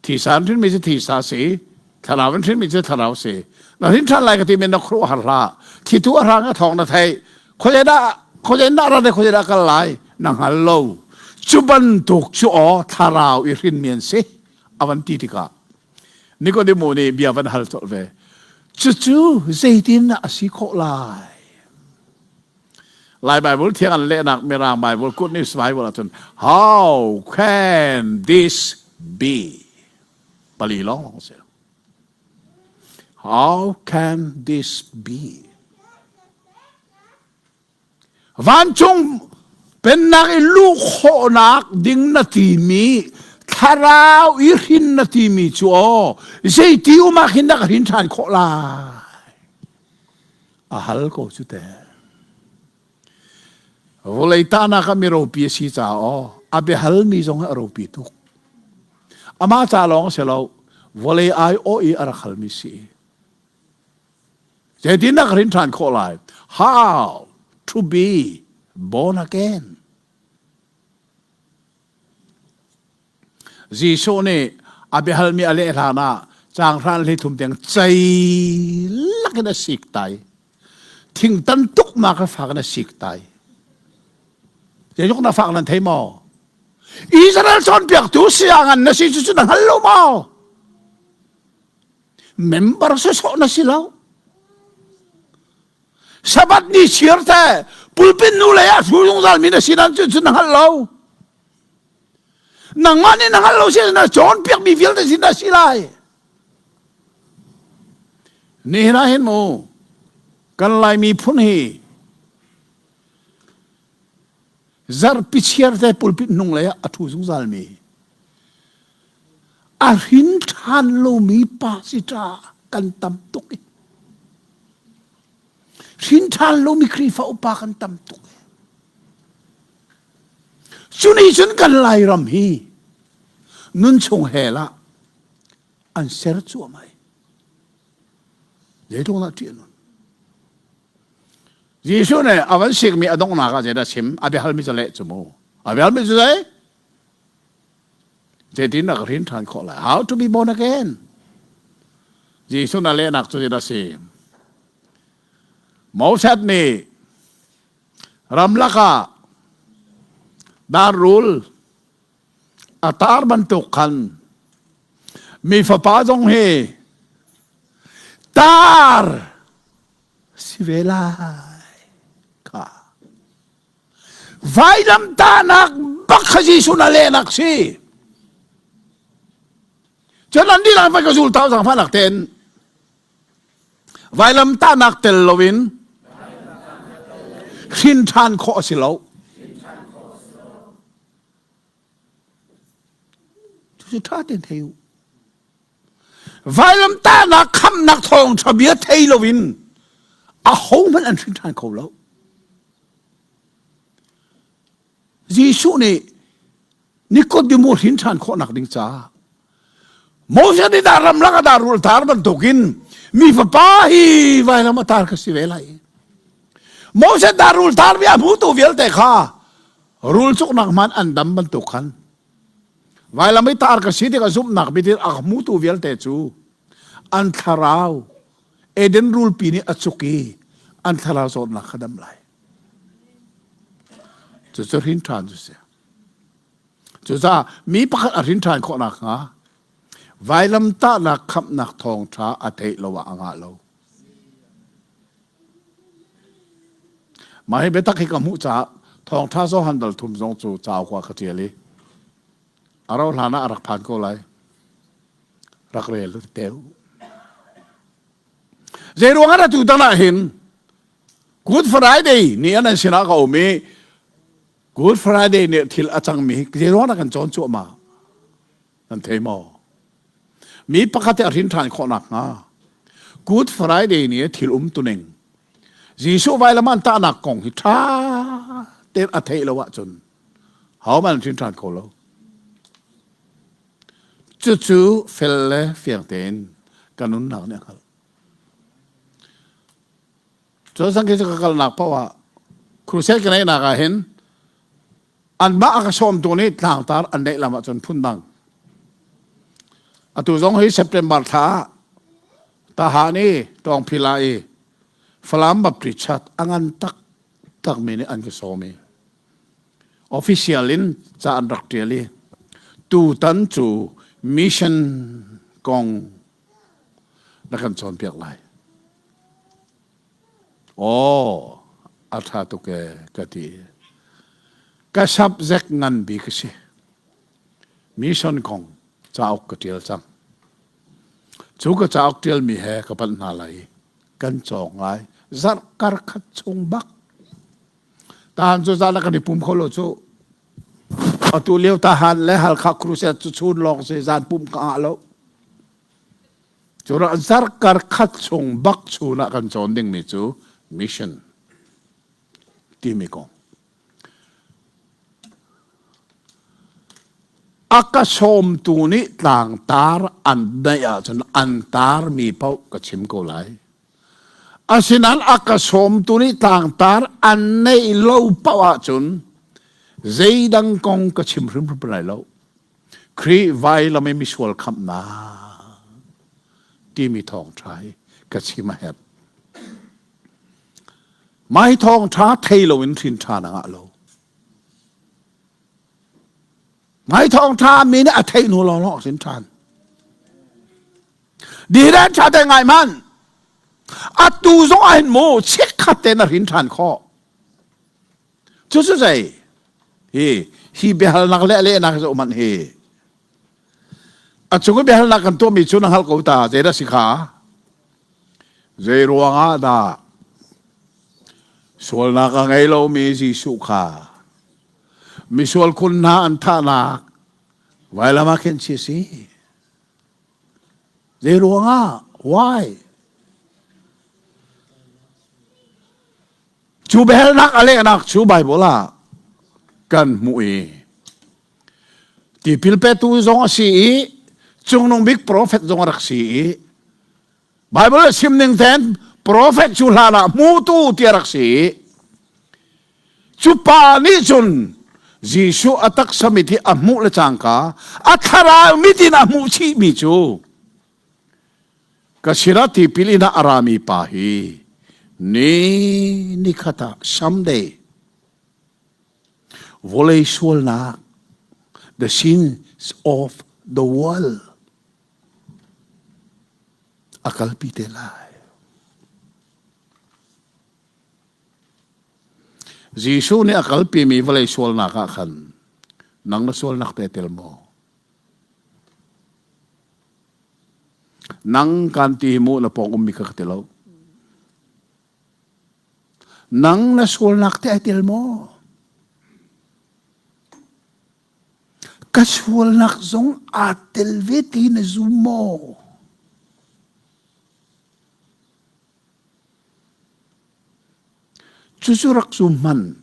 Thisa an hrinmi cu thisa si, thlarau an hrinmi cu thlarau si. Na hrin ṭhan lai ka ti men na khuaruah har hlah. Thitu a hrang a thawng na theih. Khuazei dah khuazei dah rat khuazei dah kal lai na hngal lo. Cu bantuk cu aw thlarau i hrinmi an si. A van ti tikah Nikodemu nih bia van hal colh ve. Cucu zeitin a si khawh lai? Lai Bible thiang an lehnak Mirang Bible Good News Bible ahcun how can this be? Pali lawng lawng si. How can this be? Vancung pennak i luh khawhnak ding na timi Thlarau i hrin na timi cu aw zeiti um ah khin dah ka hrin ṭhan khawh lai? A hal ko cu te. Vawlei tahnak ah mi ropi a si caah aw a biahalmi zong hi a ropi tuk. Amah ca lawng a si lo, vawlei aiawh i a rak halmi si. Zeitin dah ka hrin ṭhan khawh lai? How to be born again? Jesuh nih a biahalmi a leh hlan ah caanghran hlei thum tiang cei lakin a sik tai. Thingtan tuknak a fak in a sik tai. Zeitluk na fak nan thei maw? Israel cawnpiaktu siangan na si cu cu na hngal lo maw? Member sawsawh na si lo. Sabbath ni chiar te pulpit nu lei ah thu zungzal mi na si nan cu cu na hngal lo. Nangmah nih na hngalh lo si na cawnpiak mi vialte sin dah si lai. Nihin ah hin mu kan Lai miphun hi zarpi chiar te pulpit hnung lei ah a thu zungzal mi a hrin ṭhan lomi pa si ṭa kan tam tuk i hrin ṭhan lomi Khrihfa upa kan tam tuk i Cu nih cun kan Lairam hi nunchung hell ah an ser cuahmah i zeitluk dah ṭih a nun. Jesuh nih a van sikmi a donghnak ah zeidah chim a biahalmi cu leh cu mu. A biahalmi cu zei? Zeitin dah ka hrin ṭhan khawh lai? How to be born again? Jesuh na lehnak cu zeidah si? Moses nih Ramlak ah darrul a tar bantuk khan mi fapa zong hi tar si ve lai kha. Vailamtahnak bak kha Jesuh na lehnak si. Cun an dihlak vai ka zul tau zangfahnak tein Vailamtahnak tel loin hrin ṭhan khawh a si lo. Cucu ṭha tein thei u. Vailamtahnak khamhnak thawngṭha bia thei loin ahohmanh an hrin ṭhan kho lo. Jesuh nih Nikodemu hrin ṭhan khawhnak ding caah Moses nih dah ramlak a dah rul tar bantukin mi fapa hi vailam a tar ka si ve lai. Moses dah rul tar mi a hmutu vialte kha rul cuknak hman an dam bantuk khan vailam i tar ka si tikah zumhnak bitin a hmutu vialte cu an thlarau Eden rulpi nih a cuk i an thlarau zawtnak kha dam lai. Cucu hrin ṭhan cu si. Cucaah mi pakhat a hrin ṭhan khawh nakhnga vailamtahnak khamhnak thawngṭha a theih lo ah a ngah lo. Mah hi biatak hi ka hmuh caah thawngṭha Johan dal thum zong cu cauk ah ka ṭial i a rauh hlan ah a rak phan ko lai. Rak rel te u. Zei ruang ah atu tan ah hin Good Friday ni an sinah ka um i Good Friday nih thil a cangmi hi zei ruang dah kan cawn cuahmah? Nan thei maw? Mi pakhat a hrin ṭhan khawh nakhnga Good Friday ni thil um tuning Jesuh vailam an tahnak kong hi ṭha tein a theih lo ahcun hohmanh an hrin ṭhan kho lo. Cucu fel le fiang tein ka nunnak nih a hngalh. Cun sang khi cu ka kalnak paoh ah crusade ka neihnak ah hin anmah a ka sawmtu nih tlangtar an neih lam ahcun phundang. Atu zong hi September thla ah Tahan i Tawngphila i Falam Baptist Church a ngan taktakmi nih an ka sawm i official in ca an rak ṭial i tutan cu mission kong na kan cawnpiak lai. Aw, a ṭha tuk ee ka ti. Ka subject ngan bik a si. Mission kong cauk ka ṭial cang. Cu ka cauk ṭialmi he ka panh hna lai i kan cawng lai. Zarh kar khat chung bak. Tahan cu zan ah kan i pum kho lo cu. Atu lio tahan le Halkha crusade cu chun lawng si zan pum ka ngah lo. Cu zarkar khat chung bak chun ah kan cawn dingmi cu mission timi kong. A ka sawmtu nih tlangtar an neih ahcun an tarmi paoh ka chim ko lai. Asinain a ka sawmtu nih tlangtar an neih lo paoh ahcun zeidang kong ka chim hrimhrim lai lo. Khrih vailam i misual khamhnak timi thawngṭha hi ka chim a herh. Mah hi thawngṭha thei loin hrin ṭha na ngah lo. Mah hi thawngṭha mi nih a theih hnu lawnglawng a hrin ṭhan. Dihren ṭha te ngai hmanh. Atu zong ah hin mu chikkhat te na hrin ṭhan khawh. Cucu zei? Hi hi biahalnak le lehnak zoh hmanh hi. A cung i biahalnak kan tuahmi cu na hngalh ko ta zeidah si kha? Zei ruangah dah sualnak a ngei lomi Jesuh kha misual khun hna an thahnak vailam ah khin chi si? Zei ruangah? Why? Cu biahalnak a lehnak cu Baibal ah kan hmuh i tipil petu zong a si i cungnung bik profet zong a rak si i Baibal a chim ning ten profet cu hlan ah hmutu ti a rak si i cu pa nih cun Jesuh a taksa mit hi a hmuh le cangka a thlarau mit in a hmuh chihmi cu ka sinah tipil in ah a rami pa hi ni nikhat ah someday vawlei sualnak the sins of the world a kalpi te lai. Jesuh nih a kalpimi vawlei sualnak ah khan nang na sualnak te tel maw? Nang kan ti hi mu na pawng ummi kha ka ti lo. Nang na sualnak te ai tel maw? Ka sualnak zong aa tel ve ti na zum maw? Cucu rak zum hmanh.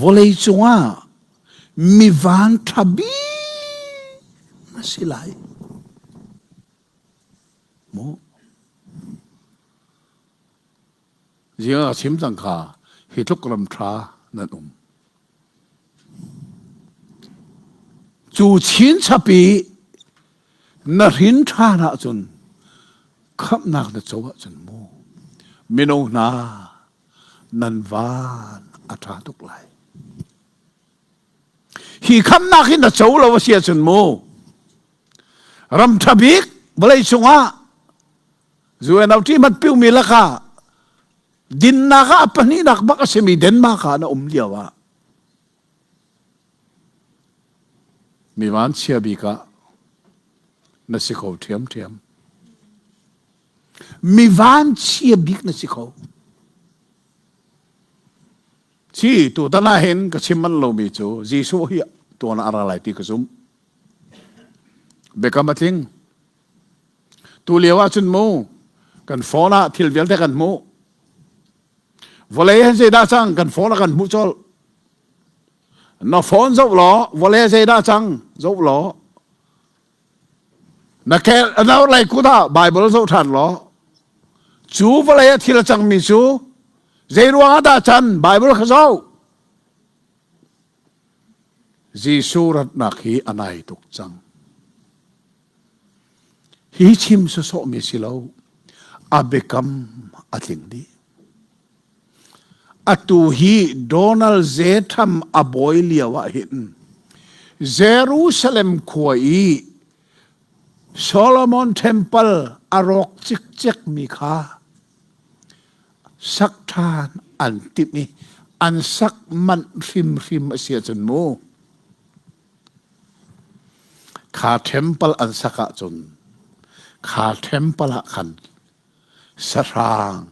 Vawlei cungah mi van ṭha bik na si lai. Maw? Zing ah chim cang kha hi tluk ram ṭha nan um. Cu chinchap i na hrin ṭhan ahcun khamhnak na co ahcun mu mino hna nan van a ṭha tuk lai. Hi khamhnak hi na co lo a si ahcun mu ram ṭha bik vawlei cungah UNOT mat piumi lakah dinnak ah a pahnihnak bak a simi Denmark ah na um lio ah mi vanchia bik ah na si kho ṭhiamṭhiam. Mi vanchia bik na si kho. Ci tutan ah hin ka chim manh lomi cu Jesuh hi tuan ah a ra lai ti ka zumh. Biakam a tling. Tu lio ah cun mu kan phone ah thil vialte kan hmuh. Vawlei han zeidah cang kan phone ah kan hmuh colh. Na phone zoh law vawlei zeidah cang zoh law na kel na lei kut ah Bible zoh ṭhan law cu vawlei ah thil a cangmi cu zei ruang ah dah can Bible kha zoh. Jesuh ratnak hi a nai tuk cang. Hi chim sawsawhmi si lo. A biakam a tling dih. Atu hi Donald J. Trump a bawi lio ah hin Jerusalem khua i Solomon Temple a rawk cikcekmi kha sak ṭhan an timh i an sak manh hrimhrim a si ahcun mu Kha ṭhempal an sak ahcun kha ṭhempal ah khan sahrang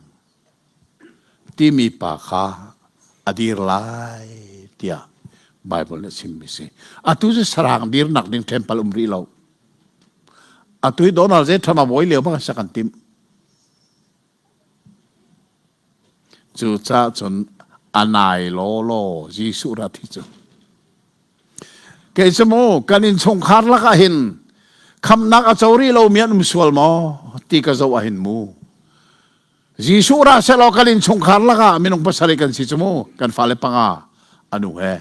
timi pa kha a dir lai tiah. Bible nih a chimmi si. Atu cu sarang dirnak ding temple um rih lo. Atu hi Donald J. Trump a bawi lio bang sak an timh. Cucaah cun a nai lawlaw Jesuh rat hi cu. Kei cu mu kan innchungkhar lakah hin khamnak a co rih lomi an um sual maw ti ka zoh ah hin mu. Jesuh ra selaw kan innchungkhar lakah minung pasarih kan si cu mu kan fale panga anu he.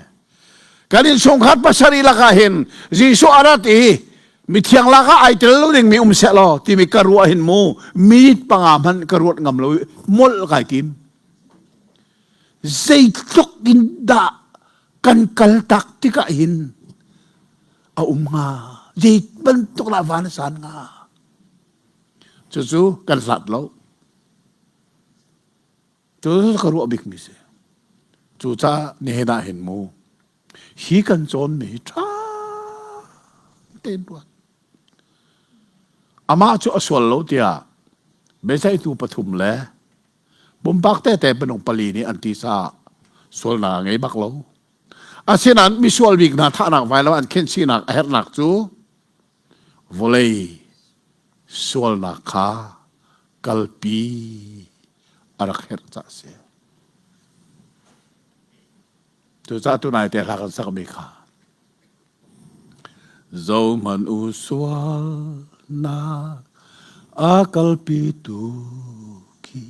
Kan innchungkhar pasarih lakah hin Jesuh a rat i mithiang lakah ai tel lo dingmi um sehlaw timi ka ruah hin mu minute panga hmanh ka ruat ngam lo i molh kai tim. Zeitluk in dah kan kal tak tikah hin a um hnga zei bantuk lah van a san hnga Cucu kan hlat lo. Cucu ka ruah bikmi si. Cucaah nihin ah hin mu, hi kan cawnmi hi ṭha tein ruat. Amah cu a sual lo tiah biaceihtu pathum le pumpak tete minung pali nih an ti caah sualnak a ngei bak lo. Asinain misual bik hna thahnak vailam an khenhchihnak a herhnak cu Vawlei sualnak kha kalpi a rak herh caah a si. Cucaah tunai te hla kan sakmi kha Zohmanh u sualnak a kalpitu khi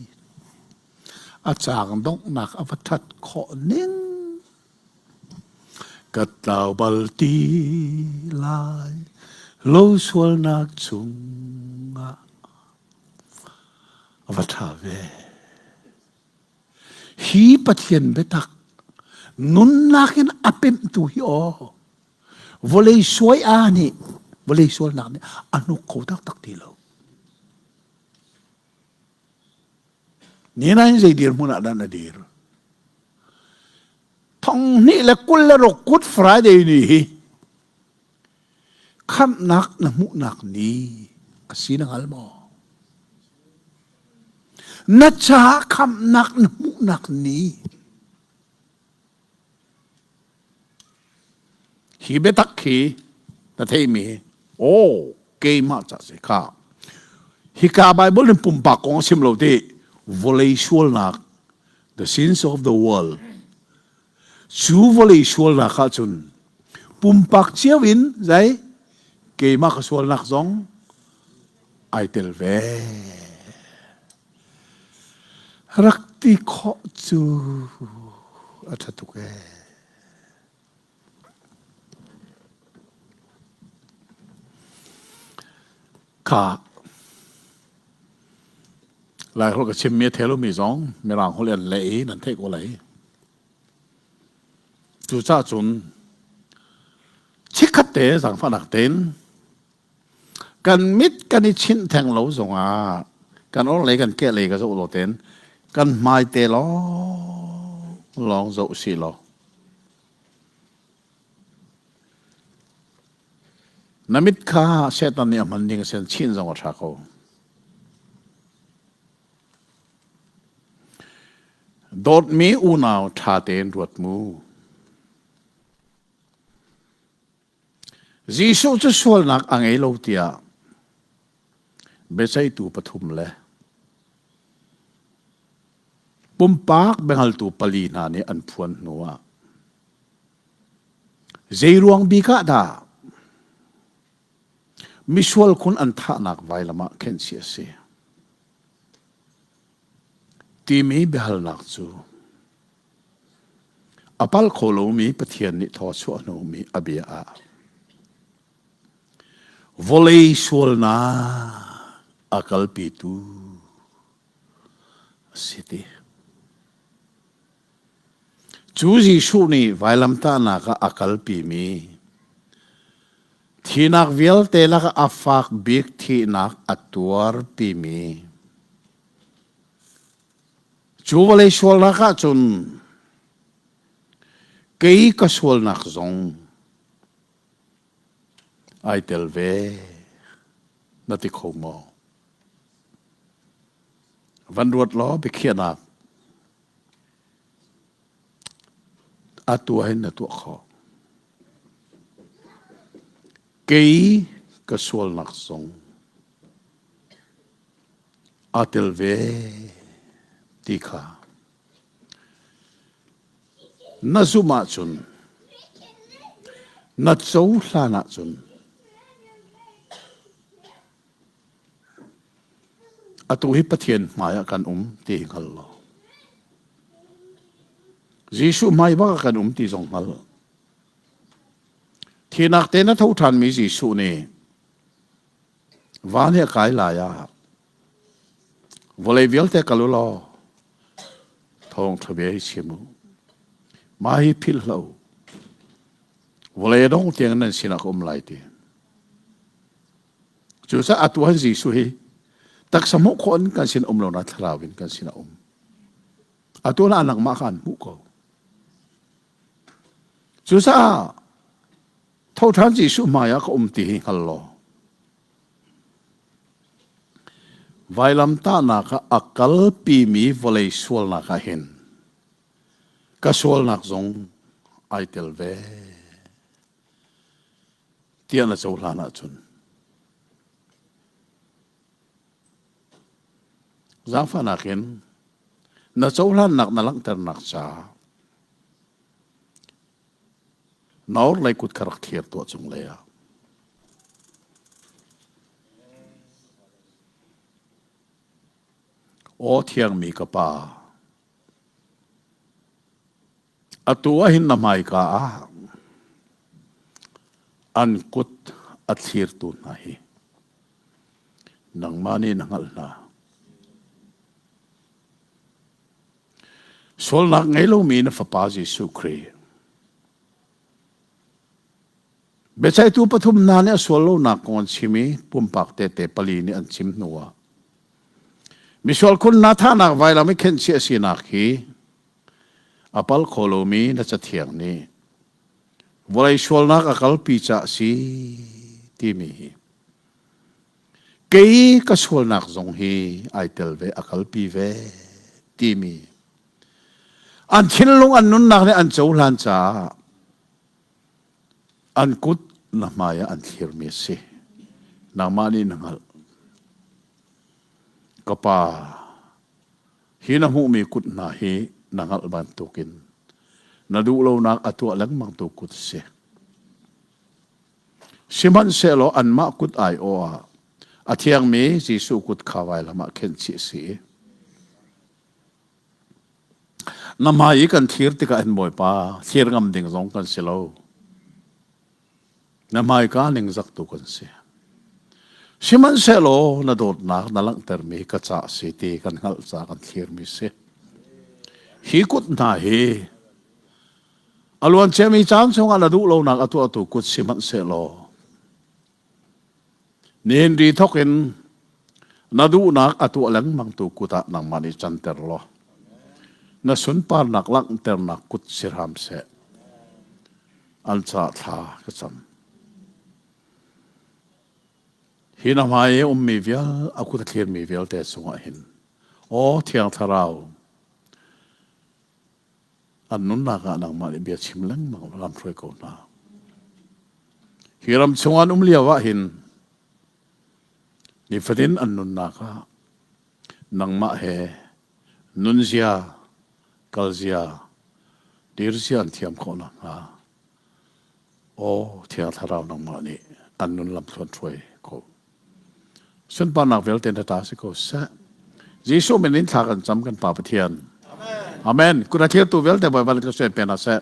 a caang donghnak a va ṭhat khawh ning Ka tlau bal ti lai lo sualnak chungah a va ṭha ve. Hi Pathian biatak nunnak in a pemhtu hi aw vawlei suai a nih vawlei sualnak nih a hnuk kho taktak ti lo. Ninain zei dirhmun ah dah na dir? Thong hnih le 26 Good Friday ni hi khamhnak na hmuhnak ni a si na hngal maw? Na caah khamhnak na hmuhnak ni. Hi biatak hi na theimi aw keimah ca si kha hika Bible in pumpak kong a chim lo ti vawlei sualnak the sins of the world cu vawlei sualnak ah cun pumpak cio in zei keimah ka sualnak zong ai tel ve Rak ti khawh cu a ṭha tuk ee. Kha Laiholh ka chimmi a thei lomi zong Mirang holh in an leh i nan theih ko lai. Cucaah cun chikkhat te zaangfahnak tein Kan mit kan i chinh theng lo zongah kan orhlei kan kehlei ka zoh lo tein kan hmai te lawng lawng zoh si law na mit kha Satan nih a hman ding a sin chin zong a ṭha ko. Dawtmi unau ṭha tein ruat mu. Jesuh cu sualnak a ngei lo tiah biaceihtu pathum le pumpak biahngaltu pali hna nih an phuan hnuah zeiruang bik ah dah misual khun an thahnak vailam ah khenhchih a si timi biahalnak cu A pal kho lomi Pathian nih thaw chuah hnomi a bia ah vawlei sualnak a kalpitu a si ti. Cu Jesuh nih vailamtahnak ah a kalpimi thinak vialte lakah a fak bik thihnak a tuarpimi Cu vawlei sualnak ah cun kei ka sualnak zong ai tel ve na ti kho maw? Van ruat law biakhiahnak atu ah hin na tuah khawh. Kei ka sualnak zong aa tel ve ti kha na zumh ahcun na cohlan ahcun atu hi Pathian hmai ah kan um ti hi hngal law Jesuh hmai bak ah kan um ti zong hngal. Thinak te na tho ṭhanmi Jesuh nih van hi a kai lai ah vawlei vialte kal u law thawngṭha bia hi chim u. Mah hi philh hlah u. Vawlei a dong tiang nan sinah ka um lai ti. Cucaah atu han Jesuh hi taksa hmuh khawh in kan sin um lo na thlarau in kan sin a um. Atu na nangmah kha an hmuh ko. Cucaah tho ṭhan Jesuh hmai ah ka um ti hi hngal law vailamtahnak ah a kalpimi vawlei sualnak ah hin ka sualnak zong ai tel ve tiah na cohlan ahcun zaangfahnak in na cohlannak na langhternak caah na orhlei kut kha rak thlir tuah cunglei ah. Aw thiangmi ka pa, atu ah hin na hmaika ah an kut a thlirtu hna hi nangmah nih na hngalh hna. Sualnak ngei lomi na Fapa Jesuh Khrih. Biaceihtu pathum hna nih a sual lonak kong an chim i pumpak tehte pali nih an chim hnuah misual khun hna thahnak vailam i khenhchih a sinak hi a pal kho lomi na cathiang nih vawlei sualnak a kalpi caah si timi hi Kei ka sualnak zong hi ai tel ve, a kalpi ve timi an thinlung an nunnak nih an cohlan caah an kut na hmai ah an thlirmi a si. Nangmah nih na hngalh. Ka pa, hi na hmuhmi kut hna hi na hngalh bantukin na duh lonak a tuah lengmangtu kut a si. Sihmanhsehlaw anmah kut aiawh ah a thiangmi Jesuh kut kha vailam ah khenhchih a si. Na hmai i kan thlir tikah hin Bawipa, thlir ngam ding zong kan si lo. Na hmaika ningzak tu kan si. Sihmanhsehlaw na dawtnak na langhtermi ka ca si ti kan hngalh ca kan thlirmi si. Hi kut hna hi A luanciami caan chungah na duh lonak a tuahtu kut sihmanhsehlaw nihin ri thawk in na duhnak a tuah lengmangtu kut ah nangmah nih canter law na sunparnak langhternak kut si hram seh. An ca thla ka cam. Hi na hmai i ummi vial a kut a thlirmi vialte cungah hin aw Thiang Thlarau An nunnak ah nangmah nih bia chim lengmang lam hruai ko hna. Hi ram chung an um lio ah hin nifatin an nunnak ah nangmah he nunzia, kalzia, dirzia an thiam khawh nakhnga Aw Thiang Thlarau nangmah nih an nun lam thluan hruai ko. Sunparnak vialte na ta si ko seh. Jesuh min in thla kan cam kan Pa Pathian. Amen. Amen. Kun a thirtu vialte Bawipa nih ka suan pe hna seh.